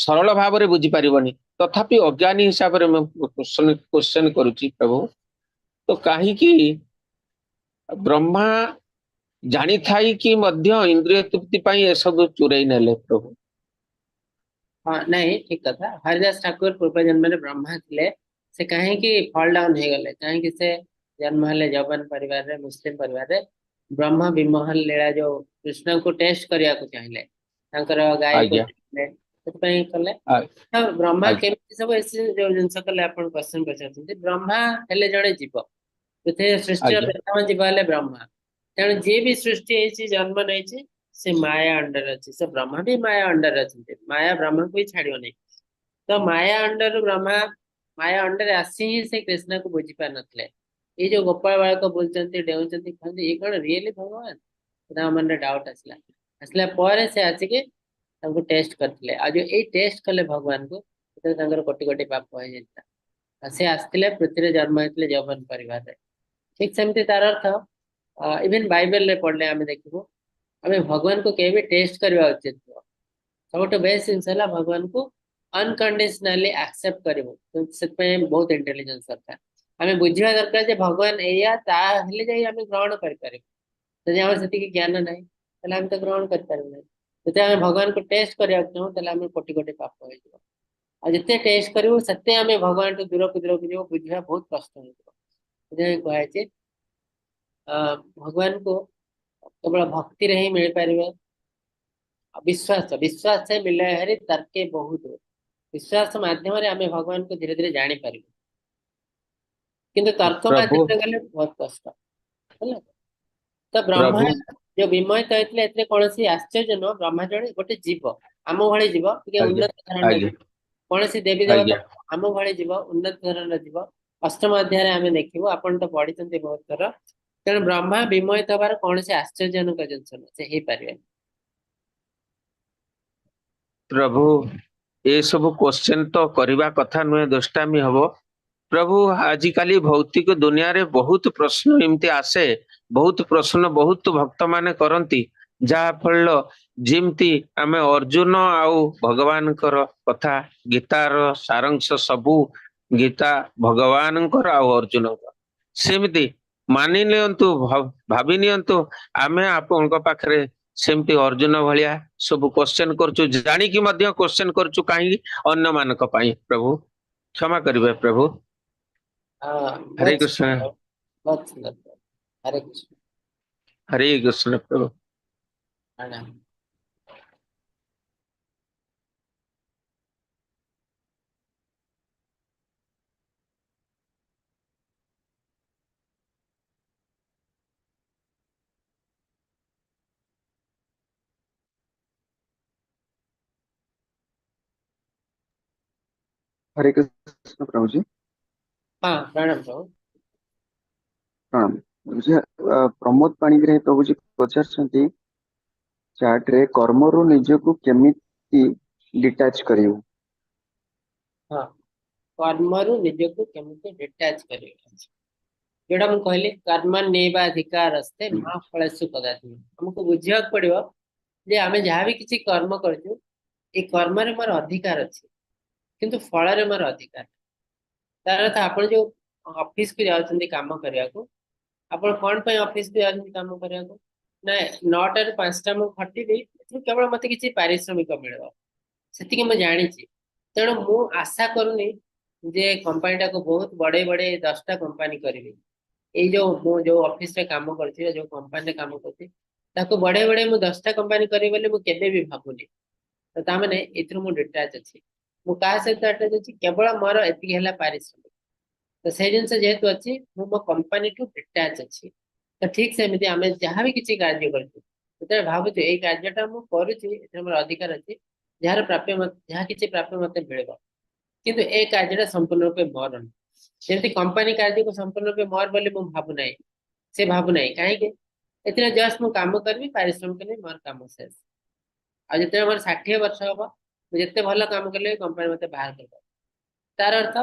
ସରଳ ଭାବରେ ବୁଝିପାରିବନି। ତଥାପି ଅଜ୍ଞାନୀ ହିସାବରେ ମୁଁ କ୍ୱେଶ୍ଚନ କରୁଛି ପ୍ରଭୁ। ତ କାହିଁକି ବ୍ରହ୍ମା ଜାଣିଥାଇ କି ମଧ୍ୟ ଇନ୍ଦ୍ରିୟ ତୃପ୍ତି ପାଇଁ ଏସବୁ ଚୁରେଇ ନେଲେ ପ୍ରଭୁ। ହଁ, ନାଇଁ, ଠିକ କଥା। ହରିଦାସ ଠାକୁର ପୂର୍ବ ଜନ୍ମରେ ବ୍ରହ୍ମା ଥିଲେ। ସେ କାହିଁକି ଫଲ୍ ଡାଉନ ହେଇଗଲେ, କାହିଁକି ସେ ଜନ୍ମ ହେଲେ ଯବନ ପରିବାରରେ, ମୁସଲିମ ପରିବାରରେ? ବ୍ରହ୍ମ ବିମୋହନ ଲୀଳା ଯୋଉ କୃଷ୍ଣଙ୍କୁ ଟେଷ୍ଟ କରିବାକୁ ଚାହିଁଲେ, ତାଙ୍କର ଗାଈକୁ ସେଥିପାଇଁ କଲେ। ତ ବ୍ରହ୍ମା କେମିତି ସବୁ ଯୋଉ ଜିନିଷ କଲେ, ଆପଣ କ୍ୱେଶ୍ଚନ ପଚାରୁଛନ୍ତି। ବ୍ରହ୍ମା ହେଲେ ଜଣେ ଜୀବ, ପୃଥିବୀ ସୃଷ୍ଟିର ପ୍ରଥମ ଜୀବ ହେଲେ ବ୍ରହ୍ମା। ତେଣୁ ଯିଏ ବି ସୃଷ୍ଟି ହେଇଛି, ଜନ୍ମ ନେଇଛି, ସେ ମାୟା ଅଣ୍ଡରରେ ଅଛି। ସେ ବ୍ରହ୍ମା ବି ମାୟା ଅଣ୍ଡରରେ ଅଛନ୍ତି। ମାୟା ବ୍ରହ୍ମାକୁ ବି ଛାଡିବ ନାହିଁ। ତ ମାୟା ଅଣ୍ଡରରୁ ବ୍ରହ୍ମା ମାୟା ଅଣ୍ଡରରେ ଆସି ହିଁ ସେ କୃଷ୍ଣକୁ ବୁଝି ପାରିନଥିଲେ। ଏଇ ଯୋଉ ଗୋପାଳ ବାଳକ ବୁଲୁଛନ୍ତି, ଡେଉଁଛନ୍ତି, ଖାଉଛନ୍ତି, ଇଏ କଣ ରିଏଲି ଭଗବାନ? ତାଙ୍କ ମନରେ ଡାଉଟ ଆସିଲା। ଆସିଲା ପରେ ସେ ଆସିକି ତାଙ୍କୁ ଟେଷ୍ଟ କରିଥିଲେ। ଆଉ ଯୋଉ ଏଇ ଟେଷ୍ଟ କଲେ ଭଗବାନଙ୍କୁ, ସେଥିରେ ତାଙ୍କର କୋଟି କୋଟି ପାପ ହେଇଯାଇଥିଲା। ଆଉ ସେ ଆସିଥିଲେ ପୃଥିବୀରେ, ଜନ୍ମ ହେଇଥିଲେ ଯବନ ପରିବାରରେ। ଠିକ ସେମିତି ତାର ଅର୍ଥ ଇଭେନ ବାଇବେଲରେ ପଢିଲେ ଆମେ ଦେଖିବୁ, ଆମେ ଭଗବାନଙ୍କୁ କେବେ ବି ଟେଷ୍ଟ କରିବା ଉଚିତ ନୁହଁ। ସବୁଠୁ ବେଷ୍ଟ ଜିନିଷ ହେଲା ଭଗବାନଙ୍କୁ ଅନକଣ୍ଡିସନାଲି ଆକ୍ସେପ୍ଟ କରିବୁ। ସେଥିପାଇଁ ବହୁତ ଇଣ୍ଟେଲିଜେନ୍ସ ଦରକାର। ଆମେ ବୁଝିବା ଦରକାର ଯେ ଭଗବାନ ଏଇଆ, ତାହେଲେ ଯାଇ ଆମେ ଗ୍ରହଣ କରିପାରିବୁ। ଯଦି ଆମର ସେତିକି ଜ୍ଞାନ ନାହିଁ, ତାହେଲେ ଆମେ ତ ଗ୍ରହଣ କରିପାରିବୁ ନାହିଁ। ଯଦି ଆମେ ଭଗବାନଙ୍କୁ ଟେଷ୍ଟ କରିବାକୁ ଚାହୁଁ, ତାହେଲେ ଆମେ କୋଟି କୋଟି ପାପ ହେଇଯିବ। ଆଉ ଯେତେ ଟେଷ୍ଟ କରିବୁ, ସେତେ ଆମେ ଭଗବାନଠୁ ଦୂରକୁ ଦୂରକୁ ଯିବୁ, ବୁଝିବା ବହୁତ କଷ୍ଟ ହେଇଯିବ। ସେଥିପାଇଁ କୁହାଯାଇଛି, ଭଗବାନଙ୍କୁ କେବଳ ଭକ୍ତିରେ ହିଁ ମିଳିପାରିବେ। ବିଶ୍ୱାସ, ବିଶ୍ୱାସ ମିଳେ ହରି ତର୍କେ ବହୁତ। ବିଶ୍ୱାସ ମାଧ୍ୟମରେ ଆମେ ଭଗବାନଙ୍କୁ ଧୀରେ ଧୀରେ ଜାଣିପାରିବୁ, କିନ୍ତୁ ତର୍କ ପ୍ରଭୁ ମାଧ୍ୟମରେ ଗଲେ ବହୁତ କଷ୍ଟ ହେଲା। ତ ବ୍ରହ୍ମା ପ୍ରଭୁ ଯୋଉ ବିମୋହିତ ହେଇଥିଲେ, ଏଥିରେ କୌଣସି ଆଶ୍ଚର୍ଯ୍ୟ ନୁହଁ। ବ୍ରହ୍ମା ଜଣେ ଗୋଟେ ଜୀବ, ଆମ ଭଳି ଜୀବ, ଟିକେ ଉନ୍ନତ ଧରଣର ଜୀବ। କୌଣସି ଦେବୀ ଦେବତା, ଆମ ଭଳି ଜୀବ, ଉନ୍ନତ ଧରଣର ଜୀବ। ଅଷ୍ଟମ ଅଧ୍ୟାୟରେ ଆମେ ଦେଖିବୁ, ଆପଣ ତ ପଢିଛନ୍ତି ବହୁତ ଥର। ତେଣୁ ବ୍ରହ୍ମା ବିମୋହିତ ହବାର କୌଣସି ଆଶ୍ଚର୍ଯ୍ୟଜନକ ଜିନିଷ ନୁହଁ, ସେ ହେଇପାରିବେନି। ପ୍ରଭୁ, ଏସବୁ କ୍ୱେଶ୍ଚନ ତ କରିବା କଥା ନୁହେଁ, ଦୁଷ୍ଟାମି ହବ। ପ୍ରଭୁ, ଆଜିକାଲି ଭୌତିକ ଦୁନିଆରେ ବହୁତ ପ୍ରଶ୍ନ ଏମିତି ଆସେ, ବହୁତ ପ୍ରଶ୍ନ ବହୁତ ଭକ୍ତ ମାନେ କରନ୍ତି, ଯାହା ଫଳରେ ଯେମିତି ଆମେ ଅର୍ଜୁନ ଆଉ ଭଗବାନଙ୍କର କଥା, ଗୀତାର ସାରାଂଶ ସବୁ ଗୀତା ଭଗବାନଙ୍କର ଆଉ ଅର୍ଜୁନଙ୍କର, ସେମିତି ମାନି ନିଅନ୍ତୁ, ଭାବି ନିଅନ୍ତୁ, ଆମେ ଆପଣଙ୍କ ପାଖରେ ସେମିତି ଅର୍ଜୁନ ଭଳିଆ ସବୁ କ୍ୱେଶ୍ଚନ କରୁଛୁ, ଜାଣିକି ମଧ୍ୟ କ୍ୱେଶ୍ଚନ କରୁଛୁ କାହିଁକି? ଅନ୍ୟମାନଙ୍କ ପାଇଁ। ପ୍ରଭୁ, କ୍ଷମା କରିବେ ପ୍ରଭୁ। ହରେ ବହୁତ କୃଷ୍ଣ। ସୁନ୍ଦର, ବହୁତ ସୁନ୍ଦର। ହରେ କୃଷ୍ଣ। ହରେ କୃଷ୍ଣ ପ୍ରଭୁ। ପ୍ରଣାମ। ହରେ କୃଷ୍ଣ ପ୍ରଭୁଜୀ। ହଁ, ପ୍ରଣାମ ପ୍ରଭୁ। ପ୍ରଣାମ ପ୍ରଭୁଜୀ। ପ୍ରମୋଦ ପାଣିଗ୍ରାହୀ ପ୍ରଭୁଜୀ ପଚାରୁଛନ୍ତି ଚାଟ ରେ, କର୍ମରୁ ନିଜକୁ କେମିତି ଡିଟାଚ କରିବୁ? ହଁ, କର୍ମରୁ ନିଜକୁ କେମିତି ଡିଟାଚ କରିବେ? ଯୋଉଟା ମୁଁ କହିଲି, କର୍ମଣ୍ୟେବାଧିକାରସ୍ତେ ମା ଫଳେଷୁ କଦାଚନ। ଆମକୁ ବୁଝିବାକୁ ପଡିବ ଯେ ଆମେ ଯାହାବି କିଛି କର୍ମ କରୁଛୁ, ଏଇ କର୍ମରେ ମୋର ଅଧିକାର ଅଛି, କିନ୍ତୁ ଫଳରେ ମୋର ଅଧିକାର ନାହିଁ। ତାର ଅର୍ଥ ଆପଣ ଯୋଉ ଅଫିସକୁ ଯାଉଛନ୍ତି କାମ କରିବାକୁ, ଆପଣ କଣ ପାଇଁ ଅଫିସକୁ ଯାଉଛନ୍ତି କାମ କରିବାକୁ? ନା 9ଟାରୁ 5ଟା ମୁଁ ଖଟିବି, ଏଥିରୁ କେବଳ ମତେ କିଛି ପାରିଶ୍ରମିକ ମିଳିବ, ସେତିକି ମୁଁ ଜାଣିଛି। ତେଣୁ ମୁଁ ଆଶା କରୁନି ଯେ କମ୍ପାନୀଟାକୁ ବହୁତ ବଢେଇ ବଢେଇ 10ଟା କମ୍ପାନୀ କରିବି। ଏଇ ଯୋଉ ମୁଁ ଯୋଉ ଅଫିସରେ କାମ କରୁଛି ବା ଯୋଉ କମ୍ପାନୀରେ କାମ କରୁଛି, ତାକୁ ବଢେଇ ବଢେଇ ମୁଁ 10ଟା କମ୍ପାନୀ କରିବି ବୋଲି ମୁଁ କେବେ ବି ଭାବୁନି। ତ ତାମାନେ ଏଥିରୁ ମୁଁ ଡିଟାଚ ଅଛି। ମୁଁ କାହା ସହିତ ଆଟାଚ ଅଛି? କେବଳ ମୋର ଏତିକି ହେଲା ପାରିଶ୍ରମିକ। ତ ସେଇ ଜିନିଷ ଯେହେତୁ ଅଛି, ମୁଁ ମୋ କମ୍ପାନୀଠୁ ଡିଟାଚ ଅଛି। ତ ଠିକ ସେମିତି ଆମେ ଯାହା ବି କିଛି କାର୍ଯ୍ୟ କରୁଛୁ, ଯେତେବେଳେ ଭାବୁଛୁ ଏଇ କାର୍ଯ୍ୟଟା ମୁଁ କରୁଛି, ଏଥିରେ ମୋର ଅଧିକାର ଅଛି, ଯାହାର ପ୍ରାପ୍ୟ, ଯାହା କିଛି ପ୍ରାପ୍ୟ ମତେ ମିଳିବ, କିନ୍ତୁ ଏ କାର୍ଯ୍ୟଟା ସମ୍ପୂର୍ଣ୍ଣ ରୂପେ ମୋର ନୁହେଁ। ଯେମିତି କମ୍ପାନୀ କାର୍ଯ୍ୟକୁ ସମ୍ପୂର୍ଣ୍ଣ ରୂପେ ମୋର ବୋଲି ମୁଁ ଭାବୁନାହିଁ, ସେ ଭାବୁନାହିଁ। କାହିଁକି? ଏଥିରେ ଜଷ୍ଟ ମୁଁ କାମ କରିବି, ପାରିଶ୍ରମିକ ନେବି, ମୋର କାମ ଶେଷ। ଆଉ ଯେତେବେଳେ ମୋର 60 ବର୍ଷ ହବ, ମୁଁ ଯେତେ ଭଲ କାମ କଲେ ବି କମ୍ପାନୀ ମତେ ବାହାର କରିଦବ। ତାର ଅର୍ଥ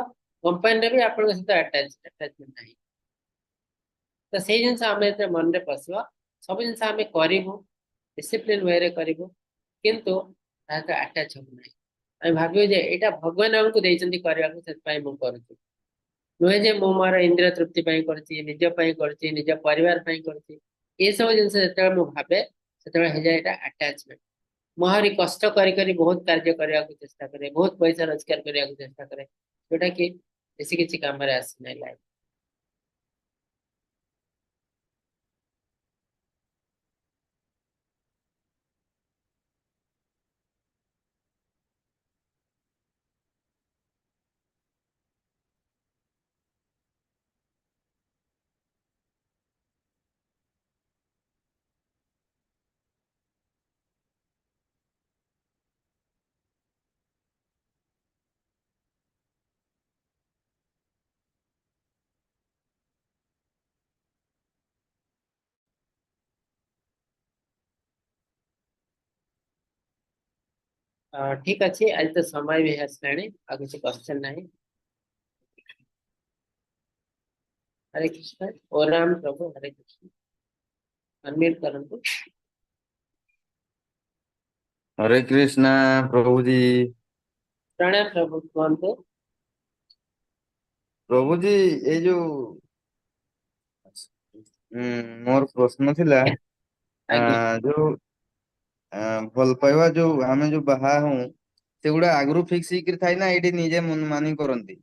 କମ୍ପାନୀରେ ବି ଆପଣଙ୍କ ସହିତ ଆଟାଚମେଣ୍ଟ ନାହିଁ। ତ ସେଇ ଜିନିଷ ଆମେ ଯେତେବେଳେ ମନରେ ପଶିବ, ସବୁ ଜିନିଷ ଆମେ କରିବୁ, ଡିସିପ୍ଲିନ ୱେରେ କରିବୁ, କିନ୍ତୁ ତା ସହିତ ଆଟାଚ ହବୁ ନାହିଁ। ଆମେ ଭାବିବୁ ଯେ ଏଇଟା ଭଗବାନ ଆମକୁ ଦେଇଛନ୍ତି କରିବାକୁ, ସେଥିପାଇଁ ମୁଁ କରୁଛି। ନୁହେଁ ଯେ ମୁଁ ମୋର ଇନ୍ଦ୍ରିୟ ତୃପ୍ତି ପାଇଁ କରୁଛି, ନିଜ ପାଇଁ କରୁଛି, ନିଜ ପରିବାର ପାଇଁ କରୁଛି। ଏସବୁ ଜିନିଷ ଯେତେବେଳେ ମୁଁ ଭାବେ ସେତେବେଳେ ହେଇଯାଏ ଏଇଟା ଆଟାଚମେଣ୍ଟ। ମୁଁ ଆହୁରି କଷ୍ଟ କରି କରି ବହୁତ କାର୍ଯ୍ୟ କରିବାକୁ ଚେଷ୍ଟା କରେ, ବହୁତ ପଇସା ରୋଜଗାର କରିବାକୁ ଚେଷ୍ଟା କରେ, ଯୋଉଟା କି ବେଶୀ କିଛି କାମରେ ଆସେ ନାହିଁ ଲାଇଫ। ଠିକ ଅଛି, ଆଜି ତ ସମୟ ବି ଆସିଲାଣି, ଆଉ କିଛି କ୍ୱେଶ୍ଚନ ନାହିଁ। ହରେ କୃଷ୍ଣ, ଓରାମ ପ୍ରଭୁ, ହରେ କୃଷ୍ଣ। ଅନମ୍ୟୁଟ କରନ୍ତୁ। ହରେ କୃଷ୍ଣ ପ୍ରଭୁଜୀ। ପ୍ରଣାମ ପ୍ରଭୁ, କୁହନ୍ତୁ। ପ୍ରଭୁଜୀ, ଏଇ ଯୋଉ ମୋର ପ୍ରଶ୍ନ ଥିଲା, ଆଜ୍ଞା। ଯୋଉ ଭଲ ପାଇବା ଯୋଉ ଆମେ ଯୋଉ ବାହା ହଉ ସେଗୁଡା ଆଗରୁ ଫିକ୍ସ ହେଇକିରି ଥାଏ ନା ଏଇଠି ନିଜେ ମନ ମାନି କରନ୍ତି?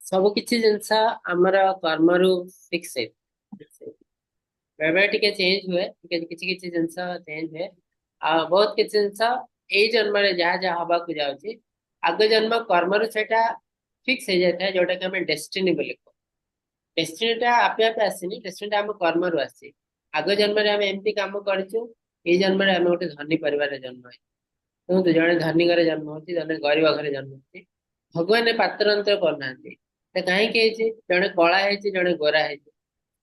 ସବୁ କିଛି ଜିନିଷ ଆମର କର୍ମରୁ ଫିକ୍ସ ହେଇଥାଏ। ବେଳେ ଟିକେ ଚେଞ୍ଜ ହୁଏ, ଟିକେ କିଛି କିଛି ଜିନିଷ ଚେଞ୍ଜ ହୁଏ। ଆଉ ବହୁତ କିଛି ଜିନିଷ ଏଇ ଜନ୍ମରେ ଯାହା ଯାହା ହବାକୁ ଯାଉଛି ଆଗ ଜନ୍ମ କର୍ମରୁ ସେଇଟା ଫିକ୍ସ ହେଇଯାଇଥାଏ, ଯୋଉଟା କି ଆମେ ଡେଷ୍ଟିନି ବୋଲି କହୁ। ଡେଷ୍ଟିନିଟା ଆପେ ଆପେ ଆସିନି, ଡେଷ୍ଟିନିଟା ଆମ କର୍ମରୁ ଆସିଛି। ଆଗ ଜନ୍ମରେ ଆମେ ଏମିତି କାମ କରିଛୁ, ଏଇ ଜନ୍ମରେ ଆମେ ଗୋଟେ ଧନୀ ପରିବାରରେ ଜନ୍ମ ହେଇଛୁ। କୁହନ୍ତୁ, ଜଣେ ଧନୀ ଘରେ ଜନ୍ମ ହଉଛି, ଜଣେ ଗରିବ ଘରେ ଜନ୍ମ ହଉଛି, ଭଗବାନ ପାତରଅନ୍ତର କରୁନାହାନ୍ତି। ତ କାହିଁକି ହେଇଛି? ଜଣେ କଳା ହେଇଛି, ଜଣେ ଗୋରା ହେଇଛି,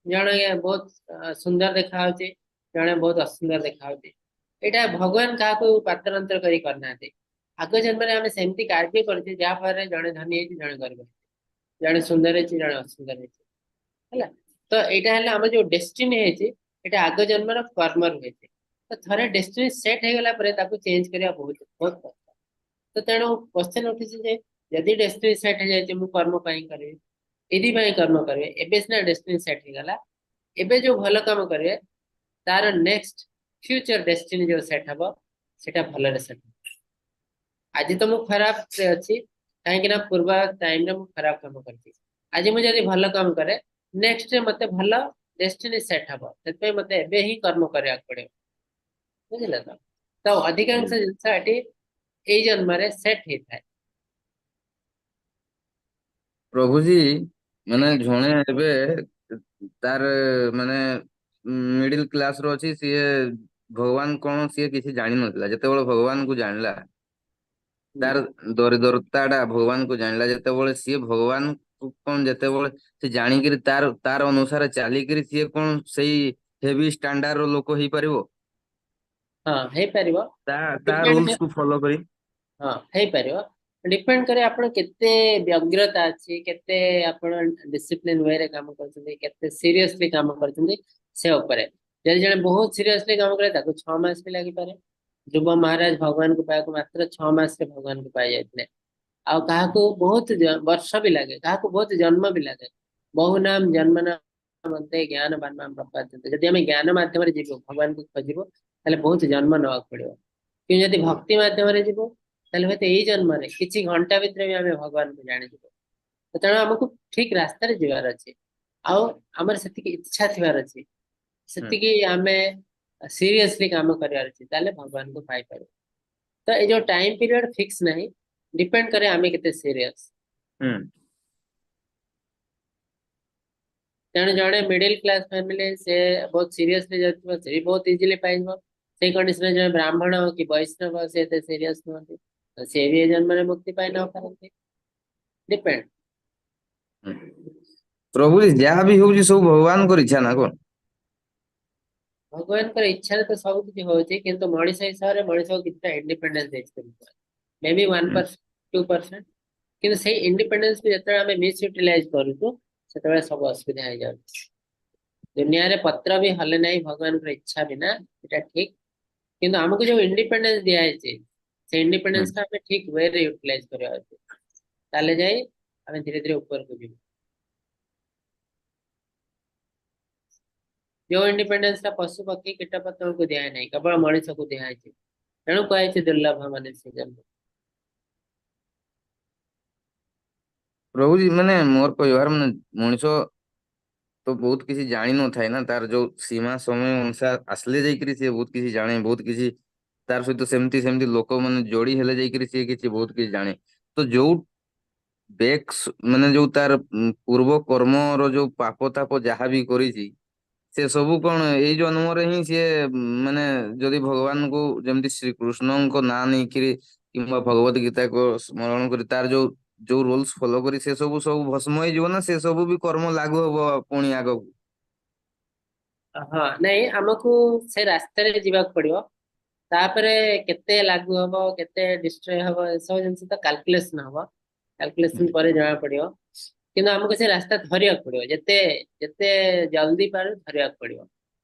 ଜଣେ ବହୁତ ସୁନ୍ଦର ଦେଖା ହଉଛି, ଜଣେ ବହୁତ ଅସୁନ୍ଦର ଦେଖା ହଉଛି। ଏଇଟା ଭଗବାନ କାହାକୁ ପାତରଅନ୍ତର କରି କରିନାହାନ୍ତି। ଆଗ ଜନ୍ମରେ ଆମେ ସେମିତି କାର୍ଯ୍ୟ କରିଛୁ ଯାହା ଫଳରେ ଜଣେ ଧନୀ ହେଇଛି, ଜଣେ ଗରିବ ହେଇଛି, ଜଣେ ସୁନ୍ଦର ହେଇଛି, ଜଣେ ଅସୁନ୍ଦର ହେଇଛି। ହେଲା ତ ଏଇଟା ହେଲା ଆମର ଯୋଉ ଡେଷ୍ଟିନି ହେଇଛି, ଏଇଟା ଆଗ ଜନ୍ମର କର୍ମରୁ ହେଇଛି। ତ ଥରେ ଡେଷ୍ଟିନି ସେଟ୍ ହେଇଗଲା ପରେ ତାକୁ ଚେଞ୍ଜ କରିବା ବହୁତ ବହୁତ କଷ୍ଟ। ତ ତେଣୁ କ୍ୱେଶ୍ଚନ ଉଠିଛି ଯେ ଯଦି ଡେଷ୍ଟିନି ସେଟ୍ ହେଇଯାଇଛି ମୁଁ କର୍ମ ପାଇଁ କରିବି, ଏଇଥିପାଇଁ କର୍ମ କରିବେ, ଏବେ ସିନା ଡେଷ୍ଟିନି ସେଟ୍ ହେଇଗଲା, ଏବେ ଯୋଉ ଭଲ କାମ କରିବେ ତାର ନେକ୍ସଟ ଫ୍ୟୁଚର ଡେଷ୍ଟିନି ଯୋଉ ସେଟ୍ ହବ ସେଟା ଭଲରେ ସେଟ୍ ହବ। ଆଜି ତ ମୁଁ ଖରାପରେ ଅଛି କାହିଁକି ନା ପୂର୍ବ ଟାଇମରେ ମୁଁ ଖରାପ କାମ କରିଛି। ଆଜି ମୁଁ ଯଦି ଭଲ କାମ କରେ ନେକ୍ସଟ ମତେ ଭଲ ଡେଷ୍ଟିନି ସେଟ୍ ହବ, ସେଥିପାଇଁ ମତେ ଏବେ ହିଁ କର୍ମ କରିବାକୁ ପଡିବ। ବୁଝିଲେ ତ? ତ ଅଧିକାଂଶ ଜିନିଷ ଏଠି ଏଇ ଜନ୍ମରେ ସେଟ୍ ହେଇଥାଏ। ପ୍ରଭୁଜୀ, ମାନେ ଜଣେ ଏବେ ତାର ମାନେ ମିଡିଲ କ୍ଲାସ ର ଅଛି, ସିଏ ଭଗବାନ କଣ ସିଏ କିଛି ଜାଣିନଥିଲା। ଯେତେବେଳେ ଭଗବାନଙ୍କୁ ଜାଣିଲା, ତାର ଦରିଦ୍ରତା ଟା ଭଗବାନଙ୍କୁ ଜାଣିଲା, ଯେତେବେଳେ ସିଏ ଭଗବାନ କଣ ଯେତେବେଳେ ସେ ଜାଣିକିରି ତାର ଅନୁସାରେ ଚାଲିକିରି ସିଏ କଣ ସେଇ ହେଭି ଷ୍ଟାଣ୍ଡାର୍ଡ ର ଲୋକ ହେଇପାରିବ? ହଁ, ହେଇପାରିବ। ତା ରୁଲ୍ସ କୁ ଫଲୋ କରି। ହଁ, ହେଇପାରିବ। ଡିପେଣ୍ଡ କରେ ଆପଣ କେତେ ବ୍ୟଗ୍ରତା ଅଛି, କେତେ ଆପଣ ଡିସିପ୍ଲିନ ୱେରେ କାମ କରୁଛନ୍ତି, କେତେ ସିରିୟସଲି କାମ କରୁଛନ୍ତି ସେ ଉପରେ। ଯଦି ଜଣେ ବହୁତ ସିରିୟସଲି କାମ କରେ ତାକୁ 6 ମାସ ବି ଲାଗିପାରେ। ଧ୍ରୁବ ମହାରାଜ ଭଗବାନଙ୍କୁ ପାଇବାକୁ ମାତ୍ର 6 ମାସରେ ଭଗବାନଙ୍କୁ ପାଇଯାଇଥିଲେ। ଆଉ କାହାକୁ ବହୁତ ବର୍ଷ ବି ଲାଗେ, କାହାକୁ ବହୁତ ଜନ୍ମ ବି ଲାଗେ। ବହୁନାମ ଜନ୍ମନା ମନ୍ତେ ଜ୍ଞାନ ବାନ୍ମାମ ପ୍ରପାଦ୍ୟନ୍ତେ। ଯଦି ଆମେ ଜ୍ଞାନ ମାଧ୍ୟମରେ ଯିବୁ ଭଗବାନଙ୍କୁ ଖୋଜିବୁ ତାହେଲେ ବହୁତ ଜନ୍ମ ନେବାକୁ ପଡିବ। କିନ୍ତୁ ଯଦି ଭକ୍ତି ମାଧ୍ୟମରେ ଯିବୁ ତାହେଲେ ହୁଏତ ଏଇ ଜନ୍ମରେ କିଛି ଘଣ୍ଟା ଭିତରେ ବି ଆମେ ଭଗବାନଙ୍କୁ ଜାଣିଯିବୁ। ତେଣୁ ଆମକୁ ଠିକ ରାସ୍ତାରେ ଯିବାର ଅଛି, ଆଉ ଆମର ସେତିକି ଇଚ୍ଛା ଥିବାର ଅଛି, ସେତିକି ଆମେ ସିରିୟସଲି କାମ କରିବାର ଅଛି, ତାହେଲେ ଭଗବାନଙ୍କୁ ପାଇପାରିବୁ। ତ ଏଇ ଯୋଉ ଟାଇମ ପିରିୟଡ ଫିକ୍ସ ନାହିଁ, ଡିପେଣ୍ଡ କରେ ଆମେ କେତେ ସିରିୟସ। ତେଣୁ ଜଣେ ମିଡିଲ କ୍ଲାସ ଫ୍ୟାମିଲି ସେ ବହୁତ ସିରିୟସଲି ଯାଉଥିବ, ସେ ବି ବହୁତ ଇଜିଲି ପାଇଯିବ। ସେଇ କଣ୍ଡିସନରେ ଜଣେ ବ୍ରାହ୍ମଣ କି ବୈଷ୍ଣବ ସେ ଏତେ ସିରିୟସ ନୁହନ୍ତି, ତ ସେ ବି ଏ ଜନ୍ମରେ ମୁକ୍ତି ପାଇ ନ ପାରନ୍ତି। ଡିପେଣ୍ଡ। ପ୍ରଭୁ ଯାହା ବି ହଉଛି ସବୁ ଭଗବାନଙ୍କର ଇଚ୍ଛା ନା କଣ? ଭଗବାନଙ୍କର ଇଚ୍ଛାରେ ତ ସବୁ କିଛି ହଉଛି, କିନ୍ତୁ ମଣିଷ ହିସାବରେ ମଣିଷକୁ କିଛିଟା ଇଣ୍ଡିପେଣ୍ଡେନ୍ସ ଦେଇଛନ୍ତି, ମେ ବି 1% 2%, କିନ୍ତୁ ସେଇ ଇଣ୍ଡିପେଣ୍ଡେନ୍ସକୁ ଯେତେବେଳେ ଆମେ ମିସୟୁଟିଲାଇଜ କରୁଛୁ ସେତେବେଳେ ସବୁ ଅସୁବିଧା ହେଇଯାଉଛି। ଦୁନିଆରେ ପତ୍ର ବି ହଲେ ନାହିଁ ଭଗବାନଙ୍କର ଇଚ୍ଛା ବିନା, ଏଇଟା ଠିକ। କିନ୍ତୁ ଆମକୁ ଯୋଉ ଇଣ୍ଡିପେଣ୍ଡେନ୍ସ ଦିଆହେଇଛି ସେ ଇଣ୍ଡିପେଣ୍ଡେନ୍ସ ଟା ଆମେ ଠିକ ୱେରେ ୟୁଟିଲାଇଜ କରିବା ଉଚିତ, ତାହେଲେ ଯାଇ ଆମେ ଧୀରେ ଧୀରେ ଉପରକୁ ଯିବୁ। ଯୋଉ ଇଣ୍ଡିପେଣ୍ଡେନ୍ସ ଟା ପଶୁ ପକ୍ଷୀ କୀଟ ପତଙ୍ଗକୁ ଦିଆ ନାହିଁ, କେବଳ ମଣିଷକୁ ଦିଆହେଇଛି। ତେଣୁ କୁହାଯାଇଛି ଦୁର୍ଲଭ ମନୁଷ୍ୟ ଜନ୍ମ। ପ୍ରଭୁଜୀ ମାନେ ମୋର କହିବାର ମାନେ ମଣିଷ ତ ବହୁତ କିଛି ଜାଣିନଥାଏ ନା, ତାର ଯୋଉ ସୀମା ସମୟ ଅନୁସାର ଆସିଲେ ଯାଇକିରି ସିଏ ବହୁତ କିଛି ଜାଣେ, ବହୁତ କିଛି ତାର ସହିତ ସେମିତି ସେମିତି ଲୋକ ମାନେ ଯୋଡି ହେଲେ ଯାଇକିରି ସିଏ କିଛି ବହୁତ କିଛି ଜାଣେ। ତ ଯୋଉ ବେକ୍ ମାନେ ଯୋଉ ତାର ପୂର୍ବ କର୍ମର ଯୋଉ ପାପ ତାପ ଯାହା ବି କରିଛି ସେ ସବୁ କଣ ଏଇ ଜନ୍ମରେ ହିଁ ସିଏ ମାନେ ଯଦି ଭଗବାନଙ୍କୁ ଯେମିତି ଶ୍ରୀକୃଷ୍ଣଙ୍କ ନାଁ ନେଇକିରି କିମ୍ବା ଭଗବତ ଗୀତାକୁ ସ୍ମରଣ କରି ତାର ଯୋଉ ଯୋଉ ରୁଲସ ଫଲୋ କରି ସେ ସବୁ ସବୁ ଭସ୍ମ ହେଇଯିବ ନା ସେ ସବୁ ବି କର୍ମ ଲାଗୁ ହବ ପୁଣି ଆଗକୁ? ହଁ, ନାଇଁ, ଆମକୁ ସେ ରାସ୍ତାରେ ଯିବାକୁ ପଡିବ। ତାପରେ କେତେ ଲାଗୁ ହବ, କେତେ ଡିଷ୍ଟ୍ରୟ ହବ, ଏସବୁ ଜିନିଷ ତ କାଲକୁଲେସନ ହବ, କାଲକୁଲେସନ ପରେ ଜଣା ପଡିବ। କିନ୍ତୁ ଆମକୁ ସେ ରାସ୍ତା ଧରିବାକୁ ପଡିବ, ଯେତେ ଯେତେ ଜଲଦି ପାରୁ ଧରିବାକୁ ପଡିବ।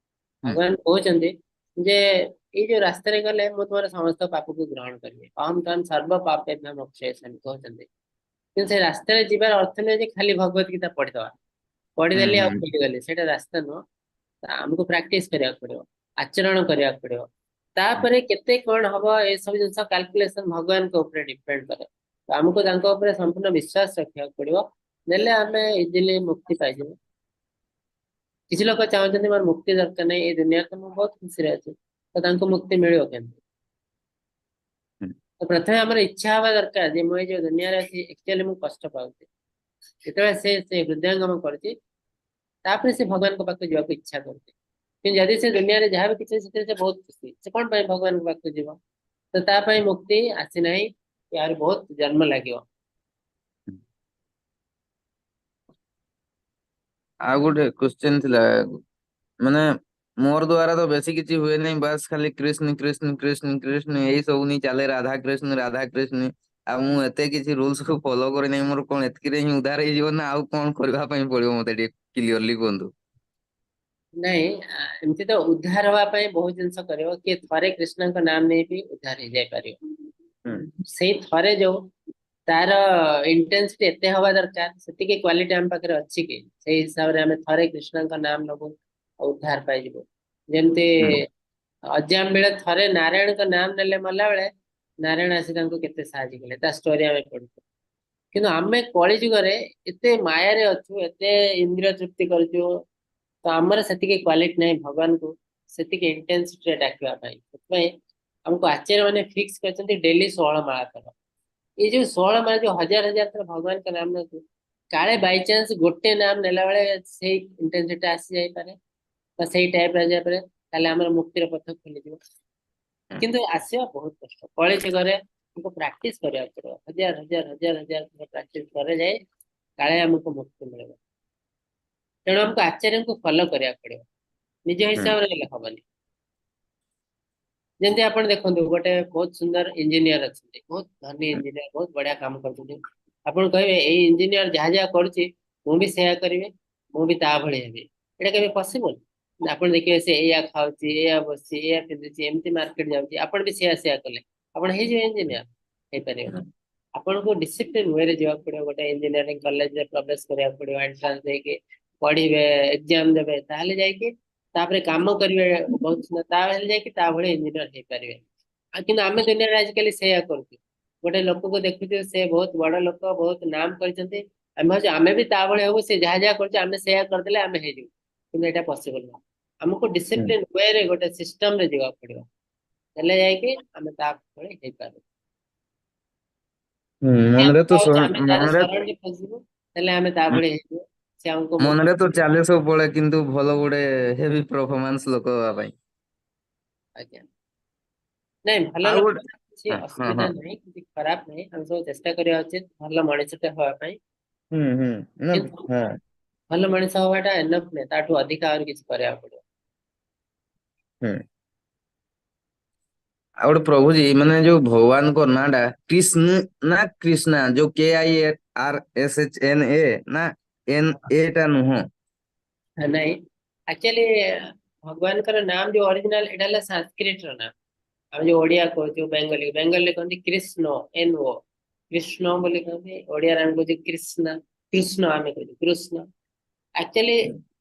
ଭଗବାନ କହୁଛନ୍ତି ଯେ ଏଇ ଯୋଉ ରାସ୍ତାରେ ଗଲେ ମୁଁ ତୁମର ସମସ୍ତ ପାପକୁ ଗ୍ରହଣ କରିବି। ଅହଂ ତ୍ୱାଂ ସର୍ବ ପାପେଭ୍ୟଃ ମୋକ୍ଷୟିଷ୍ୟାମି କହୁଛନ୍ତି। କିନ୍ତୁ ସେ ରାସ୍ତାରେ ଯିବାର ଅର୍ଥ ନୁହେଁ ଯେ ଖାଲି ଭଗବତ ଗୀତା ପଢିଦବା, ପଢିଦେଲି ଆଉ ଭୁଲିଗଲି, ସେଇଟା ରାସ୍ତା ନୁହଁ। ଆମକୁ ପ୍ରାକ୍ଟିସ କରିବାକୁ ପଡିବ, ଆଚରଣ କରିବାକୁ ପଡିବ। ତାପରେ କେତେ କଣ ହବ ଏସବୁ ଜିନିଷ କାଲକୁଲେସନ ଭଗବାନଙ୍କ ଉପରେ ଡିପେଣ୍ଡ କରେ। ତ ଆମକୁ ତାଙ୍କ ଉପରେ ସମ୍ପୂର୍ଣ୍ଣ ବିଶ୍ୱାସ ରଖିବାକୁ ପଡିବ, ନେଲେ ଆମେ ଇଜିଲି ମୁକ୍ତି ପାଇଯିବୁ। କିଛି ଲୋକ ଚାହୁଁଛନ୍ତି ମୋର ମୁକ୍ତି ଦରକାର ନାହିଁ, ଏଇ ଦୁନିଆରେ ତ ମୁଁ ବହୁତ ଖୁସିରେ ଅଛି, ତ ତାଙ୍କୁ ମୁକ୍ତି ମିଳିବ କେମିତି? ତ ପ୍ରଥମେ ଆମର ଇଚ୍ଛା ହବା ଦରକାର ଯେ ମୁଁ ଏଇ ଯୋଉ ଦୁନିଆରେ ଅଛି ଆକ୍ଚୁଆଲି ମୁଁ କଷ୍ଟ ପାଉଛି। ଯେତେବେଳେ ସେ ସେ ହୃଦୟଙ୍ଗମ କରୁଛି ତାପରେ ସେ ଭଗବାନଙ୍କ ପାଖକୁ ଯିବାକୁ ଇଚ୍ଛା କରୁଛି। କିନ୍ତୁ ଯଦି ସେ ଦୁନିଆରେ ଯାହା ବି କିଛି ସେଥିରେ ସେ ବହୁତ ଖୁସି, ସେ କଣ ପାଇଁ ଭଗବାନଙ୍କ ପାଖକୁ ଯିବ? ତ ତା ପାଇଁ ମୁକ୍ତି ଆସିନାହିଁ, ଏହାର ବହୁତ ଜନ୍ମ ଲାଗିବ। ଆଉ ଗୋଟେ କ୍ୱେଶ୍ଚନ ଥିଲା, ମାନେ ମୋର ଦ୍ଵାରା ତ ବେଶୀ କିଛି ହୁଏ ନାହିଁ, ବାସ୍ ଖାଲି କୃଷ୍ଣ କୃଷ୍ଣ କୃଷ୍ଣ କୃଷ୍ଣ ଏଇ ସବୁ ନେଇ ଚାଲେ, ରାଧା କୃଷ୍ଣ ରାଧା କୃଷ୍ଣ। ଆଉ ମୁଁ ଏତେ କିଛି ରୁଲସ କୁ ଫଲୋ କରିନାହିଁ, ମୋର କଣ ଏତିକିରେ ହିଁ ଉଦ୍ଧାର ହେଇଯିବ ନା ଆଉ କଣ କରିବା ପାଇଁ ପଡିବ ମତେ ଟିକେ କ୍ଲିୟରଲି କୁହନ୍ତୁ। ନାଇଁ, ଏମିତି ତ ଉଦ୍ଧାର ହବା ପାଇଁ ବହୁତ ଜିନିଷ କରିବ। କିଏ ଥରେ କୃଷ୍ଣଙ୍କ ନାମ ନେଇ ବି ଉଦ୍ଧାର ହେଇଯାଇ ପାରିବ। ସେଇ ଥରେ ଯୋଉ ତାର ଇଣ୍ଟେନ୍ସିଟି ଏତେ ହବା ଦରକାର, ସେତିକି କ୍ୱାଲିଟି ଆମ ପାଖରେ ଅଛି କି ସେଇ ହିସାବରେ ଆମେ ଥରେ କୃଷ୍ଣଙ୍କ ନାମ ନବୁ ଆଉ ଉଦ୍ଧାର ପାଇଯିବୁ। ଯେମିତି ଅଜାମ ବେଳେ ଥରେ ନାରାୟଣଙ୍କ ନାମ ନେଲେ ମଲା ବେଳେ ନାରାୟଣ ଆସି ତାଙ୍କୁ କେତେ ସାହାଯ୍ୟ କଲେ, ତା ଷ୍ଟୋରି ଆମେ ପଢୁଛୁ। କିନ୍ତୁ ଆମେ କଳି ଯୁଗରେ ଏତେ ମାୟାରେ ଅଛୁ, ଏତେ ଇନ୍ଦ୍ରିୟ ତୃପ୍ତି କରୁଛୁ, ତ ଆମର ସେତିକି କ୍ୱାଲିଟି ନାହିଁ ଭଗବାନଙ୍କୁ ସେତିକି ଇଣ୍ଟେନ୍ସିଟିରେ ଡାକିବା ପାଇଁ। ସେଥିପାଇଁ ଆମକୁ ଆଚାର୍ଯ୍ୟ ମାନେ ଫିକ୍ସ କରିଛନ୍ତି ଡେଲି 16 ମାଳା କର। ଏଇ ଯୋଉ 16 ମାଳା ଯୋଉ ହଜାର ହଜାର ଥର ଭଗବାନଙ୍କ ନାମ ନେଉଛୁ, କାଳେ ବାଇଚାନ୍ସ ଗୋଟେ ନାମ ନେଲା ବେଳେ ସେଇ ଇଣ୍ଟେନ୍ସିଟି ଆସି ଯାଇପାରେ ବା ସେଇ ଟାଇପ ଆସିଯାଇପାରେ, ତାହେଲେ ଆମର ମୁକ୍ତିର ପଥ ଖୋଲିଯିବ। କିନ୍ତୁ ଆସିବା ବହୁତ କଷ୍ଟ। କଳି ଯୁଗରେ ଆମକୁ ପ୍ରାକ୍ଟିସ କରିବାକୁ ପଡିବ, ହଜାର ହଜାର ହଜାର ହଜାର ଥର ପ୍ରାକ୍ଟିସ କରେ ଯାଇ କାଳେ ଆମକୁ ମୁକ୍ତି ମିଳିବ। ତେଣୁ ଆମକୁ ଆଚାର୍ଯ୍ୟଙ୍କୁ ଫଲୋ କରିବାକୁ ପଡିବ, ନିଜ ହିସାବରେ ହେଲେ ହବନି। ଯେମିତି ଆପଣ ଦେଖନ୍ତୁ ଗୋଟେ ବହୁତ ସୁନ୍ଦର ଇଞ୍ଜିନିୟର ଅଛନ୍ତି, ବହୁତ ଧନୀ ଇଞ୍ଜିନିୟର, ବହୁତ ବଢିଆ କାମ କରୁଛନ୍ତି। ଆପଣ କହିବେ ଏଇ ଇଞ୍ଜିନିୟର ଯାହା ଯାହା କରୁଛି ମୁଁ ବି ସେୟା କରିବି, ମୁଁ ବି ତା ଭଳି ହେବି, ଏଇଟା କେବେ ପସିବଲ? ଆପଣ ଦେଖିବେ ସେ ଏଇଆ ଖାଉଛି, ଏଇଆ ବସିଛି, ଏଇଆ ପିନ୍ଧୁଛି, ଏମିତି ମାର୍କେଟ ଯାଉଛି, ଆପଣ ବି ସେୟା ସେୟା କଲେ ଆପଣ ହେଇଯିବେ ଇଞ୍ଜିନିୟର? ହେଇପାରିବେନି। ଆପଣଙ୍କୁ ଡିସିପ୍ଲିନ ୱେରେ ଯିବାକୁ ପଡିବ, ଗୋଟେ ଇଞ୍ଜିନିୟରିଂ କଲେଜରେ ପ୍ରବେଶ କରିବାକୁ ପଡିବ, ଏଣ୍ଟ୍ରାନ୍ସ ଦେଇକି ପଢିବେ, ଏକ୍ଜାମ ଦେବେ, ତାହେଲେ ଯାଇକି ତାପରେ କାମ କରିବେ ବହୁତ ସୁନ୍ଦର, ତାହେଲେ ଯାଇକି ତା ଭଳି ଇଞ୍ଜିନିୟର ହେଇପାରିବେ। ଆଉ କିନ୍ତୁ ଆମେ ଦୁନିଆରେ ଆଜିକାଲି ସେଇଆ କରୁଛୁ, ଗୋଟେ ଲୋକକୁ ଦେଖୁଛୁ ସେ ବହୁତ ବଡ ଲୋକ, ବହୁତ ନାମ କରିଛନ୍ତି, ଆମେ ଭାବୁଛୁ ଆମେ ବି ତା ଭଳି ହବୁ, ସେ ଯାହା ଯାହା କରୁଛୁ ଆମେ ସେଇଆ କରିଦେଲେ ଆମେ ହେଇଯିବୁ। କିନ୍ତୁ ଏଇଟା ପସିବଲ ନୁହଁ। ଆମକୁ ଡିସିପ୍ଲିନ ୱେରେ ଗୋଟେ ସିଷ୍ଟମ ରେ ଯିବାକୁ ପଡିବ, ହେଲେ ଯାଇକି ଆମେ ତା ଭଳି ହେଇପାରିବୁ। ମନରେ ତ ଆମେ ତାର ମନରେ ଶରଣରେ ଖୋଜିବୁ, ହେଲେ ଆମେ ତା ଭଳି ହେଇଯିବୁ। ସେ ଆମକୁ ମନରେ ତ ଚାଲେ ସବୁବେଳେ, କିନ୍ତୁ ଭଲ ଗୋଟେ ହେଭି ପରଫରମାନ୍ସ ଲୋକ ହବା ପାଇଁ। ଆଜ୍ଞା ନାଇଁ, ଭଲ ଆଉ ଲୋକ ଗୋଟେ କିଛି ଅସୁବିଧା ନାହିଁ, କିଛି ଖରାପ ନାହିଁ। ଆମେ ସବୁ ଚେଷ୍ଟା କରିବା ଉଚିତ ଭଲ ମଣିଷଟେ ହବା ପାଇଁ। କିନ୍ତୁ ଭଲ ମଣିଷ ହବାଟା ଏନଫ ନୁହେଁ, ତାଠୁ ଅଧିକ ଆହୁରି କିଛି କରିବାକୁ ପଡିବ। ଆଉ ଗୋଟେ ପ୍ରଭୁଜୀ ମାନେ ଯୋଉ ଭଗବାନଙ୍କ ନାଁ ଟା କୃଷ୍ଣ ନା କୃଷ୍ଣା, ଯୋଉ KIRSHNA ନା ଏନ୍ ଏ ଟା ନୁହଁ? ନାଇଁ, ଆକ୍ଚୁଆଲି ଭଗବାନଙ୍କର ନାମ ଯୋଉ ଅରିଜିନାଲ ଏଇଟା ହେଲା ସାଂସ୍କ୍ରିଟ ର ନାମ। ଆମେ ଯୋଉ ଓଡିଆ କହୁଛୁ, ବେଙ୍ଗଲୀ, ବେଙ୍ଗଲୀ କହନ୍ତି କୃଷ୍ଣ, ଏନ୍ ଓ କୃଷ୍ଣ ବୋଲି କହନ୍ତି। ଓଡିଆରେ ଆମେ କହୁଛୁ କୃଷ୍ଣ, କୃଷ୍ଣ ଆମେ କହୁଛୁ କୃଷ୍ଣ। ଆକ୍ଚୁଆଲି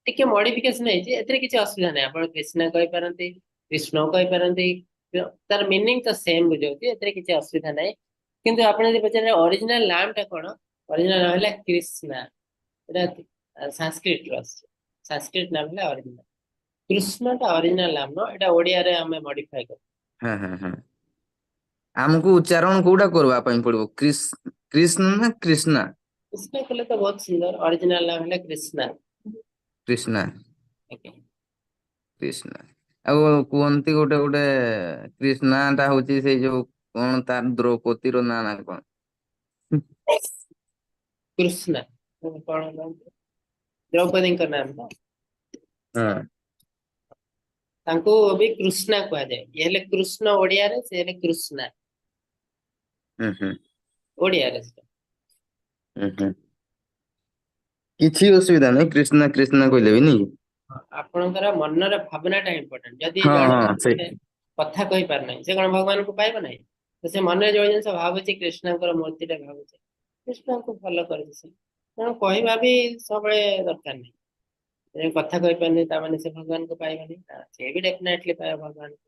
ଟିକେ ମଡିଫିକେସନ ହେଇଛି, ଏଥିରେ କିଛି ଅସୁବିଧା ନାହିଁ। ଆପଣ କୃଷ୍ଣା କହିପାରନ୍ତି, କୃଷ୍ଣ କହିପାରନ୍ତି, ତାର ମିନିଂ ତ ସେମ୍ ବୁଝାଉଛି, ଏଥିରେ କିଛି ଅସୁବିଧା ନାହିଁ। କିନ୍ତୁ ଆପଣ ଯଦି ପଚାରିବେ ଅରିଜିନାଲ ନାମ ଟା କଣ, ଅରିଜିନାଲ ନାମ ହେଲା କ୍ରିଷ୍ଣା। ଏଟା ସାଂସ୍କ୍ରିଟ ରୁ ଆସିଛି, ସାଂସ୍କ୍ରିଟ ନାମ ହେଲା ଅରିଜିନାଲ। କୃଷ୍ଣଟା ଅରିଜିନାଲ ନାମ ନୁହଁ, ଏଟା ଓଡିଆରେ ଆମେ ମଡିଫାଏ କରୁ। ହଁ ହଁ ହଁ ଆମକୁ ଉଚ୍ଚାରଣ କୋଉଟା କରିବା ପାଇଁ ପଡିବ, କୃଷ୍ଣ ନା କ୍ରିଷ୍ଣା? କୃଷ୍ଣ କଲେ ତ ବହୁତ ସୁନ୍ଦର। ଅରିଜିନାଲ ନାମ ହେଲା କ୍ରିଷ୍ଣା। କୃଷ୍ଣା। ଆଜ୍ଞା। କୃଷ୍ଣା। ଆଉ କୁହନ୍ତି ଗୋଟେ ଗୋଟେ କ୍ରିଷ୍ଣା ଟା ହଉଛି ସେଇ ଯୋଉ କଣ ତାର ଦ୍ରୌପଦୀର ନାଁ ନା କଣ? କୃଷ୍ଣା କଣ ନାମ? ଦ୍ରୌପଦୀଙ୍କ ନାମ ତ? ହଁ। ତାଙ୍କୁ ବି କୃଷ୍ଣା କୁହାଯାଏ। ଇଏ ହେଲେ କୃଷ୍ଣ ଓଡିଆରେ, ସେ ହେଲେ କୃଷ୍ଣା। ହୁଁ ହୁଁ ଓଡିଆରେ ସେଟା। ହୁଁ ହୁଁ କିଛି ଅସୁବିଧା ନାହିଁ, କୃଷ୍ଣା କୃଷ୍ଣା କହିଲେ ବି ନାଇଁ? ହଁ, ଆପଣଙ୍କର ମନର ଭାବନା ଟା ଇମ୍ପୋର୍ଟାଣ୍ଟ। ଯଦି ଜଣେ ହଁ ସେଇ କଥା କହିପାରୁନାହିଁ, ସେ କଣ ଭଗବାନଙ୍କୁ ପାଇବ ନାହିଁ? ତ ସେ ମନରେ ଯୋଉ ଜିନିଷ ଭାବୁଛି, କୃଷ୍ଣଙ୍କର ମୂର୍ତ୍ତିଟା ଭାବୁଛି, କୃଷ୍ଣଙ୍କୁ ଫଲୋ କରୁଛି ସେ, ତେଣୁ କହିବା ବି ସବୁବେଳେ ଦରକାର ନାହିଁ। ସେ କଥା କହିପାରୁନି ତା ମାନେ ସେ ଭଗବାନଙ୍କୁ ପାଇବନି ନା, ସେ ବି ଡେଫିନେଟଲି ପାଇବ ଭଗବାନଙ୍କୁ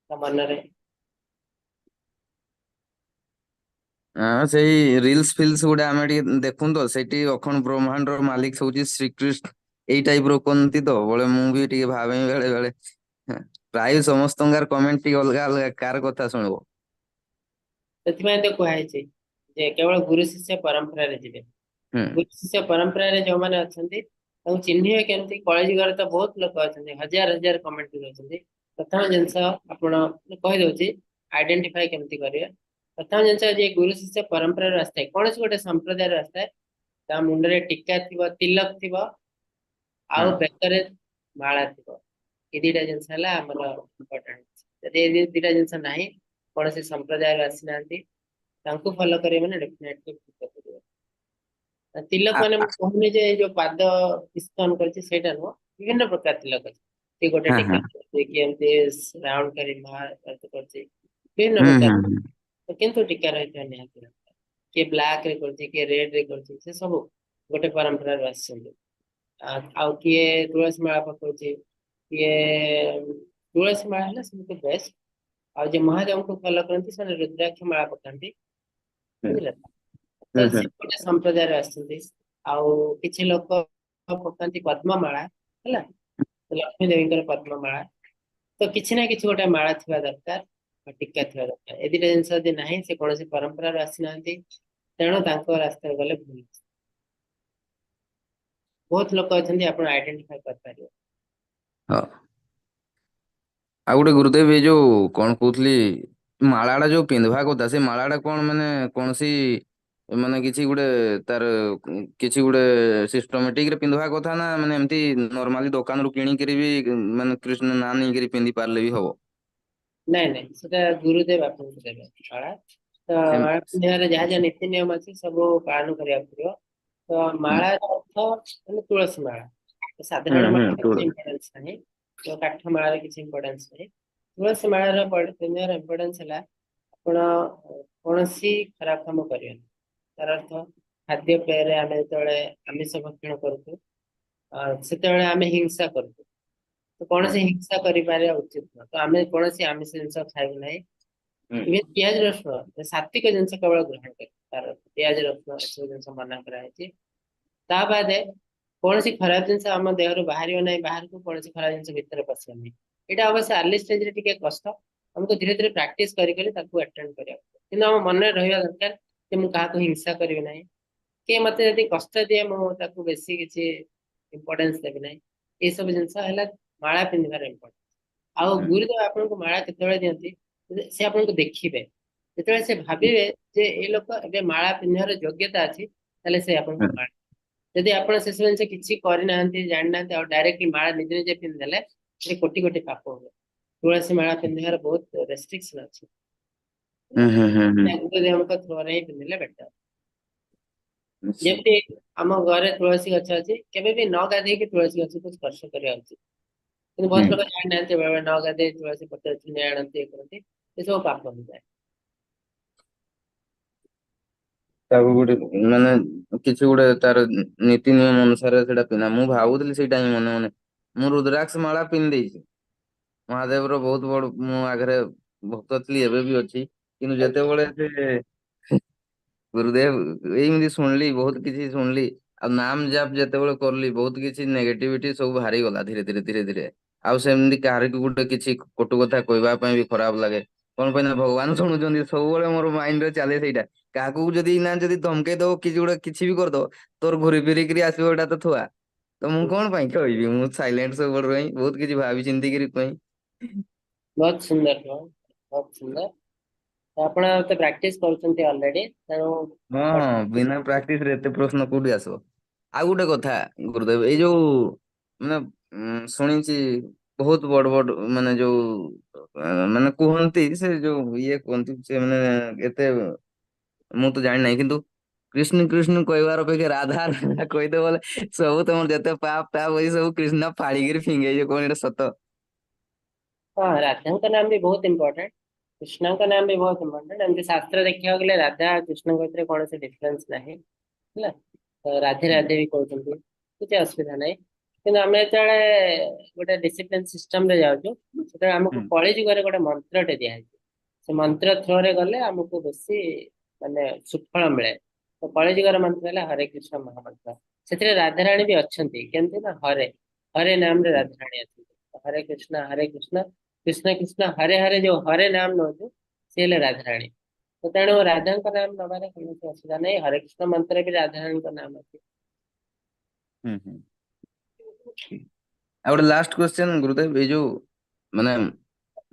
ତା ମନରେ। ହଁ, ସେଇ ରିଲସ ଫିଲ୍ସ ଗୁଡା ଆମେ ଟିକେ ଦେଖୁନ୍ତୁ ତ, ସେଇଠି ଅଖଣ୍ଡ ବ୍ରହ୍ମାଣ୍ଡର ମାଲିକ ହଉଛି ଶ୍ରୀକୃଷ୍ଣ ଏଇ ଟାଇପ ର କୁହନ୍ତି ତ, ବୋଲେ ମୁଁ ବି ଟିକେ ଭାବେ ବେଳେ ବେଳେ। ପ୍ରାୟ ସମସ୍ତଙ୍କର କମେଣ୍ଟ ଟିକେ ଅଲଗା ଅଲଗା, କାର କଥା ଶୁଣିବ? ସେଥିପାଇଁ ତ କୁହାହେଇଛି ଯେ କେବଳ ଗୁରୁ ଶିଷ୍ୟ ପରମ୍ପରାରେ ଯିବେ। ହୁଁ ଗୁରୁ ଶିଷ୍ୟ ପରମ୍ପରାରେ ଯୋଉମାନେ ଅଛନ୍ତି ତାଙ୍କୁ ଚିହ୍ନିବେ କେମିତି? କଳିଯୁଗରେ ତ ବହୁତ ଲୋକ ଅଛନ୍ତି, ହଜାର ହଜାର କମେଣ୍ଟ ଦଉଛନ୍ତି। ପ୍ରଥମ ଜିନିଷ ଆପଣ କହିଦଉଛି ଆଇଡେଣ୍ଟିଫାଇ କେମିତି କରିବେ। ପ୍ରଥମ ଜିନିଷ, ଯିଏ ଗୁରୁ ଶିଷ୍ୟ ପରମ୍ପରାରୁ ଆସିଥାଏ, କୌଣସି ଗୋଟେ ସମ୍ପ୍ରଦାୟରୁ ଆସିଥାଏ, ତା ମୁଣ୍ଡରେ ଟୀକା ଥିବ, ତିଲକ ଥିବ, ଆଉ ହୁଁ ବେକରେ ମାଳା ଥିବ। ଏ ଦିଟା ଜିନିଷ ହେଲା ଆମର ଇମ୍ପୋର୍ଟାଣ୍ଟ। ଯଦି ଏ ଦିଟା ଜିନିଷ ନାହିଁ, କୌଣସି ସମ୍ପ୍ରଦାୟରୁ ଆସିନାହାନ୍ତି, ତାଙ୍କୁ ଫଲୋ କରିବେ ମାନେ ଡେଫିନେଟଲି କରିବେ। ତିଲକ ଆ- ମାନେ ମୁଁ କହୁନି ଯେ ଏଇ ଯୋଉ ପାଦ ଇସ୍କନ କରିଛି ସେଇଟା ନୁହଁ, ବିଭିନ୍ନ ପ୍ରକାର ତିଲକ ଅଛି। କିଏ ଗୋଟେ ହଁ ଟୀକା ହଁ କରୁଛି, କିଏ ଏମିତି ରାଉଣ୍ଡ କରି କରୁଛି, ବିଭିନ୍ନ ହୁଁ ପ୍ରକାର। ହୁଁ ହୁଁ କିନ୍ତୁ ଟୀକା ରହିଥିବା ନିହାତି ଦରକାର। କିଏ ବ୍ଲାକ୍ ରେ କରୁଛି, କିଏ ରେଡ୍ ରେ କରୁଛି, ସେ ସବୁ ଗୋଟେ ପରମ୍ପରାରୁ ଆସିଛନ୍ତି। ଆଉ କିଏ ତୁଳସୀ ମାଳା ପକଉଛି, କିଏ ତୁଳସୀ ମାଳା ହେଲା ସବୁଠୁ ବେଷ୍ଟ। ଆଉ ଯିଏ ମହାଦେବଙ୍କୁ ଫଲୋ କରନ୍ତି ସେମାନେ ରୁଦ୍ରାକ୍ଷ ମାଳା ପକାନ୍ତି, ହୁଁ ବୁଝିଲେ? ତ ହୁଁ ସେ ହୁଁ ଗୋଟେ ସମ୍ପ୍ରଦାୟରେ ଆସିଛନ୍ତି। ଆଉ କିଛି ଲୋକ ପକାନ୍ତି ପଦ୍ମମାଳା, ହେଲା, ଲକ୍ଷ୍ମୀ ଦେବୀଙ୍କର ପଦ୍ମମାଳା। ତ କିଛି ନା କିଛି ଗୋଟେ ମାଳା ଥିବା ଦରକାର ଆଉ ଟୀକା ଥିବା ଦରକାର। ଏ ଦିଟା ଜିନିଷ ଯଦି ନାହିଁ, ସେ କୌଣସି ପରମ୍ପରାରୁ ଆସିନାହାନ୍ତି, ତେଣୁ ତାଙ୍କ ରାସ୍ତାରେ ଗଲେ ଭୁଲ। ବହୁତ ଲୋକ ଅଛନ୍ତି, ଆପଣ ଆଇଡେଣ୍ଟିଫାଇ କରିପାରିବେ। ହଁ, ଆଉ ଗୋଟେ ଗୁରୁଦେବ, ଏଇ ଯୋଉ କଣ କହୁଥିଲି, ମାଳାଟା ଯୋଉ ପିନ୍ଧବା କଥା, ସେ ମାଳାଟା କଣ ମାନେ କୌଣସି ମାନେ କିଛି ଗୋଟେ ତାର କିଛି ଗୋଟେ ସିଷ୍ଟମେଟିକ ରେ ପିନ୍ଧବା କଥା ନା ମାନେ ଏମିତି ନର୍ମାଲି ଦୋକାନରୁ କିଣିକିରି ବି ମାନେ କୃଷ୍ଣ ନାଁ ନେଇକିରି ପିନ୍ଧି ପାରିଲେ ବି ହବ? ନାଇଁ ନାଇଁ, ସେଟା ଗୁରୁଦେବ ଆପଣଙ୍କୁ ଦେବେ ମାଳା। ତ ସେମ ମାଳା ପିନ୍ଧିବାରେ ଯାହା ଯାହା ନୀତି ନିୟମ ଅଛି ସବୁ ପାଳନ କରିବାକୁ ପଡିବ। ତ ହୁଁ ମାଳାର ଅର୍ଥ ମାନେ ତୁଳସୀ ମାଳା, ହୁଁ ସାଧାରଣ ହୁଁ ମାଳା କିଛି ତୁଳସୀ ଇମ୍ପୋର୍ଟାନ୍ସ ନାହିଁ, ତ କାଠ ମାଳାର କିଛି ଇମ୍ପୋର୍ଟାନ୍ସ ନାହିଁ। ତୁଳସୀ ମାଳାର ପିନ୍ଧିବାର ଇମ୍ପୋର୍ଟାନ୍ସ ହେଲା ଆପଣ କୌଣସି ଖରାପ କାମ କରିବେନି। ତାର ଅର୍ଥ ଖାଦ୍ୟ ପେୟରେ ଆମେ ଯେତେବେଳେ ଆମିଷ ଭକ୍ଷଣ କରୁଛୁ, ସେତେବେଳେ ଆମେ ହିଂସା କରୁଛୁ। ତ ହୁଁ କୌଣସି ହିଂସା କରିପାରିବା ଉଚିତ ନୁହଁ। ତ ଆମେ କୌଣସି ଆମିଷ ଜିନିଷ ଖାଇବୁ ନାହିଁ, ହୁଁ ଇଭେନ ପିଆଜ ରସୁଣ, ସାତ୍ବିକ ଜିନିଷ କେବଳ ଗ୍ରହଣ କରିବୁ। ତାର ପିଆଜ ରସୁଣ ଏସବୁ ଜିନିଷ ମନା କରାହେଇଛି। ତା ବାଦେ କୌଣସି ଖରାପ ଜିନିଷ ଆମ ଦେହରୁ ବାହାରିବ ନାହିଁ ବାହାରକୁ, କୌଣସି ଖରାପ ଜିନିଷ ଭିତରେ ପଶିବ ନାହିଁ। ଏଇଟା ଅବଶ୍ୟ ଆର୍ଲି ଷ୍ଟେଜରେ ଟିକେ କଷ୍ଟ, ଆମକୁ ଧୀରେ ଧୀରେ ପ୍ରାକ୍ଟିସ କରି କରି ତାକୁ ଆଟେଣ୍ଡ କରିବାକୁ ପଡିବ। କିନ୍ତୁ ଆମ ମନରେ ରହିବା ଦରକାର ଯେ ମୁଁ କାହାକୁ ହିଂସା କରିବି ନାହିଁ, କିଏ ମତେ ଯଦି କଷ୍ଟ ଦିଏ ମୁଁ ତାକୁ ବେଶୀ କିଛି ଇମ୍ପୋର୍ଟାନ୍ସ ଦେବି ନାହିଁ। ଏଇସବୁ ଜିନିଷ ହେଲା ମାଳା ପିନ୍ଧିବାର ଇମ୍ପୋର୍ଟାନ୍ସ। ଆଉ ହୁଁ ଗୁରୁଦେବ ଆପଣଙ୍କୁ ମାଳା କେତେବେଳେ ଦିଅନ୍ତି? ସେ ଆପଣଙ୍କୁ ଦେଖିବେ, ଯେତେବେଳେ ସେ ଭାବିବେ ଯେ ଏଇ ଲୋକ ଏବେ ମାଳା ପିନ୍ଧିବାର ଯୋଗ୍ୟତା ଅଛି, ତାହେଲେ ସେ ଆପଣଙ୍କୁ ହୁଁ ମାଳା। ଯଦି ଆପଣ ସେସବୁ ଜିନିଷ କିଛି କରିନାହାନ୍ତି, ଜାଣିନାହାନ୍ତି, ଆଉ ଡାଇରେକ୍ଟଲି ମାଳା ନିଜେ ନିଜେ ପିନ୍ଧିଦେଲେ, ସେ କୋଟି କୋଟି ପାପ ହୁଏ। ତୁଳସୀ ମାଳା ପିନ୍ଧିବାର ବହୁତ ରେଷ୍ଟ୍ରିକ୍ସନ ଅଛି। ହୁଁ ହୁଁ ହୁଁ ହୁଁ ଗୁରୁଦେବଙ୍କ ଥ୍ରୋରେ ହିଁ ପିନ୍ଧିଲେ ବେଟର। ନିଶ୍ଚୟ। ଯେମିତି ଆମ ଘରେ ତୁଳସୀ ଗଛ ଅଛି, କେବେ ବି ନ ଗାଧେଇକି ତୁଳସୀ ଗଛକୁ ସ୍ପର୍ଶ କରିବା ଉଚିତ। କିନ୍ତୁ ବହୁତ ହୁଁ ଲୋକ ଜାଣିନାହାନ୍ତି, ବେଳେ ନ ଗାଧେଇ ତୁଳସୀ ପତ୍ର ଛିଣ୍ଡେଇ ଆଣନ୍ତି, ଇଏ କରନ୍ତି, ଏସବୁ ପାପ ହେଇଯାଏ। ତାକୁ ଗୋଟେ ମାନେ କିଛି ଗୋଟେ ତାର ନୀତି ନିୟମ ଅନୁସାରେ ସେଇଟା ପିନ୍ଧା। ମୁଁ ଭାବୁଥିଲି ସେଇଟା ହିଁ ମନେ ମନେ, ମୁଁ ରୁଦ୍ରାକ୍ଷ ମାଳା ପିନ୍ଧି ଦେଇଛି। ମହାଦେବର ବହୁତ ବଡ ମୁଁ ଆଗରେ ଭକ୍ତ ଥିଲି, ଏବେ ବି ଅଛି। କିନ୍ତୁ ଯେତେବେଳେ ସେ ଗୁରୁଦେବ ଏମିତି ଶୁଣିଲି, ବହୁତ କିଛି ଶୁଣିଲି, ଆଉ ନାମ ଜାପ ଯେତେବେଳେ କଲି, ବହୁତ କିଛି ନେଗେଟିଭିଟି ସବୁ ବାହାରିଗଲା ଧୀରେ ଧୀରେ ଧୀରେ ଧୀରେ। ଆଉ ସେମିତି କାହାରିକୁ ଗୋଟେ କିଛି କଟୁ କଥା କହିବା ପାଇଁ ବି ଖରାପ ଲାଗେ। କଣ ପାଇଁ ନା ଭଗବାନ ଶୁଣୁଛନ୍ତି। ସବୁବେଳେ ମୋର ମାଇଣ୍ଡ ରେ ଚାଲେ ସେଇଟା। କାହାକୁ ଯଦି ନା ଯଦି ଧମକେଇ ଦବ, କିଛି ଗୋଟେ କିଛି ବି କରିଦବ, ତୋର ଘୁରି ଫିରିକିରି ଆସିବ, ଏଇଟା ତ ଥୁଆ। ତ ମୁଁ କଣ ପାଇଁ କହିବି? ମୁଁ ସାଇଲେଣ୍ଟ ସବୁବେଳେ ରହି ବହୁତ କିଛି ଭାବି ଚିନ୍ତିକିରି ପାଇଁ। ବହୁତ ସୁନ୍ଦର ପୁଅ, ବହୁତ ସୁନ୍ଦର। ତ ଆପଣ ତ ପ୍ରାକ୍ଟିସ କରୁଛନ୍ତି ଅଲରେଡି, ତେଣୁ ହଁ, ବିନା ପ୍ରାକ୍ଟିସ ରେ ଏତେ ପ୍ରଶ୍ନ କୋଉଠି ଆସିବ? ଆଉ ଗୋଟେ କଥା ଗୁରୁଦେବ, ଏଇ ଯୋଉ ମାନେ ଶୁଣିଛି ବହୁତ ବଡ ବଡ ମାନେ ଯୋଉ ମାନେ କୁହନ୍ତି, ସେ ଯୋଉ ଇଏ କୁହନ୍ତି, ସେ ମାନେ ଏତେ ମୁଁ ତ ଜାଣିନାହିଁ, କିନ୍ତୁ କୃଷ୍ଣ କୃଷ୍ଣ କହିବାର ଅପେକ୍ଷା ରାଧା ରାଧା କହିଦେ ବୋଲେ ସବୁ ତମର ଯେତେ ପାପ ତାପ ଅଛି ସବୁ କୃଷ୍ଣ ଫାଡିକିରି ଫିଙ୍ଗେଇଯିବ। କଣ ଏଇଟା ସତ? ହଁ, ରାଧାଙ୍କ ନାମ ବି ବହୁତ ଇମ୍ପୋର୍ଟାଣ୍ଟ, କୃଷ୍ଣଙ୍କ ନାମ ବି ବହୁତ ଇମ୍ପୋର୍ଟାଣ୍ଟ। ଏମିତି ଶାସ୍ତ୍ର ଦେଖିବାକୁ ଗଲେ ରାଧା କୃଷ୍ଣଙ୍କ ଭିତରେ କୌଣସି ଡିଫରେନ୍ସ ନାହିଁ, ହେଲା। ତ ରାଧେ ରାଧେ ବି କହୁଛନ୍ତି, କିଛି ଅସୁବିଧା ନାହିଁ। କିନ୍ତୁ ଆମେ ଯେତେବେଳେ ଗୋଟେ ଡିସିପ୍ଲିନ ସିଷ୍ଟମ ରେ ଯାଉଛୁ, ସେତେବେଳେ ଆମକୁ କଳି ଯୁଗରେ ଗୋଟେ ମନ୍ତ୍ରଟେ ଦିଆହେଇଛି। ସେ ମନ୍ତ୍ର ଥ୍ରୋରେ ଗଲେ ଆମକୁ ବେଶୀ ମାନେ ସୁଫଳ ମିଳେ। ତ କଳି ଯୁଗର ମନ୍ତ୍ର ହେଲା ହରେ କୃଷ୍ଣ ମହାମନ୍ତ୍ର। ସେଥିରେ ରାଧାରାଣୀ ବି ଅଛନ୍ତି। କେମିତି ନା ହରେ ହରେ ନାମରେ ରାଧାରାଣୀ ଅଛନ୍ତି। ହରେ କୃଷ୍ଣ ହରେ କୃଷ୍ଣ କୃଷ୍ଣ କୃଷ୍ଣ ହରେ ହରେ, ଯୋଉ ହରେ ନାମ ନଉଛୁ, ସେ ହେଲେ ରାଧାରାଣୀ। ତ ତେଣୁ ରାଧାଙ୍କ ନାମ ନବାରେ କୌଣସି ଅସୁବିଧା ନାହିଁ। ହରେ କୃଷ୍ଣ ମନ୍ତ୍ର ବି ରାଧାରାଣୀଙ୍କ ନାମ ଅଛି। ହୁଁ ହୁଁ ଆଉ ଗୋଟେ ଲାଷ୍ଟ କ୍ୱେଶ୍ଚନ ଗୁରୁଦେବ। ଏଇ ଯୋଉ ମାନେ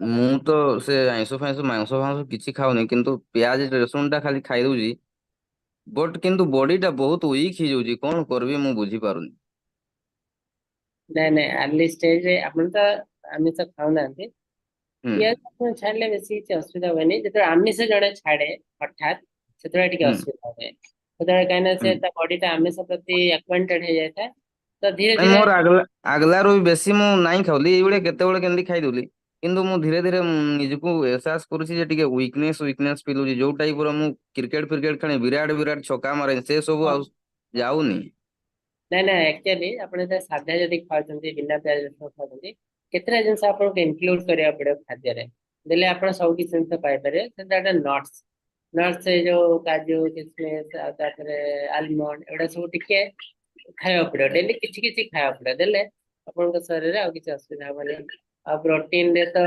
ମୁଁ ତ ସେ ଆଇଁଷ ଫାଇଁଷ, ମାଂସ ଫାଂସ କିଛି ଖାଉନି, କିନ୍ତୁ ପିଆଜ ରସୁଣ ଟା ଖାଲି ଖାଇଦଉଛି। ବଟ୍ କିନ୍ତୁ ବଡି ଟା ବହୁତ ୱିକ୍ ହେଇଯାଉଛି। କଣ କରିବି ମୁଁ ବୁଝିପାରୁନି। ନାଇଁ ନାଇଁ, ଆର୍ଲି ଷ୍ଟେଜ ରେ ଆପଣ ତ ଆମିଷ ଖାଉନାହାନ୍ତି। ପିଆଜ ରସୁଣ ଛାଡିଲେ ବେଶୀ କିଛି ଅସୁବିଧା ହୁଏନି। ଯେତେବେଳେ ଆମିଷ ଜଣେ ଛାଡେ ହଠାତ୍, ସେତେବେଳେ ଟିକେ ଅସୁବିଧା ହୁଏ। ସେତେବେଳେ କାହିଁକିନା ସେ ତା ବଡି ଟା ଆମିଷ ପ୍ରତି ଆକ୍ୱାଣ୍ଟେଡ ହେଇଯାଇଥାଏ। ତ ଧୀରେ ନାଇଁ, ଧୀରେ ମୋର ଆଗଲାରୁ ବି ବେଶୀ ମୁଁ ନାଇଁ ଖାଉଲି, ଏଇଭଳିଆ କେତେବେଳେ କେମିତି ଖାଇଦଉଲି। କିନ୍ତୁ ମୁଁ ଧୀରେ ଧୀରେ ନିଜକୁ ଏହସାସ କରୁଛି ଯେ ଟିକେ ୱିକନେସ ୱିକନେସ ଫିଲ୍ ହଉଛି। ଯୋଉ ଟାଇପ ର ମୁଁ କ୍ରିକେଟ ଫ୍ରିକେଟ ଖେଳେ, ବିରାଟ ବିରାଟ ଛକା ମାରେ, ସେ ସବୁ ଆଉ ଯାଉନି। ନାଇଁ ନାଇଁ, ଆକ୍ଚୁଆଲି ଆପଣ ଯେତେବେଳେ ସାଧା ଯଦି ଖାଉଛନ୍ତି, ବିନା ପିଆଜ ରସୁଣ ଖାଉଛନ୍ତି, କେତେଟା ଜିନିଷ ଆପଣଙ୍କୁ ଇନକ୍ଲୁଡ କରିବାକୁ ପଡିବ ଖାଦ୍ୟରେ, ଦେଲେ ଆପଣ ସବୁ କିଛି ଜିନିଷ ପାଇପାରିବେ। ସେଟା ନଟ୍ସ ନଟ୍ସ, ଏଇ ଯୋଉ କାଜୁ, କିସମିସ, ଆଉ ତାପରେ ଆଲମଣ୍ଡ, ଏଗୁଡା ସବୁ ଟିକେ ଖାଇବାକୁ ପଡିବ। ଡେଲି କିଛି କିଛି ଖାଇବାକୁ ପଡିବ, ଦେଲେ ଆପଣଙ୍କ ଶରୀରରେ ଆଉ କିଛି ଅସୁବିଧା ହବନି। ଆଉ ପ୍ରୋଟିନ ରେ ତ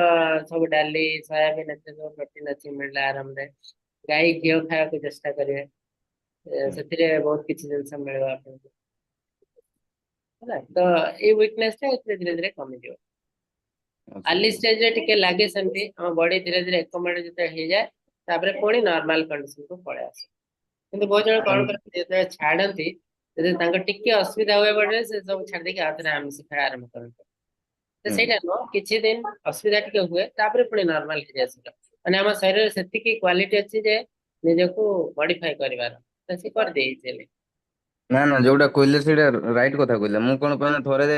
ସବୁ ଡାଲି, ସୋୟାବିନ୍, ଏଥିରେ ସବୁ ପ୍ରୋଟିନ ଅଛି, ମିଳିଲା ଆରାମରେ। ଗାଈ ଘିଅ ଖାଇବାକୁ ଚେଷ୍ଟା କରିବେ। ସେଥିରେ ବହୁତ କିଛି ଜିନିଷ ମିଳିବ ଆପଣଙ୍କୁ, ହେଲା। ତ ଏଇ ୱିକନେସ ଟା ଏଥିରେ ଧୀରେ ଧୀରେ କମିଯିବ। ଆର୍ଲି ଷ୍ଟେଜ ରେ ଟିକେ ଲାଗେ ସେମିତି। ଆମ ବଡି ଧୀରେ ଧୀରେ ଏକୋମୋଡେଟ ଯେତେବେଳେ ହେଇଯାଏ, ତାପରେ ପୁଣି ନର୍ମାଲ କଣ୍ଡିସନ କୁ ପଳେଇ ଆସେ। କିନ୍ତୁ ବହୁତ ଜଣ କଣ କରନ୍ତି, ଯେତେବେଳେ ଛାଡନ୍ତି, ଯଦି ତାଙ୍କ ଟିକେ ଅସୁବିଧା ହୁଏ ବଡିରେ, ସେ ସବୁ ଛାଡି ଦେଇକି ଆଉ ଥରେ ଆମିଷ ଖାଇବା ଆରମ୍ଭ କରନ୍ତି। ତ ସେଇଟା ନୁହଁ। କିଛି ଦିନ ଅସୁବିଧା ଟିକେ ହୁଏ, ତାପରେ ପୁଣି ନର୍ମାଲ ହେଇଯାଏ ସେଟା। ମାନେ ଆମ ଶରୀରରେ ସେତିକି କ୍ୱାଲିଟି ଅଛି ଯେ ନିଜକୁ ମଡିଫାଏ କରିବାର, ତ ସେ କରିଦିଏ easily। ନା ନା, ଯୋଉଟା କହିଲେ ସେଇଟା ରାଇଟ କଥା କହିଲେ। ମୁଁ କଣ ପାଇଁ ନା ଥରେ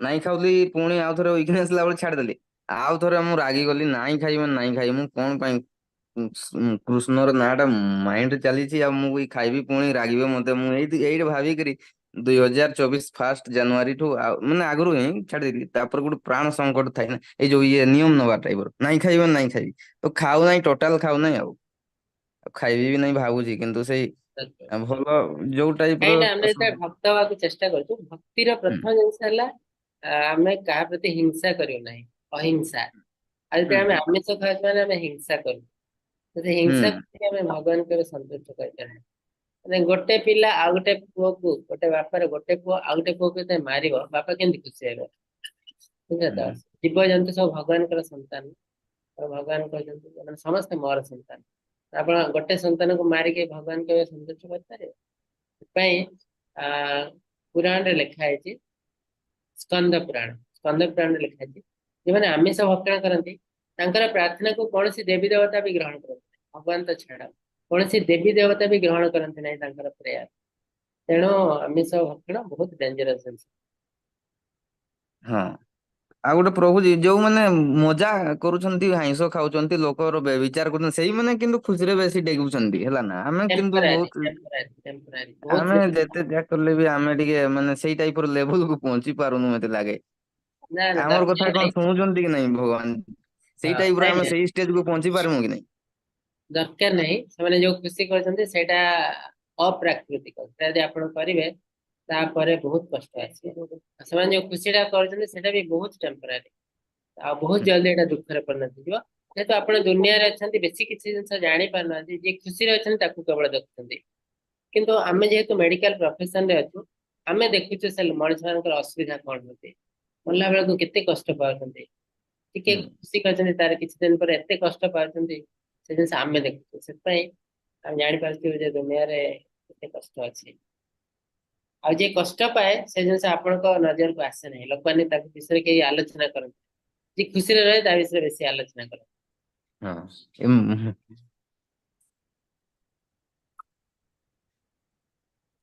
ନାଇଁ ଖାଉଥିଲି, ପୁଣି ଆଉ ଥରେ ୱିକନେସ ହେଲା ବେଳେ ଛାଡିଦେଲି। ଆଉ ଥରେ ମୁଁ ରାଗି ଗଲି, ନାଇଁ ଖାଇବି ମାନେ ନାଇଁ ଖାଇବି। ମୁଁ କଣ ପାଇଁ କୃଷ୍ଣର ନାଁ ଟା ମାଇଣ୍ଡ ରେ ଚାଲିଛି ଆଉ ମୁଁ ବି ଖାଇବି, ପୁଣି ରାଗିବେ ମତେ। ମୁଁ ଏଇଠି ଏଇଠି ଭାବିକିରି 2024 ଫାଷ୍ଟ ଜାନୁଆରୀ ଠୁ, ଆଉ ମାନେ ଆଗରୁ ହିଁ ଛାଡିଦେଲି। ତାପରେ ଗୋଟେ ପ୍ରାଣ ସଙ୍କଟ ଥାଏ ନା, ଏଇ ଯୋଉ ଇଏ ନିୟମ ନବା ଟାଇପ ର, ନାଇଁ ଖାଇବି ମାନେ ନାଇଁ ଖାଇବି। ତ ଖାଉ ନାହିଁ, ଟୋଟାଲ ଖାଉ ନାହିଁ, ଆଉ ଖାଇବି ବି ନାଇଁ ଭାବୁଛି। କିନ୍ତୁ ସେଇ ଭଲ ଯୋଉ ଟାଇପ ର କାହିଁକି ନା ଆମେ ଯେତେବେଳେ ଭକ୍ତ ହବାକୁ ଚେଷ୍ଟା କରୁଛୁ, ଭକ୍ତିର ପ୍ରଥମ ଜିନିଷ ହେଲା ଆମେ କାହା ପ୍ରତି ହିଂସା କରିବୁ ନାହିଁ, ଅହିଂସା। ଆଉ ଯେତେବେଳେ ଆମେ ଆମିଷ ଖାଉଛୁ ମାନେ ଆମେ ହିଂସା କରୁ। ଯଦି ହିଂସା କରିକି ଆମେ ଭଗବାନଙ୍କର ସନ୍ତୁଷ୍ଟ କରିପାରିବା? ମାନେ ଗୋଟେ ପିଲା ଆଉ ଗୋଟେ ପୁଅକୁ, ଗୋଟେ ବାପାର ଗୋଟେ ପୁଅ ଆଉ ଗୋଟେ ପୁଅକୁ ଯେତେବେଳେ ମାରିବ, ବାପା କେମିତି ଖୁସି ହେବେ? ବୁଝିଲେ ତ? ଜୀବଜନ୍ତୁ ସବୁ ଭଗବାନଙ୍କର ସନ୍ତାନ। ତ ଭଗବାନ କହିଛନ୍ତି, ମାନେ ସମସ୍ତେ ମୋର ସନ୍ତାନ। ଆପଣ ଗୋଟେ ସନ୍ତାନକୁ ମାରିକି ଭଗବାନ କେବେ ସନ୍ତୁଷ୍ଟ କରିପାରିବେ? ସେଥିପାଇଁ ପୁରାଣରେ ଲେଖା ହେଇଛି, ସ୍କନ୍ଦ ପୁରାଣ, ସ୍କନ୍ଦ ପୁରାଣରେ ଲେଖା ହେଇଛି, ଯେଉଁମାନେ ଆମିଷ ଭକ୍ଷଣ କରନ୍ତି, ତାଙ୍କର ପ୍ରାର୍ଥନାକୁ କୌଣସି ଦେବୀ ଦେବତା ବି ଗ୍ରହଣ କରନ୍ତି ନାହିଁ। ଭଗବାନ ତ ଛାଡ, କୌଣସି ଦେବୀ ଦେବତା ବି ଗ୍ରହଣ କରନ୍ତି ନାହିଁ ତାଙ୍କର ପ୍ରେୟାର। ତେଣୁ ଆମିଷ ଭକ୍ଷଣ ବହୁତ ଡେଞ୍ଜରସ୍ ଜିନିଷ। ହଁ, ଆଉ ଗୋଟେ ପ୍ରଭୁଜୀ, ଯୋଉମାନେ ମଜା କରୁଛନ୍ତି, ଆଇଁଷ ଖାଉଛନ୍ତି, ଲୋକର ବ୍ୟଭିଚାର କରୁଛନ୍ତି, ସେଇମାନେ କିନ୍ତୁ ଖୁସିରେ ବେଶୀ ଡେଗୁଛନ୍ତି, ହେଲା ନା? ଆମେ କିନ୍ତୁ ଟେମ୍ପୋରାରୀ, ବହୁତ ଟେମ୍ପୋରାରୀ, ଟେମ୍ପୋରାରୀ ବହୁତ। ଆମେ ଯେତେ ଯାହା କଲେ ବି ଆମେ ଟିକେ ମାନେ ସେଇ ଟାଇପ ର ଲେଭେଲ କୁ ପହଞ୍ଚି ପାରୁନୁ ମତେ ଲାଗେ। ନା ନା, ଆମର କଥା ଦରକାର କଣ ନାହିଁ। ଶୁଣୁଛନ୍ତି କି ନାଇଁ ଭଗବାନ? ସେଇ ହଁ, ଟାଇପ ର ନାଇଁ ଆମେ ନାଇଁ, ସେଇ ଷ୍ଟେଜ କୁ ପହଞ୍ଚି ପାରିବୁ କି ନାଇଁ? ଦରକାର ନାହିଁ। ସେମାନେ ଯୋଉ ଖୁସି କରୁଛନ୍ତି ସେଇଟା ଅପ୍ରାକୃତିକ। ସେଟା ଯଦି ଆପଣ କରିବେ, ତାପରେ ବହୁତ କଷ୍ଟ ଆସିବ। ଆଉ ସେମାନେ ଯୋଉ ଖୁସିଟା କରୁଛନ୍ତି ସେଇଟା ବି ବହୁତ ଟେମ୍ପୋରାରୀ ଆଉ ବହୁତ ଜଲଦି ଏଇଟା ଦୁଃଖରେ ପରିଣତ ହେଇଯିବ। ଯେହେତୁ ଆପଣ ଦୁନିଆରେ ଅଛନ୍ତି, ବେଶୀ କିଛି ଜିନିଷ ଜାଣି ପାରୁନାହାନ୍ତି। ଯିଏ ଖୁସିରେ ଅଛନ୍ତି ତାକୁ କେବଳ ଦେଖୁଛନ୍ତି। କିନ୍ତୁ ଆମେ ଯେହେତୁ ମେଡିକାଲ ପ୍ରଫେସନ ରେ ଅଛୁ, ଆମେ ଦେଖୁଛୁ ସେ ମଣିଷ ମାନଙ୍କର ଅସୁବିଧା କଣ ହଉଛି, ମଲା ବେଳକୁ କେତେ କଷ୍ଟ ପାଉଛନ୍ତି। ଟିକେ ଖୁସି କରିଛନ୍ତି, ତାର କିଛି ଦିନ ପରେ ଏତେ କଷ୍ଟ ପାଉଛନ୍ତି, ସେ ଜିନିଷ ଆମେ ଦେଖୁଛୁ। ସେଥିପାଇଁ ଆମେ ଜାଣିପାରୁଛୁ ଯେ ଦୁନିଆରେ କେତେ କଷ୍ଟ ଅଛି। ଆଉ ଯିଏ କଷ୍ଟ ପାଏ ସେ ଜିନିଷ ଆପଣଙ୍କ ନଜରକୁ ଆସେ ନାହିଁ। ଲୋକମାନେ ତାକୁ ବିଷୟରେ କେହି ଆଲୋଚନା କରନ୍ତି? ଯିଏ ଖୁସିରେ ରହେ ତା ବିଷୟରେ ବେଶୀ ଆଲୋଚନା କରନ୍ତି। ହଁ।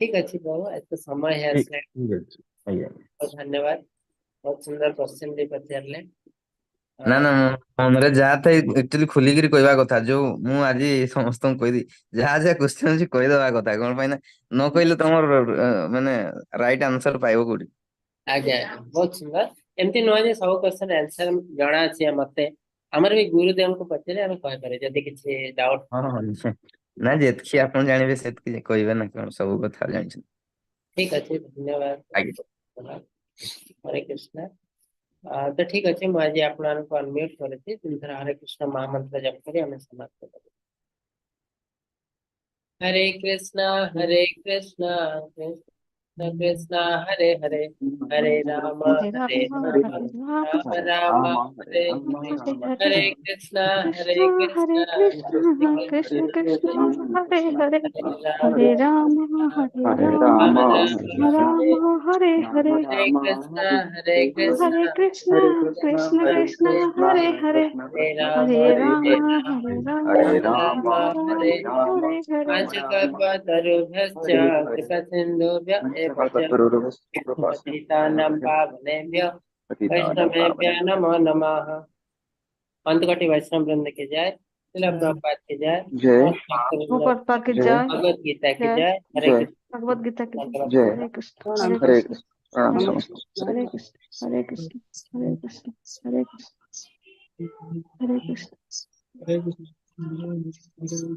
ଠିକ ଅଛି ବାବୁ, ଏତେ ସମୟ ହେଇ ଠିକ ଆସିଲାଣି। ଠିକ ଅଛି ଆଜ୍ଞା। ବହୁତ ଧନ୍ୟବାଦ, ବହୁତ ସୁନ୍ଦର କ୍ୱେଶ୍ଚନ ବି ପଚାରିଲେ। ନା ନା, ମୋ ମନରେ ଯାହା ଥାଏ ଆକ୍ଚୁଆଲି ଖୋଲିକିରି କହିବା କଥା। ଯୋଉ ମୁଁ ଆଜି ସମସ୍ତଙ୍କୁ କହିଦି, ଯାହା ଯାହା କ୍ୱେଶ୍ଚନ ଅଛି କହିଦବା କଥା। କଣ ପାଇଁ ନା ନ କହିଲେ ତମର ମାନେ ରାଇଟ ଆନ୍ସର ପାଇବ କୋଉଠି? ଆଜ୍ଞା, ବହୁତ ସୁନ୍ଦର। ଏମିତି ନୁହେଁ ଯେ ସବୁ କ୍ୱେଶ୍ଚନ ଆନ୍ସର ଜଣା ଅଛି ମତେ। ଆମର ବି ଗୁରୁଦେବଙ୍କୁ ପଚାରିଲେ ଆମେ କହିପାରିବୁ ଯଦି କିଛି ଡାଉଟ। ହଁ, ନା, ଯେତିକି ଆପଣ ଜାଣିବେ ସେତିକି କହିବେ ନା, କଣ ସବୁ କଥା ଜାଣିଛନ୍ତି? ଠିକ ଅଛି, ଧନ୍ୟବାଦ। ଆଜ୍ଞା। ଧନ୍ୟବାଦ। ହରେ କୃଷ୍ଣ। ତ ଠିକ ଅଛି, ମୁଁ ଆଜି ଆପଣମାନଙ୍କୁ ଅନମ୍ୟୁଟ କରୁଛି। ତିନିଥର ହରେ କୃଷ୍ଣ ମହାମନ୍ତ୍ର ଜପ କରି ଆମେ ସମାପ୍ତ କରିବୁ। ହରେ କୃଷ୍ଣ ହରେ କୃଷ୍ଣ କୃଷ୍ଣ କୃଷ୍ଣ ହରେ ହରେ, ହରେ ରାମ ହରେ ହରେ ରାମ ରାମ ହରେ ରାମ ରାମ ରାମ ହରେ ହରେ ହରେ, ହରେ, ହରେ କୃଷ୍ଣ ହରେ କୃଷ୍ଣ କୃଷ୍ଣ ହରେ କୃଷ୍ଣ କୃଷ୍ଣ କୃଷ୍ଣ ହରେ ହରେ, ହରେ ହରେ ରାମ ରାମ ହରେ ହରେ ରାମ ରାମ ରାମ ରାମ ରାମ ହରେ ହରେ, ହରେ କୃଷ୍ଣ ହରେ କୃଷ୍ଣ ହରେ କୃଷ୍ଣ ହରେ କୃଷ୍ଣ କୃଷ୍ଣ ହରେ କୃଷ୍ଣ କୃଷ୍ଣ ହରେ ହରେ, କୃଷ୍ଣ ହରେ କୃଷ୍ଣ ରାମ ହରେ ହରେ ରାମ ହରେ ହରେ, ହରେ ରାମ ହରେ ରାମ ରାମ ରାମ ହରେ ହରେ ରାମ ହରେ ହରେ, ପଞ୍ଚକଳ୍ପତରୁଭ୍ୟଶ୍ଚ ହରେ ହରେ, କୃପା ସିନ୍ଧୁଭ୍ୟ ଏବ ଚ ପତିତାନାं ପାବନେଭ୍ୟ ପତିତାନାं वैष्णवेभ्य पावनेभ्यो नमो नमः। अंत वैष्णव वृंद की जय, श्रील प्रभुपाद की जय, जय समस्त भक्तवृंद, प्रभुपाद की जय जय, भगवत गीता की जय, जय। हरे जय कृष्ण। भगवत गीता की जय। जय। हरे कृष्ण हरे हरे कृष्ण कृष्ण। प्रणाम हरे समस्त। हरे कृष्ण हरे कृष्ण हरे कृष्ण हरे कृष्ण हरे कृष्ण। हरे कृष्ण।